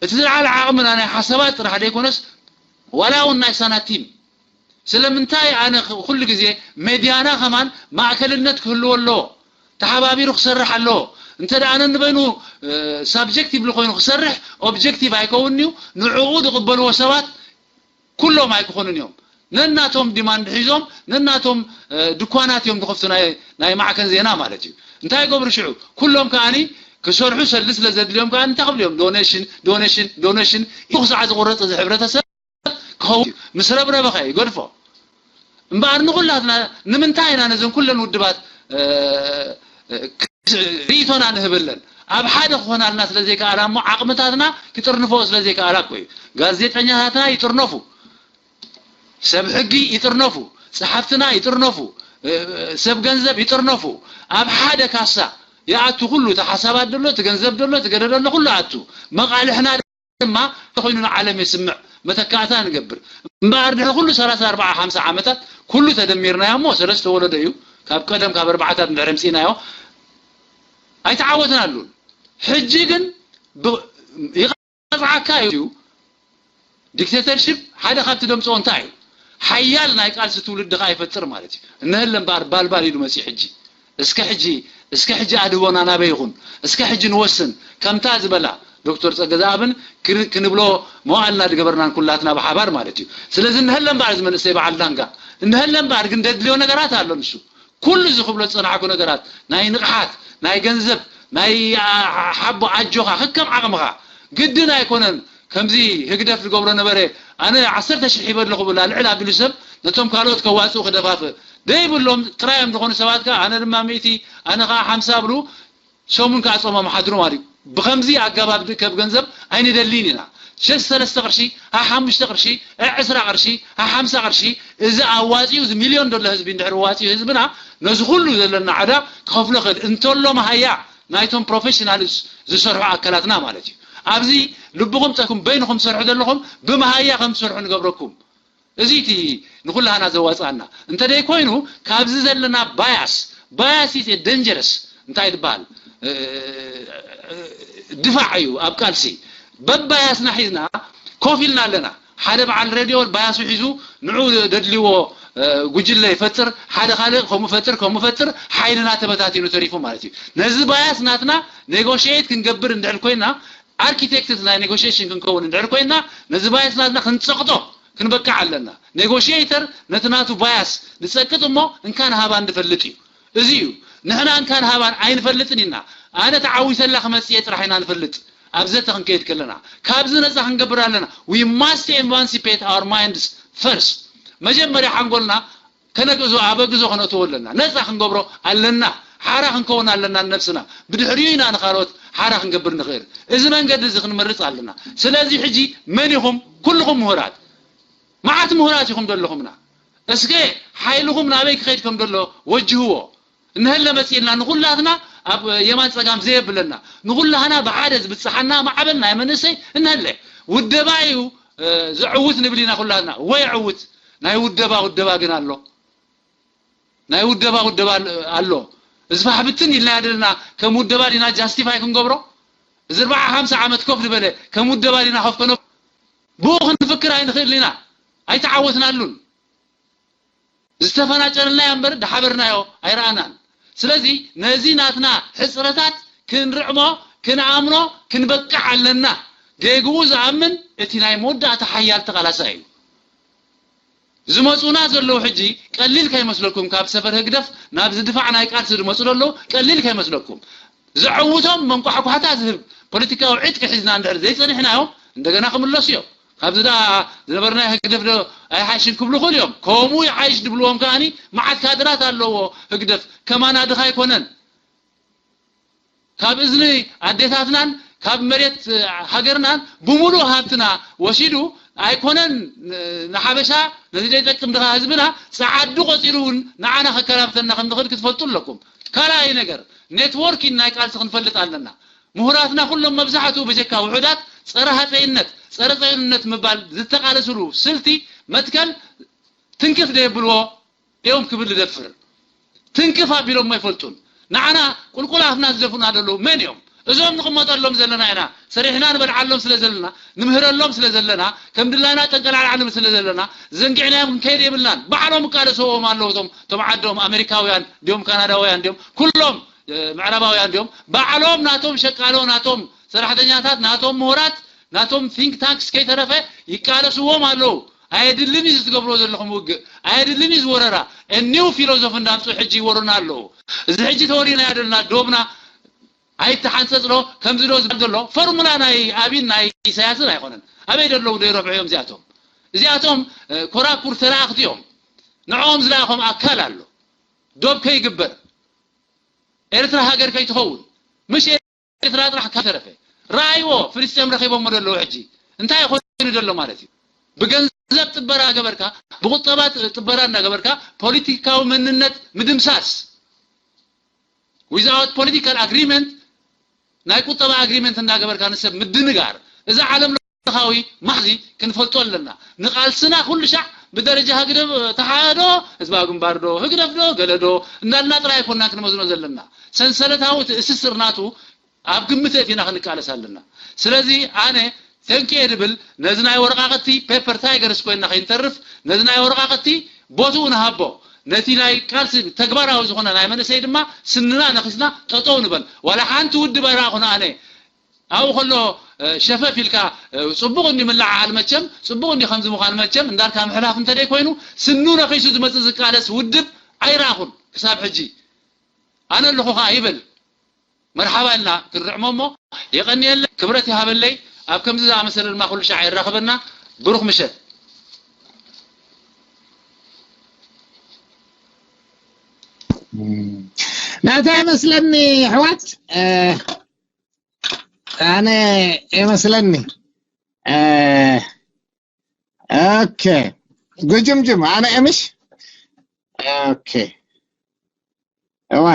እቲ ዝለዓለ ዓቕምና ናይ ሓሳባት ጥራሕ ዘይኮነስ ዋላ እውን ናይ ሳናቲም ስለምንታይ ኣነ ኩሉ ግዜ ሜድያና ከማን ማእከልነት ክህልዎ ኣለዎ። ተሓባቢሩ ክሰርሕ ኣለዎ። እንተ ደኣ ነንበይኑ ሳብጀክቲቭሊ ኮይኑ ክሰርሕ ኦብጀክቲቭ ኣይከውን እዩ። ንዕኡ ዝቕበልዎ ሰባት ኩሎም ኣይክኾኑን እዮም። ነናቶም ዲማንድ ሒዞም ነናቶም ድኳናት እዮም ዝኸፍቱ ናይ ማዕከን ዜና ማለት እዩ። እንታይ ይገብሩ ሽዑ? ኩሎም ከዓኒ ክሰርሑ ሰልዲ ስለ ዘድልዮም ከዓ እንታይ ክብሉ እዮም? ዶኔሽን ዶኔሽን ዶኔሽን እዩ ክሳዕ ዝቑረፅ እዚ ሕብረተሰብ ክኸውን እዩ። ምስ ረብረበኸ ይገድፎ። እምበኣር ንኹላትና ንምንታይ ኢና ነዘን ኩለን ውድባት ርእይቶና ንህበለን? ኣብ ሓደ ክኾናልና ስለ ዘይከኣላ እሞ ዓቕምታትና ክጥርንፈኦ ስለ ዘይከኣላ እኮ እዩ። ጋዜጠኛታትና ይጥርነፉ፣ ሰብ ሕጊ ይጥርነፉ፣ ፀሓፍትና ይጥርነፉ፣ ሰብ ገንዘብ ይጥርነፉ። ኣብ ሓደ ካሳ ይኣቱ ኩሉ፣ እቲ ሓሳባት ደሎ፣ እቲ ገንዘብ ደሎ፣ እቲ ገደ ደሎ ኩሉ ኣቱ። መቓልሕና ድማ ተኮይኑ ንዓለም የስምዕ መተካእታ ንገብር። እምበኣር ድሕሪ ኩሉ ሰላሳ ኣርባዓ ሓምሳ ዓመታት ኩሉ ተደሚርናዮ እሞ ሰለስተ ወለዶ እዩ። ካብ ቀደም ካብ ኣርባዓታት እንድሕር ኣምፂእናዮ ኣይተዓወትናሉን። ሕጂ ግን ይቐፅዓካ እዩ። ዲክቴተርሽፕ ሓደ ካብቲ ደምፅኦ እንታይ እዩ? ሓያል ናይ ቃልሲ ትውልዲ ከዓ ይፈጥር ማለት እዩ። እነሀለ እምበኣር ባልባል ኢሉ መፅዩ ሕጂ እስከ ሕጂ እስከ ሕጂ ኣድህቦና ናበይ ይኹን እስከ ሕጂ ንወስን ከምታ ዝበላ ዶክተር ፀገዛኣብን ክንብሎ መዋእልና ዝገበርናን ኩላትና ብሓባር ማለት እዩ። ስለዚ እንሀለ እምበኣር እዚ መንእሰይ በዓል ዳንጋ እንሀለ እምበኣር ግን ደድልዮ ነገራት ኣሎ። ንሱ ኩሉ እዚ ክብሎ ዝፀናሕኩ ነገራት ናይ ንቕሓት ናይ ገንዘብ ናይ ሓቦ ኣጆኻ ከከም ዓቕምኻ ግድን ኣይኮነን። ከምዚ ህግደፍ ዝገብሮ ነበረ። ኣነ ዓሰርተ ሽሕ ሂበ ኣለኹ ብላ ልዕል ኣቢሉ ሰብ ነቶም ካልኦት ከዋፅኡ ክደፋፍእ ደይብሎም ጥራዮም ዝኾኑ ሰባት ከዓ ኣነ ድማ ሚእቲ ኣነ ከዓ ሓምሳ ብሉ ሰሙን ከዓ ፆሞም ሓድሩ ማለት እዩ። ብከምዚ ኣገባብ ዝእከብ ገንዘብ ኣይንደልይን ኢና። ሸሽ ሰለስተ ቅርሺ ኣ ሓሙሽተ ቅርሺ እ ዕስራ ቅርሺ ኣ ሓምሳ ቅርሺ እዚ ኣዋፂኡ እዚ ሚልዮን ደሎ ህዝቢ እንድሕር ዋፂኡ ህዝብና ነዚ ኩሉ ዘለና ዓዳ ክኸፍሎ ክእል እንተሎ መሃያ ናይቶም ፕሮፌሽናል ዝሰርሑ ኣካላትና ማለት እዩ። ኣብዚ ልብኹም ፀኩም በይንኹም ትሰርሑ ዘለኹም ብመሃያ ከም ትሰርሑ ንገብረኩም። እዚ እቲ ንኹላህና ዘዋፅኣና እንተ ደይ ኮይኑ ካብዚ ዘለና bias bias is dangerous እንታይ ይበሃል ድፋዕ እዩ ኣብ ቃልሲ በባያስና ሒዝና ኮፍ ኢልና ኣለና ሓደ በዓል ሬድዮ ባያሱ ሒዙ ንዑ ደድልዎ ጉጅለ ይፈጥር ሓደ ካልእ ከምኡ ፈጥር ከምኡ ፈጥር ሓይልና ተበታቲኑ ተሪፉ ማለት እዩ ነዚ ባያስ ናትና negotiate ክንገብር እንድሕር ኮይና architect ናይ negotiation ክንከውን እንድሕር ኮይና ነዚ bias ናትና ክንፀቕጦ ክንበቅዕ ኣለና negotiator ነቲ ናቱ bias ንፀቅጥ እሞ እንካን ሃባን ንፈልጥ እዩ እዚ እዩ ንሕና እንካን ሃባን ኣይንፈልጥን ኢና ኣነ ተዓዊተላ ክመፅእ እየ ጥራሕ ኢና ንፈልጥ ኣብ ዘተ ክንከይድ ከለና ካብዚ ነፃ ክንገብር ኣለና we must emancipate our minds first መጀመርያ ሓንጎልና ከነግእዞ ኣበግዞ ከነእትዎ ኣለና ነፃ ክንገብሮ ኣለና ሓራ ክንከውን ኣለና ንነብስና ብድሕሪኡ ኢና ንካልኦት ሓራ ክንገብር ንኽእል እዚ መንገዲ እዚ ክንመርፅ ኣለና ስለዚ ሕጂ መን ኢኹም ኩልኹም ምሁራት መዓት ምሁራት ኢኹም ዘለኹምና እስከ ሓይልኹም ናበይ ክኸይድ ከም ዘሎ ወጅህዎ እንሀለ መፂእልና ንኹላትና ኣብ የማን ፀጋም ዘየብለና ንኹላህና ብሓደ ዝብፅሓና ማዕበል ናይ መንእሰይ እንሀለ ውደባ እዩ ዘዕውት ንብል ኢና ኩላትና ወይ ዕውት ናይ ውደባ ውደባ ግን ኣሎ ናይ ውደባ ውደባ ኣሎ እዚ ፋሕብትን ኢልና ያደልና ከም ውደባ ዲና justify ክንገብሮ እዚ ኣርባዓ ሓምሳ ዓመት ኮፍ ዝበለ ከም ውደባ ዲና ኮፍ ከነ ብኡ ክንፍክር ኣይንኽእል ኢና ኣይተዓወትናሉን ዝተፈናጨርናዮ እምበር ድሓበርናዮ ኣይረኣናን ስለዚ ነዚ ናትና ሕፅረታት ክንርዕሞ ክንኣምኖ ክንበቅዕ ኣለና ጌግኡ ዝኣምን እቲ ናይ መወዳእታ ሓያል ተቓላሳይ እዩ ዝመፁና ዘለዉ ሕጂ ቀሊል ከይመስለኩም ካብ ሰፈር ህግደፍ ናብ ዝድፋዕ ናይ ቃልሲ ዝመፁ ዘለዉ ቀሊል ከይመስለኩም ዘዕውቶም መንቋሕቋሕታ ዝህብ ፖለቲካዊ ዕጥቂ ሒዝና እንድሕር ዘይፀኒሕናዮም እንደገና ክምለሱ እዮም ካብዚ ደኣ ዝነበርናዮ ህግደፍ ዶ ኣይሓይሽን ክብሉ ይኽእሉ እዮም ከምኡ ይሓይሽ ድብልዎም ከኣኒ መዓት ካድራት ኣለዎ ህግደፍ ከማና ድኻ ኣይኮነን ካብ እዝኒ ኣዴታትናን ካብ መሬት ሃገርናን ብምሉእ ሃብትና ወሲዱ ኣይኮነን ንሓበሻ ነቲ ዘይጠቅም ድኻ ህዝብና ፃዓዱ ቆፂሩ እውን ንዓና ከከራብተና ከም ዝኽእል ክትፈልጡ ኣለኩም ካልኣይ ነገር ኔትወርኪን ናይ ቃልሲ ክንፈልጥ ኣለና ምሁራትና ኩሎም መብዛሕትኡ ብጀካ ውሑዳት ጸረ ሃፀይነት ጸረ ጸይኑነት ምባል ዝተቃለስሉ ስልቲ መትከል ትንክፍ ደየብልዎ እዮም ክብል ዝደፍር ትንክፍ ኣቢሎም ኣይፈልጡን ንዓና ቁልቁል ኣፍና ዝደፉና ዘለዉ መን እዮም እዞም ንቕመጠሎም ዘለና ኢና ሰሪሕና ንበልዓሎም ስለ ዘለና ንምህረሎም ስለ ዘለና ከም ድላና ጠንቀላዕላዕ ንብል ስለ ዘለና ዘንጊዕናዮም ክንከይድ የብልናን ባዕሎም እቃለሰዎም ኣለዉ እቶም ዓዶም ኣሜሪካውያን ድዮም ካናዳውያን ድዮም ኩሎም ምዕራባውያን ድዮም ባዕሎም ናቶም ሸቃሎ ናቶም ሰራሕተኛታት ናቶም ምሁራት ናቶም think tanks ከይተረፈ ይቃለስዎም ኣለዉ ኣየድልን እዩ ዝትገብርዎ ዘለኹም ውግእ ኣየድልን እዩ ዝወረራ new philosophy እንዳምፁ ሕጂ ይወሩና ኣለዉ እዚ ሕጂ ተወሪናዮ ዘለና ዶብና ኣይተሓንፀፅሎ ከምዚ ዶ ዝብል ዘሎ ፎርሙላ ናይ ኣብይን ናይ ኢሳያስን ኣይኮነን ኣበይ ደለዉ ዶ ይረብሑ እዮም እዚኣቶም እዚኣቶም ኮራኩር ተላእክቲ እዮም ንዕኦም ዝለኣኾም ኣካል ኣሎ ዶብ ከይግበር ኤርትራ ሃገር ከይትኸውን ምሽ ኤርትራ ጥራሕ ካተረፈ ረኣይዎ ፍልስጤም ረኺቦሞ ዘለዉ ሕጂ እንታይ ኮይኑ ዘሎ ማለት እዩ ብገንዘብ ጥበራ ገበርካ ብቁጠባ ጥበራ እናገበርካ ፖለቲካዊ መንነት ምድምሳስ without political agreement ናይ ቁጠባ agreement እናገበርካ ንሰብ ምድንጋር እዚ ዓለም ለኻዊ ማሕዚ ክንፈልጦ ኣለና ንቃልስና ኩሉ ሻዕ ብደረጃ ህግደፍ ተሓዶ ህዝባዊ ግንባር ዶ ህግደፍ ዶ ገለ ዶ እንዳልና ጥራይ ኣይኮንና ክንመዝኖ ዘለና ሰንሰለታዊ ትእስስር ናቱ ኣብ ግምት ኣእቲና ክንቃለስ ኣለና ስለዚ ኣነ ተንኪኤ ድብል ነዚ ናይ ወረቃቅቲ paper tigers ኮይንና ከይንተርፍ ነዚ ናይ ወረቃቅቲ ቦትኡ ንሃቦ ነቲ ናይ ቃልሲ ተግባራዊ ዝኾነ ናይ መንእሰይ ድማ ስንና ነኺስና ጠጠው ንበል ዋላ ሓንቲ ውድብ ኣይረኣኹን ኣነ ኣብኡ ከሎ ሸፈፍ ኢልካ ፅቡቅ እንዲ ምልዓዓል መቸም ፅቡቅ እንዲ ከምዚ ምዃን መቸም እንዳልካ ምሕላፍ እንተደይ ኮይኑ ስኑ ነኺሱ ዝመፅእ ዝቃለስ ውድብ ኣይረኣኹን ክሳብ ሕጂ ኣነ ኣለኹ ከዓ ይበል መርሓባ ኢልና ክንርዕሞ እሞ የቐንየለይ ክብረት ይሃበለይ ኣብ ከምዚ ዝኣመሰለ ድማ ኩሉ ሻዕ የራኽበና ብሩኽ ምሸት ናታ ይመስለኒ ኣሕዋት ኣነ ይመስለኒ ኦኬ ጉጅምጅም ኣነ እምሽ ኦኬ እዋ